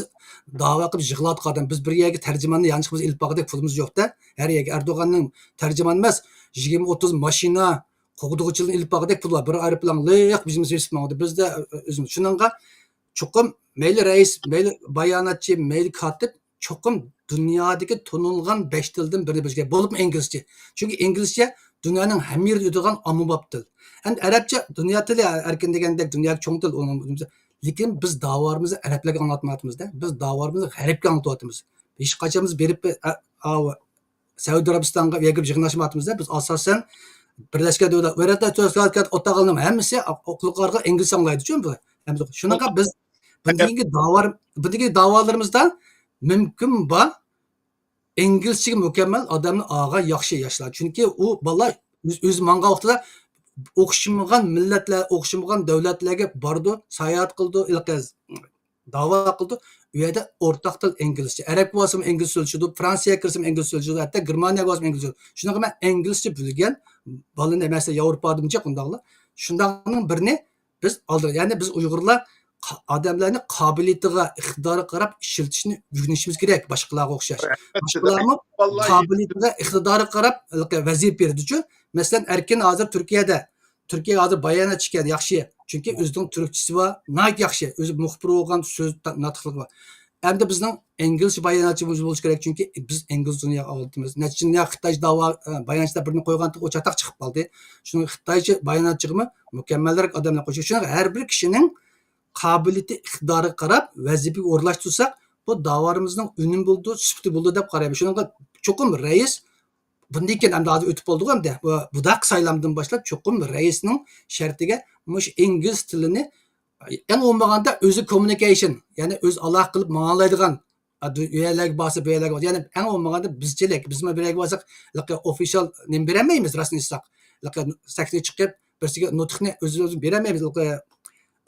داۋا قىلىپ يىغلاۋاتقان ئادەم. بىز بىر يەرگە تەرجىماننى يانچۇقىمىزغا ئېلىپ بارغۇدەك پۇلىمىز يوق-دە. ھەر يەرگە ئەردوغاننىڭ تەرجىمانى ئەمەس، يىگىرمە ئوتتۇز ماشىنا، قوغدىغۇچىلارنى ئېلىپ بارغۇدەك پۇل بار. بىر ئايروپىلان لىق بېشىمىزغا بېسىپ ماڭدى. بىزدە، ئۆ-، ئۆزىمىز. شۇنىڭغا چوقۇم مەيلى رەئىس، مەيلى باياناتچى، مەيلى كاتىپ، چوقۇم دۇنيادىكى تونۇلغان بەش تىلدىن بىرىنى بىلىشى كېرەك. بولۇپمۇ ئىنگلىزچە. چۈنكى ئىنگلىزچە دۇنيانىڭ ھەممە يېرىدە ئۆتىدىغان ئاممىباب تىل. ئەمدى ئەرەبچە دۇنيا تىلى ئەركىن دېگەندەك دۇنياغا چوڭ تىل، ئۇنىڭ، لېكىن بىز داۋالىرىمىزنى ئەرەبلەرگە ئاڭلاتمايۋاتىمىز-دە. بىز داۋالىرىمىزنى غەربكە ئاڭلىتىۋاتىمىز. ھېچقاچان بىز بېرىپ، ئە، ئاۋۇ، سەئۇدى ئەرەبىستانغا يەگىپ يىغىنلاشمايۋاتىمىز-دە، بىز ئاساسەن بىرلەشكەن دۆلەتلەر، ئۆتەكلەر ئوتتۇرىغا ئالغان ھەممىسى ئوتلۇقلارغا ئىنگلىزچە ئاڭلايدۇ، چۈ، بۇ. ھەممىسى. شۇنىڭغا بىز بۇندىكى داۋا، بۇندىكى داۋالىرىمىزدا مۇمكىن بار ئىنگلىزچىگە مۇكەممەل ئادەمنى ئالغان ياخشى ياشلار. چۈنكى ئۇ بالىلار ئۆز-، ئۆزى ماڭغان ۋاقتىدا ئوخشىمىغان مىللەتلەر، ئوخشىمىغان دۆلەتلەرگە بارىدۇ، ساياھەت قىلىدۇ، ھېلىقى داۋا قىلىدۇ. ئۇ يەردە ئورتاق تىل ئىنگلىزچە. ئەرەبكە بارسىمۇ ئىنگلىزچە سۆزلىشىدۇ، فرانسىيەگە كىرسىمۇ ئىنگلىزچە سۆزلىشىدۇ، ھەتتا گېرمانىيەگە بارسىمۇ ئىنگلىزچە سۆزلىشىدۇ. شۇنىڭغا مەن ئىنگلىزچە بىلگەن بالىنى، مەسىلەن، ياۋروپادىمۇ جىق ئۇنداقلا. شۇنداقنىڭ بىرىنى بىز ئالدىغا، يەنى بىز ئۇيغۇرلار قا-، ئادەملەرنى قابىلىيىتىغا، ئىقتىدارىغا قاراپ ئىشلىتىشنى ئۆگىنىشىمىز كېرەك باشقىلارغا ئوخشاش. ئەلۋەتتە، باشقىلارمۇ قابىلىيىتىگە، ئىقتىدارىغا قاراپ ۋەزىپە بېرىدۇچۇ. مەسىلەن، ئەركىن ھازىر تۈركىيەدە تۈركىيەگە ھازىر باياناتچى ئىكەن، ياخشى. چۈنكى ئۆزىنىڭ تۈركچىسى بار، ناھايىتى ياخشى. ئۆزى مۇخبىر بولغان، سۆز تا-، ناتىقلىقى بار. ئەمدى بىزنىڭ ئىنگلىزچە باياناتچىمىز بولۇشى كېرەك، چۈنكى بىز ئىنگلىز دۇنياغا ئاڭلىتىمىز. نەچچە يىل خىتايچە داۋا، ئە، باياناتچىلار بىرنى قويغانتى، ئۇ چاتاق چىقىپ قالدى. شۇنىڭ خىتايچە باياناتچىغىمۇ مۇكەممەلرەك ئادەملەر قوشۇش. شۇنىڭ ھەر بىر كىشىنىڭ قابىلىيىتى، ئىقتىدارىغا قاراپ ۋەزىپىگە ئورۇنلاشتۇرساق، بۇ داۋالىرىمىزنىڭ ئۈنۈمى بولىدۇ، سۈپىتى بولىدۇ دەپ قارايمەن. شۇنىڭغا چوقۇم رەئىس بۇندىن كېيىن ئەمدى ھازىر ئۆتۈپ بولدىغۇ ئەمدى. بۇ، بۇنداق سايلامدىن باشلاپ چوقۇم رەئىسنىڭ شەرتىگە مۇشۇ ئىنگلىز تىلىنى، ئەڭ بولمىغاندا ئۆزى كوممۇنىكېيشن، يەنى ئۆزى ئالاقە قىلىپ ماڭالايدىغان، ئا، دۇ-، ئۇ يەرلەرگە بارسا، بۇ يەرلەرگە بارسا، يەنى ئەڭ بولمىغاندا بىزچىلىك، بىزمۇ بىر يەرگە بارساق، ھېلىقى ئوفىشال نېمە بېرەلمەيمىز، راستىنى ئېيتساق. ھېلىقى سەھنىگە چىقىپ، بىرسىگە نۇتۇقنى ئۆزىمىز بېرەلمەيمىز. ھېلىقى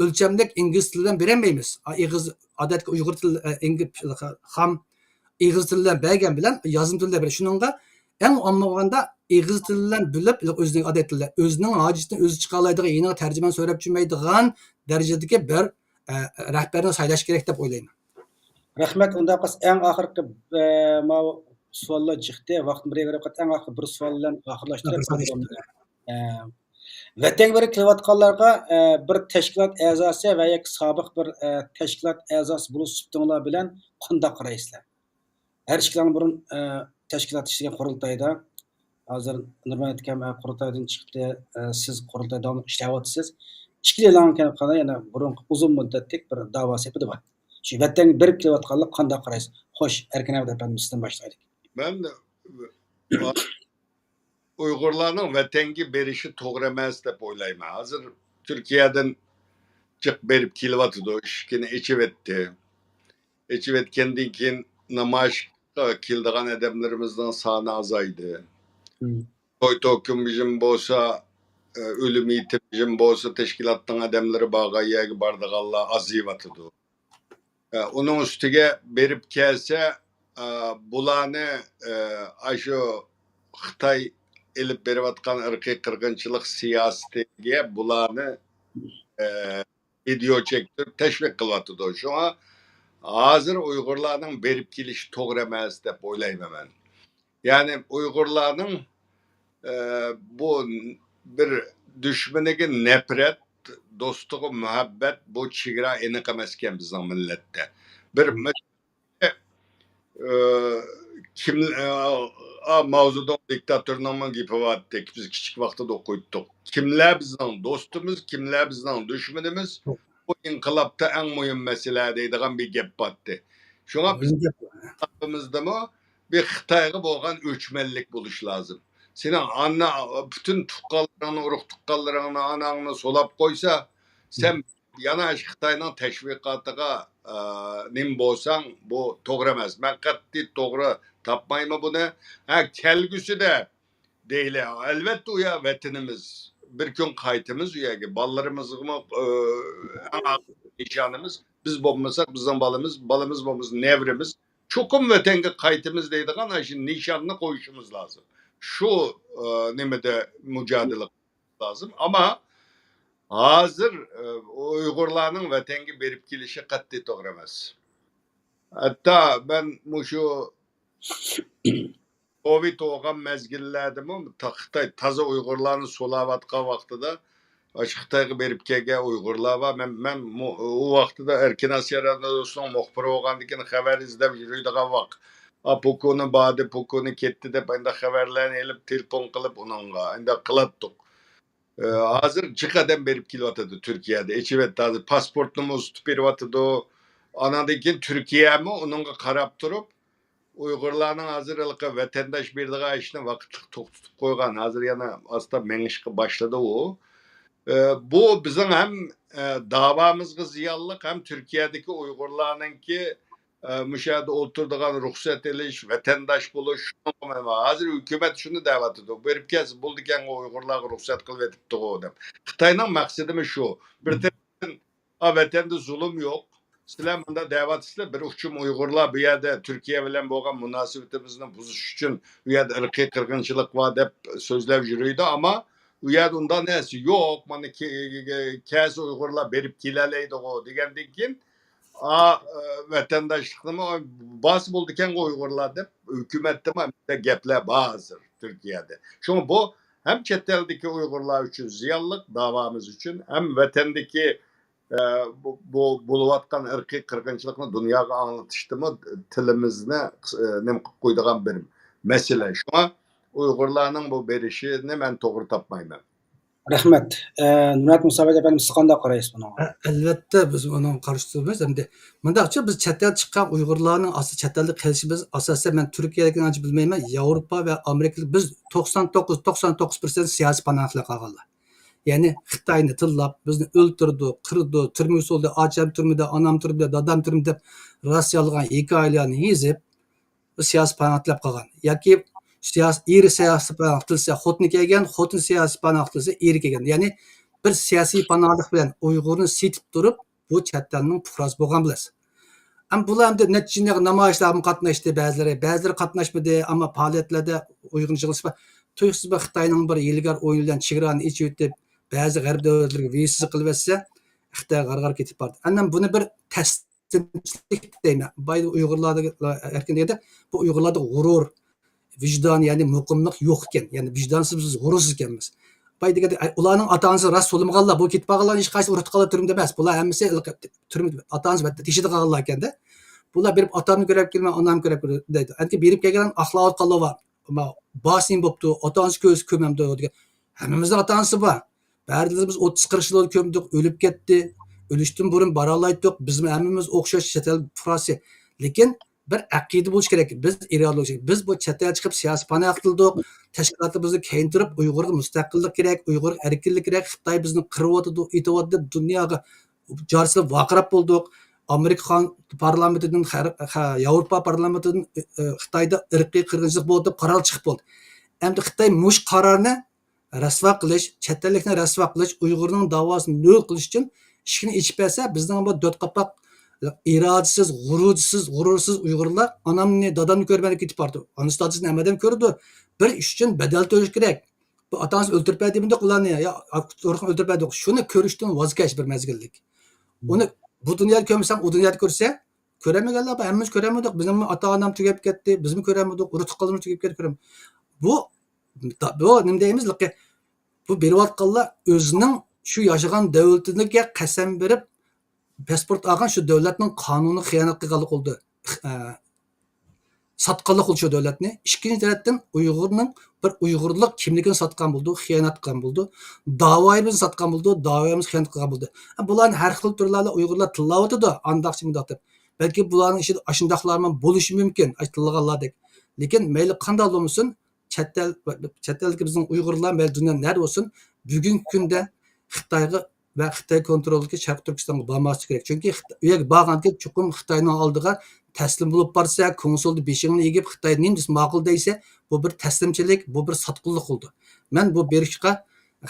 ئۆلچەملىك ئىنگلىز تىلى بىلەن بېرەلمەيمىز. ئا، ئېغىز، ئادەتتىكى ئۇيغۇر تىلى، ئە، ئىنگ-، خام ئېغىز تىلى بىلەن بەرگەن بىلەن يازما تىلى بىلەن بېرىش. شۇنىڭغا ئەڭ ئامما بولغاندا ئېغىز تىلى بىلەن بىلىپ، ئۆزىنىڭ ئادەت تىلى، ئۆزىنىڭ ھاجىتىنى ئۆزى چىقالايدىغان، يېنىغا تەرجىمان سوراپ چۈشمەيدىغان دەرىجىدىكى بىر، ئە، رەھبەرنى سايلاش كېرەك دەپ ئويلايمەن. رەھمەت. ئۇنداق قىلسا ئەڭ ئاخىرقى، ئە، ماۋۇ سوئاللار چىقتى. ۋاقىت بىر يەرگە بېرىپ قالدى. ئەڭ ئاخىرقى بىر سوئال بىلەن ئاخىرلاشتۇرۇپ، بىر سوئال چىقتى. ئە، ۋەتەنگە بېرىپ كېلىۋاتقانلارغا، ئە، بىر تەشكىلات ئەزاسى ۋە ياكى سابىق بىر، ئە، تەشكىلات ئەزاسى بولۇش سۈپىتىڭلار بىلەن قانداق قارايسىلەر؟ ھەر ئىككىلەڭ بۇرۇن، ئە، تەشكىلات ئىچىدىكى قۇرۇلتايدا، ھازىر نۇرمەمەت ئاكام، ئە، قۇرۇلتايدىن چىقتى، ئە، سىز قۇرۇلتايدا داۋاملىق ئىشلەۋاتىسىز. ئىككىلىڭلارنىڭ كەينىدە يەنە بۇرۇنقى ئۇزۇن مۇددەتلىك بىر داۋا سېپىدە بار. شۇ ۋەتەنگە بېرىپ كېلىۋاتقانلىققا قانداق قارايسىز؟ خوش، ئەركىن ئەبىد ئەپەندىمىز، سىزدىن باشلايلى. مەن ئۇيغۇرلارنىڭ ۋەتەنگە بېرىشى توغرا ئەمەس دەپ ئويلايمەن. ھازىر تۈركىيەدىن جىق بېرىپ كېلىۋاتىدۇ، ئىشىكىنى ئېچىۋەتتى. ئېچىۋەتكەندىن كېيىن نامايىشقا كېلىدىغان ئادەملىرىمىزنىڭ سانى ئازايدى. مم. توي توكۇنۇشۇم بولسا، ئۆلۈم يېتىمىشىم بولسا، تەشكىلاتنىڭ ئادەملىرى بارغان يەرگە بارىدىغانلار ئازىيىۋاتىدۇ. ئە، ئۇنىڭ ئۈستىگە بېرىپ كەلسە، ئە، بۇلارنى، ئە، ئاشۇ خىتاي ئېلىپ بېرىۋاتقان ئىرقىي قىرغىنچىلىق سىياسىتىگە بۇلارنى، ئە، ۋىدېو چەكتۈرۈپ تەشۋىق قىلىۋاتىدۇ. شۇڭا ھازىر ئۇيغۇرلارنىڭ بېرىپ كېلىشى توغرا ئەمەس دەپ ئويلايمەن مەن. يەنى ئۇيغۇرلارنىڭ، ئە، بۇ بىر دۈشمىنىگە نەپرەت، دوستىغا مۇھەببەت، بۇ چېگرا ئېنىق ئەمەسكەن بىزنىڭ مىللەتتە. بىر مەسىلە، ئە، كىم، ئە، ئا، ماۋزېدۇڭ دىكتاتورنىڭمۇ گېپى بارتتى. بىز كىچىك ۋاقتىدا ئوقۇيتتۇق. كىملەر بىزنىڭ دوستىمىز، كىملەر بىزنىڭ دۈشمىنىمىز؟ بۇ ئىنقىلابتا ئەڭ مۇھىم مەسىلە دەيدىغان بىر گەپ بارتتى. شۇڭا بىز ئىنقىلابىمىزدىمۇ بىر خىتايغا بولغان ئۆچمەنلىك بولۇش لازىم. سېنىڭ ئانا، پۈتۈن تۇغقانلىرىڭنى، ئۇرۇق تۇغقانلىرىڭنى، ئاناڭنى سولاپ قويسا، سەن يەنە شۇ خىتاينىڭ تەشۋىقاتىغا، ئە، نېمە بولساڭ، بۇ توغرا ئەمەس. مەن قەتئىي توغرا تاپمايمەن بۇنى. ھە، كەلگۈسىدە دەيلى. ئەلۋەتتە، ئۇ يەر ۋەتىنىمىز. بىر كۈن قايتىمىز ئۇ يەرگە. بالىلىرىمىزغىمۇ، ئە، ئەڭ ئاخىرقى نىشانىمىز، بىز بولمىساق، بىزنىڭ بالىمىز، بالىمىز بولمىسا، نەۋرىمىز. چوقۇم ۋەتەنگە قايتىمىز دەيدىغان ئاشۇ نىشاننى قويۇشىمىز لازىم. شۇ، ئە، نېمىدە مۇجادىلە قىلىش لازىم. ئەمما ھازىر، ئە، ئۇيغۇرلارنىڭ ۋەتەنگە بېرىپ كېلىشى قەتئىي توغرا ئەمەس. ھەتتا مەن مۇشۇ كوۋىد بولغان مەزگىللەردىمۇ تا-، خىتاي تازا ئۇيغۇرلارنى سولاۋاتقان ۋاقتىدا، ئاشۇ خىتايغا بېرىپ كەلگەن ئۇيغۇرلار بار. مەن، مەن مۇ-، ئۇ ۋاقتىدا ئەركىن ئاسىيا رادىيوسىنىڭ مۇخبىرى بولغاندىكىن خەۋەر ئىزدەپ يۈرىدىغان ۋاق. ئا، پۇكۇنى باردى، پۇكۇنى كەتتى دەپ ئەندى خەۋەرلەرنى ئېلىپ، تېلېفون قىلىپ ئۇنىڭغا ئەندى قىلاتتۇق. ئە، ھازىر جىق ئادەم بېرىپ كېلىۋاتىدۇ تۈركىيەدە. ئېچىۋەتتى، ھازىر پاسپورتنىمۇ ئۇزىتىپ بېرىۋاتىدۇ. ئاناندىن كېيىن تۈركىيەمۇ ئۇنىڭغا قاراپ تۇرۇپ، ئۇيغۇرلارنىڭ ھازىر ھېلىقى ۋەتەنداش بېرىدىغان ئىشىنى ۋاقىتلىق توختىتىپ قويغان. ھازىر يەنە ئاستا مېڭىشقا باشلىدى ئۇ. ئە، بۇ بىزنىڭ ھەم، ئە، داۋامىزغا زىيانلىق، ھەم تۈركىيەدىكى ئۇيغۇرلارنىڭكى، ئە، مۇشۇ يەردە ئولتۇرىدىغان رۇخسەت ئېلىش، ۋەتەنداش بولۇش، شۇنىڭغا ھازىر ھۆكۈمەت شۇنى دەۋاتىدۇ، بېرىپ كەلسە بولىدىكەنغۇ، ئۇيغۇرلارغا رۇخسەت قىلىۋېتىپتىغۇ دەپ. خىتاينىڭ مەقسىتىمۇ شۇ. بىر تەرەپتىن، ئا، ۋەتەندە زۇلۇم يوق، سىلەر مۇنداق دەۋاتىسىلەر، بىر ئۇچۇم ئۇيغۇرلار بۇ يەردە تۈركىيە بىلەن بولغان مۇناسىۋىتىمىزنى بۇزۇش ئۈچۈن ئۇ يەردە ئىرقىي قىرغىنچىلىق بار دەپ سۆزلەپ يۈرىدۇ، ئەمما ئۇ يەردە ئۇنداق نەرسە يوق. مانا، كە-، كەلسە ئۇيغۇرلار بېرىپ كېلەلەيدىغۇ دېگەندىن كېيىن، ئا، ۋەتەنداشلىقنىمۇ بارسا بولىدىكەنغۇ ئۇيغۇرلار دەپ ھۆكۈمەتتىمۇ گەپلەر بار ھازىر تۈركىيەدە. شۇڭا بۇ ھەم چەت ئەلدىكى ئۇيغۇرلار ئۈچۈن زىيانلىق، داۋامىز ئۈچۈن، ھەم ۋەتەندىكى، ئە، بۇ، بۇ بولۇۋاتقان ئىرقىي قىرغىنچىلىقنى دۇنياغا ئاڭلىتىشتىمۇ تىلىمىزنى، ئە، نېمە قىلىپ قويىدىغان بىر مەسىلە. شۇڭا ئۇيغۇرلارنىڭ بۇ بېرىشىنى مەن توغرا تاپمايمەن. رەھمەت. ئە، نۇرەت مۇسابىت ئەپەندىم، سىز قانداق قارايسىز بۇنىڭغا؟ ئە، ئەلۋەتتە، بىز ئۇنىڭغا قارشى تۇرىمىز. ئەمدى مۇنداقچۇ، بىز چەت ئەل چىققان ئۇيغۇرلارنىڭ ئاساسەن چەت ئەلدە قېلىشىمىز، ئاساسەن مەن تۈركىيەدىكىنى ئانچە بىلمەيمەن، ياۋروپا ۋە ئامېرىكىدا بىز توقسان توققۇز، توقسان توققۇز پىرسەنت سىياسىي پاناھلىق قالغانلار. يەنى خىتاينى تىللاپ، بىزنى ئۆلتۈرىدۇ، قىرىدۇ، تۈرمىگە سولىدۇ، ئاچام تۈرمىدە، ئانام تۈرمىدە، دادام تۈرمىدە دەپ راست يالغان ھېكايىلەرنى يېزىپ، بۇ سىياسىي پاناھ تىلەپ قالغان. ياكى سىياس-، ئېرى سىياسىي پاناھ تىلىسە خوتۇنى كەلگەن، خوتۇن سىياسىي پاناھ تىلىسە ئېرى كەلگەن. يەنى بىر سىياسىي پاناھلىق بىلەن ئۇيغۇرنى سېتىپ تۇرۇپ، بۇ چەت ئەلنىڭ پۇقراسى بولغان بىلەس. ئەم، بۇلار ئەمدى نەچچە يىللىق نامايىشلارغا قاتناشتى بەزىلىرى، بەزىلىرى قاتناشمىدى، ئەمما پائالىيەتلەردە ئۇيغۇرنى يىغىلىشىپ، تۇيۇقسىز بىر خىتاينىڭ بىر ھىيلىگەر ئويۇنى بىلەن چېگرانى ئېچىۋېتىپ، بەزى غەرب دۆلەتلىرىگە ۋىزىسىز قىلىۋەتسە، خىتاي غارغار كېتىپ بارىدۇ. ئەنە بۇنى بىر تەسلىمچىلىك دەيمەن. بايا ئۇيغۇرلاردا ئەركىن دېگەندە، بۇ ئۇيغۇرلاردا غۇرۇر، ۋىجدان، يەنى مۇقىملىق يوق ئىكەن. يەنى ۋىجدانسىز، بىز غۇرۇرسىز ئىكەنمىز. بايا دېگەندە، ئۇلارنىڭ ئاتا-ئانىسى راست سولىمىغانلار، بۇ كېتىپ قالغانلار ھېچقايسى ئۇرۇق تۇغقانلار تۈرمىدە ئەمەس. بۇلار ھەممىسى تۈرمە، ئاتا-ئانىسى ۋەتەندە تېشىدا قالغانلار ئىكەندە. بۇلار بېرىپ ئاتامنى كۆرۈپ كېلىمەن، ئانامنى كۆرۈپ كېلىمەن دەيدۇ. ئەنكى بېرىپ كەلگەن ئاقلاۋاتقانلار بار. ئەمما باسىم بوپتۇ، ئاتا-ئانىسى كۆرسە كۆرمەمدۇ دېگەن. ھەممىمىزنىڭ ئاتا-ئانىسى بار. بەرىدىن بىز ئوتتۇز قىرىق يىل كۆمدۇق، ئۆلۈپ كەتتى. ئۆلۈشتىن بۇرۇن بارالايتتۇق. بىزمۇ ھەممىمىز ئوخشاش چەت ئەل پۇقراسى. لېكىن بىر ئەقىدە بولۇش كېرەك. بىز ئىرادە بولۇش كېرەك. بىز بۇ چەت ئەلگە چىقىپ سىياسىي پاناھ قىلدۇق. تەشكىلاتلىرىمىزنى كەينىدە تۇرۇپ، ئۇيغۇرغا مۇستەقىللىق كېرەك، ئۇيغۇرغا ئەركىنلىك كېرەك. خىتاي بىزنى قىرىۋاتىدۇ، ئېتىۋاتىدۇ دەپ دۇنياغا جارسىلاپ ۋارقىراپ بولدۇق. ئامېرىكا قان-، پارلامېنتىدىن، خەر-، خە-، ياۋروپا پارلامېنتىدىن، ئى، ئى، خىتايدا ئىرقىي قىرغىنچىلىق بولدى دەپ قارار چىقىپ بولدى. ئەمدى خىتاي مۇشۇ قارارنى رەسۋا قىلىش، چەت ئەللىكنى رەسۋا قىلىش، ئۇيغۇرنىڭ داۋاسىنى نۆل قىلىش ئۈچۈن ئىشىكنى ئېچىپ بەرسە، بىزنىڭ بۇ دۆت قاپاق، ئىرادىسىز، غۇرۇرسىز، غۇرۇرسىز ئۇيغۇرلار ئانامنى، دادامنى كۆرمەيدۇ، كېتىپ بارىدۇ. ئانا ئاتىسىنى ھەممە ئادەم كۆرىدۇ. بىر ئىش ئۈچۈن بەدەل تۆلەش كېرەك. بۇ ئاتا-ئانىسى ئۆلتۈرۈپ بەردى دېمىدۇق ئۇلارنى، يا تۇرغۇن ئۆلتۈرۈپ بەردى. شۇنى كۆرۈشتىن ۋاز كەچ بىر مەزگىللىك. ئۇنى بۇ دۇنيادا كۆرمىسەڭ، ئۇ دۇنيادا كۆرسە، كۆرەلمىگەنلەر بار، ھەممىمىز كۆرەلمىدۇق. بىزنىڭمۇ ئاتا-ئانام تۈگەپ كەتتى، بىزمۇ كۆرەلمىدۇق، ئۇرۇق تۇغقانلىرىمىز تۈگەپ كەتتى، كۆرەلمىدۇق. بۇ، بۇ نېمە دەيمىز، بۇ بېرىۋاتقانلار ئۆزىنىڭ شۇ ياشىغان دۆلىتىگە قەسەم بېرىپ، پاسپورت ئالغان شۇ دۆلەتنىڭ قانۇنىغا خىيانەت قىلغانلىق بولدى. ئە، ساتقانلىق بولدى شۇ دۆلەتنى. ئىككىنچى تەرەپتىن ئۇيغۇرنىڭ بىر ئۇيغۇرلۇق كىملىكىنى ساتقان بولدى، خىيانەت قىلغان بولدى. داۋايىمىزنى ساتقان بولدى، داۋايىمىزغا خىيانەت قىلغان بولدى. بۇلارنى ھەر خىل تۈرلەردە ئۇيغۇرلار تىللاۋاتىدۇ، ئانداقچە مۇنداق دەپ. بەلكى بۇلارنىڭ ئىچىدە ئاشۇنداقلارمۇ بولۇشى مۇمكىن، ئاشۇ تىللىغانلاردەك. لېكىن مەيلى قانداق بولمىسۇن، چەت ئەل، چەت ئەلدىكى بىزنىڭ ئۇيغۇرلار مەيلى دۇنيا نەدە بولسۇن، بۈگۈنكى كۈندە خىتايغا ۋە خىتاي كونترولىدىكى شەرقىي تۈركىستانغا بارماسلىقى كېرەك. چۈنكى خىت-، ئۇ يەرگە بارغاندىن كېيىن چوقۇم خىتاينىڭ ئالدىغا تەسلىم بولۇپ بارسا، كونسۇلدا بېشىڭنى ئېگىپ، خىتاي نېمە دېسە ماقۇل دەيسە، بۇ بىر تەسلىمچىلىك، بۇ بىر ساتقۇنلۇق بولىدۇ. مەن بۇ بېرىشقا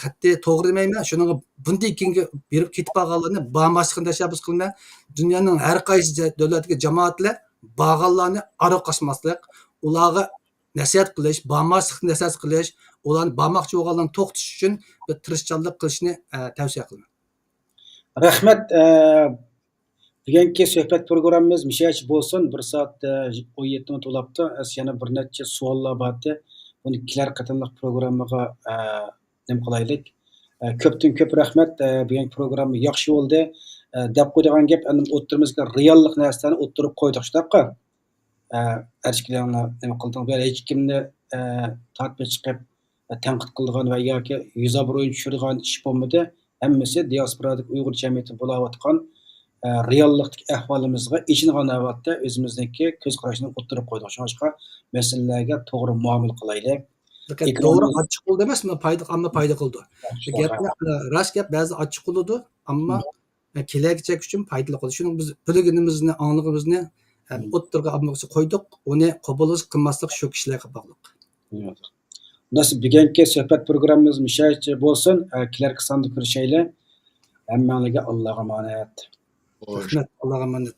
قەتئىي توغرا دېمەيمەن. شۇنىڭغا بۇندىن كېيىنكى بېرىپ كېتىپ قالغانلارنى بارماسلىقىنى تەشەببۇس قىلىمەن. دۇنيانىڭ ھەر قايسى جە-، دۆلەتتىكى جامائەتلەر بارغانلارنى ئارىغا قاچماسلىق، ئۇلارغا نەسىھەت قىلىش، بارماسلىقنى نەسىھەت قىلىش، ئۇلارنى بارماقچى بولغانلارنى توختىتىش ئۈچۈن بىر تىرىشچانلىق قىلىشنى، ئە، تەۋسىيە قىلىمەن. رەھمەت. ئە، بۈگۈنكى سۆھبەت پروگراممىمىز مۇشۇ يەرچە بولسۇن. بىر سائەت، ئە، ئون يەتتە مىنۇت تولاپتۇ. ئەس-، يەنە بىر نەچچە سوئاللار بارتى. بۇنى كېلەر قېتىملىق پروگراممىغا، ئە، نېمە قىلايلىك. ئە، كۆپتىن كۆپ رەھمەت. ئە، بۈگۈنكى پروگرامما ياخشى بولدى. ئە، دەپ قويىدىغان گەپ، ئەمدى ئوتتۇرىمىزغا رېئاللىق نەرسىلەرنى ئوتتۇرىغا قويدۇق، شۇنداققۇ؟ ئە، ئەرشكىلەڭلار نېمە قىلدىڭ؟ بۇ يەردە ھېچكىمنى، ئە، تارتىپ چىقىپ، ئە، تەنقىد قىلىدىغان ۋە ياكى يۈز ئابرۇيىنى چۈشۈرىدىغان ئىش بولمىدى. ھەممىسى دىياسپورادىكى ئۇيغۇر جەمئىيىتىدە بولاۋاتقان، ئە، رېئاللىقتىكى ئەھۋالىمىزغا ئېچىنغان ھالەتتە ئۆزىمىزنىڭكى كۆز قاراشنى ئوتتۇرىغا قويدۇق. شۇڭلاشقا مەسىلىلەرگە توغرا مۇئامىلە قىلايلى. دەقىقە، ئېكراننىڭ توغرا ئاچچىق بولدى ئەمەس، مانا پايدا، ئامما پايدا قىلىدۇ. گەپنى، ئە، راست گەپ، بەزىدە ئاچچىق بولىدۇ، ئەمما، ئە، كېلەرگىچە ئۈچۈن پايدىلىق بولىدۇ. شۇنىڭ بىز بىلگىنىمىزنى، ئاڭلىغىنىمىزنى، ئە، ئوتتۇرىغا ئاممىغا قويدۇق، ئۇنى قوبۇل قىلماسلىق شۇ كىشىلەرگە باغلىق. بۇگۈنكى سۆھبەت پروگراممىمىز مۇشۇ يەرچە بولسۇن. ئە، كېلەركى ساندا كۆرۈشەيلى. ھەممەڭلارگە ئاللاغا ئامانەت. خوش. رەھمەت، ئاللاغا ئامانەت.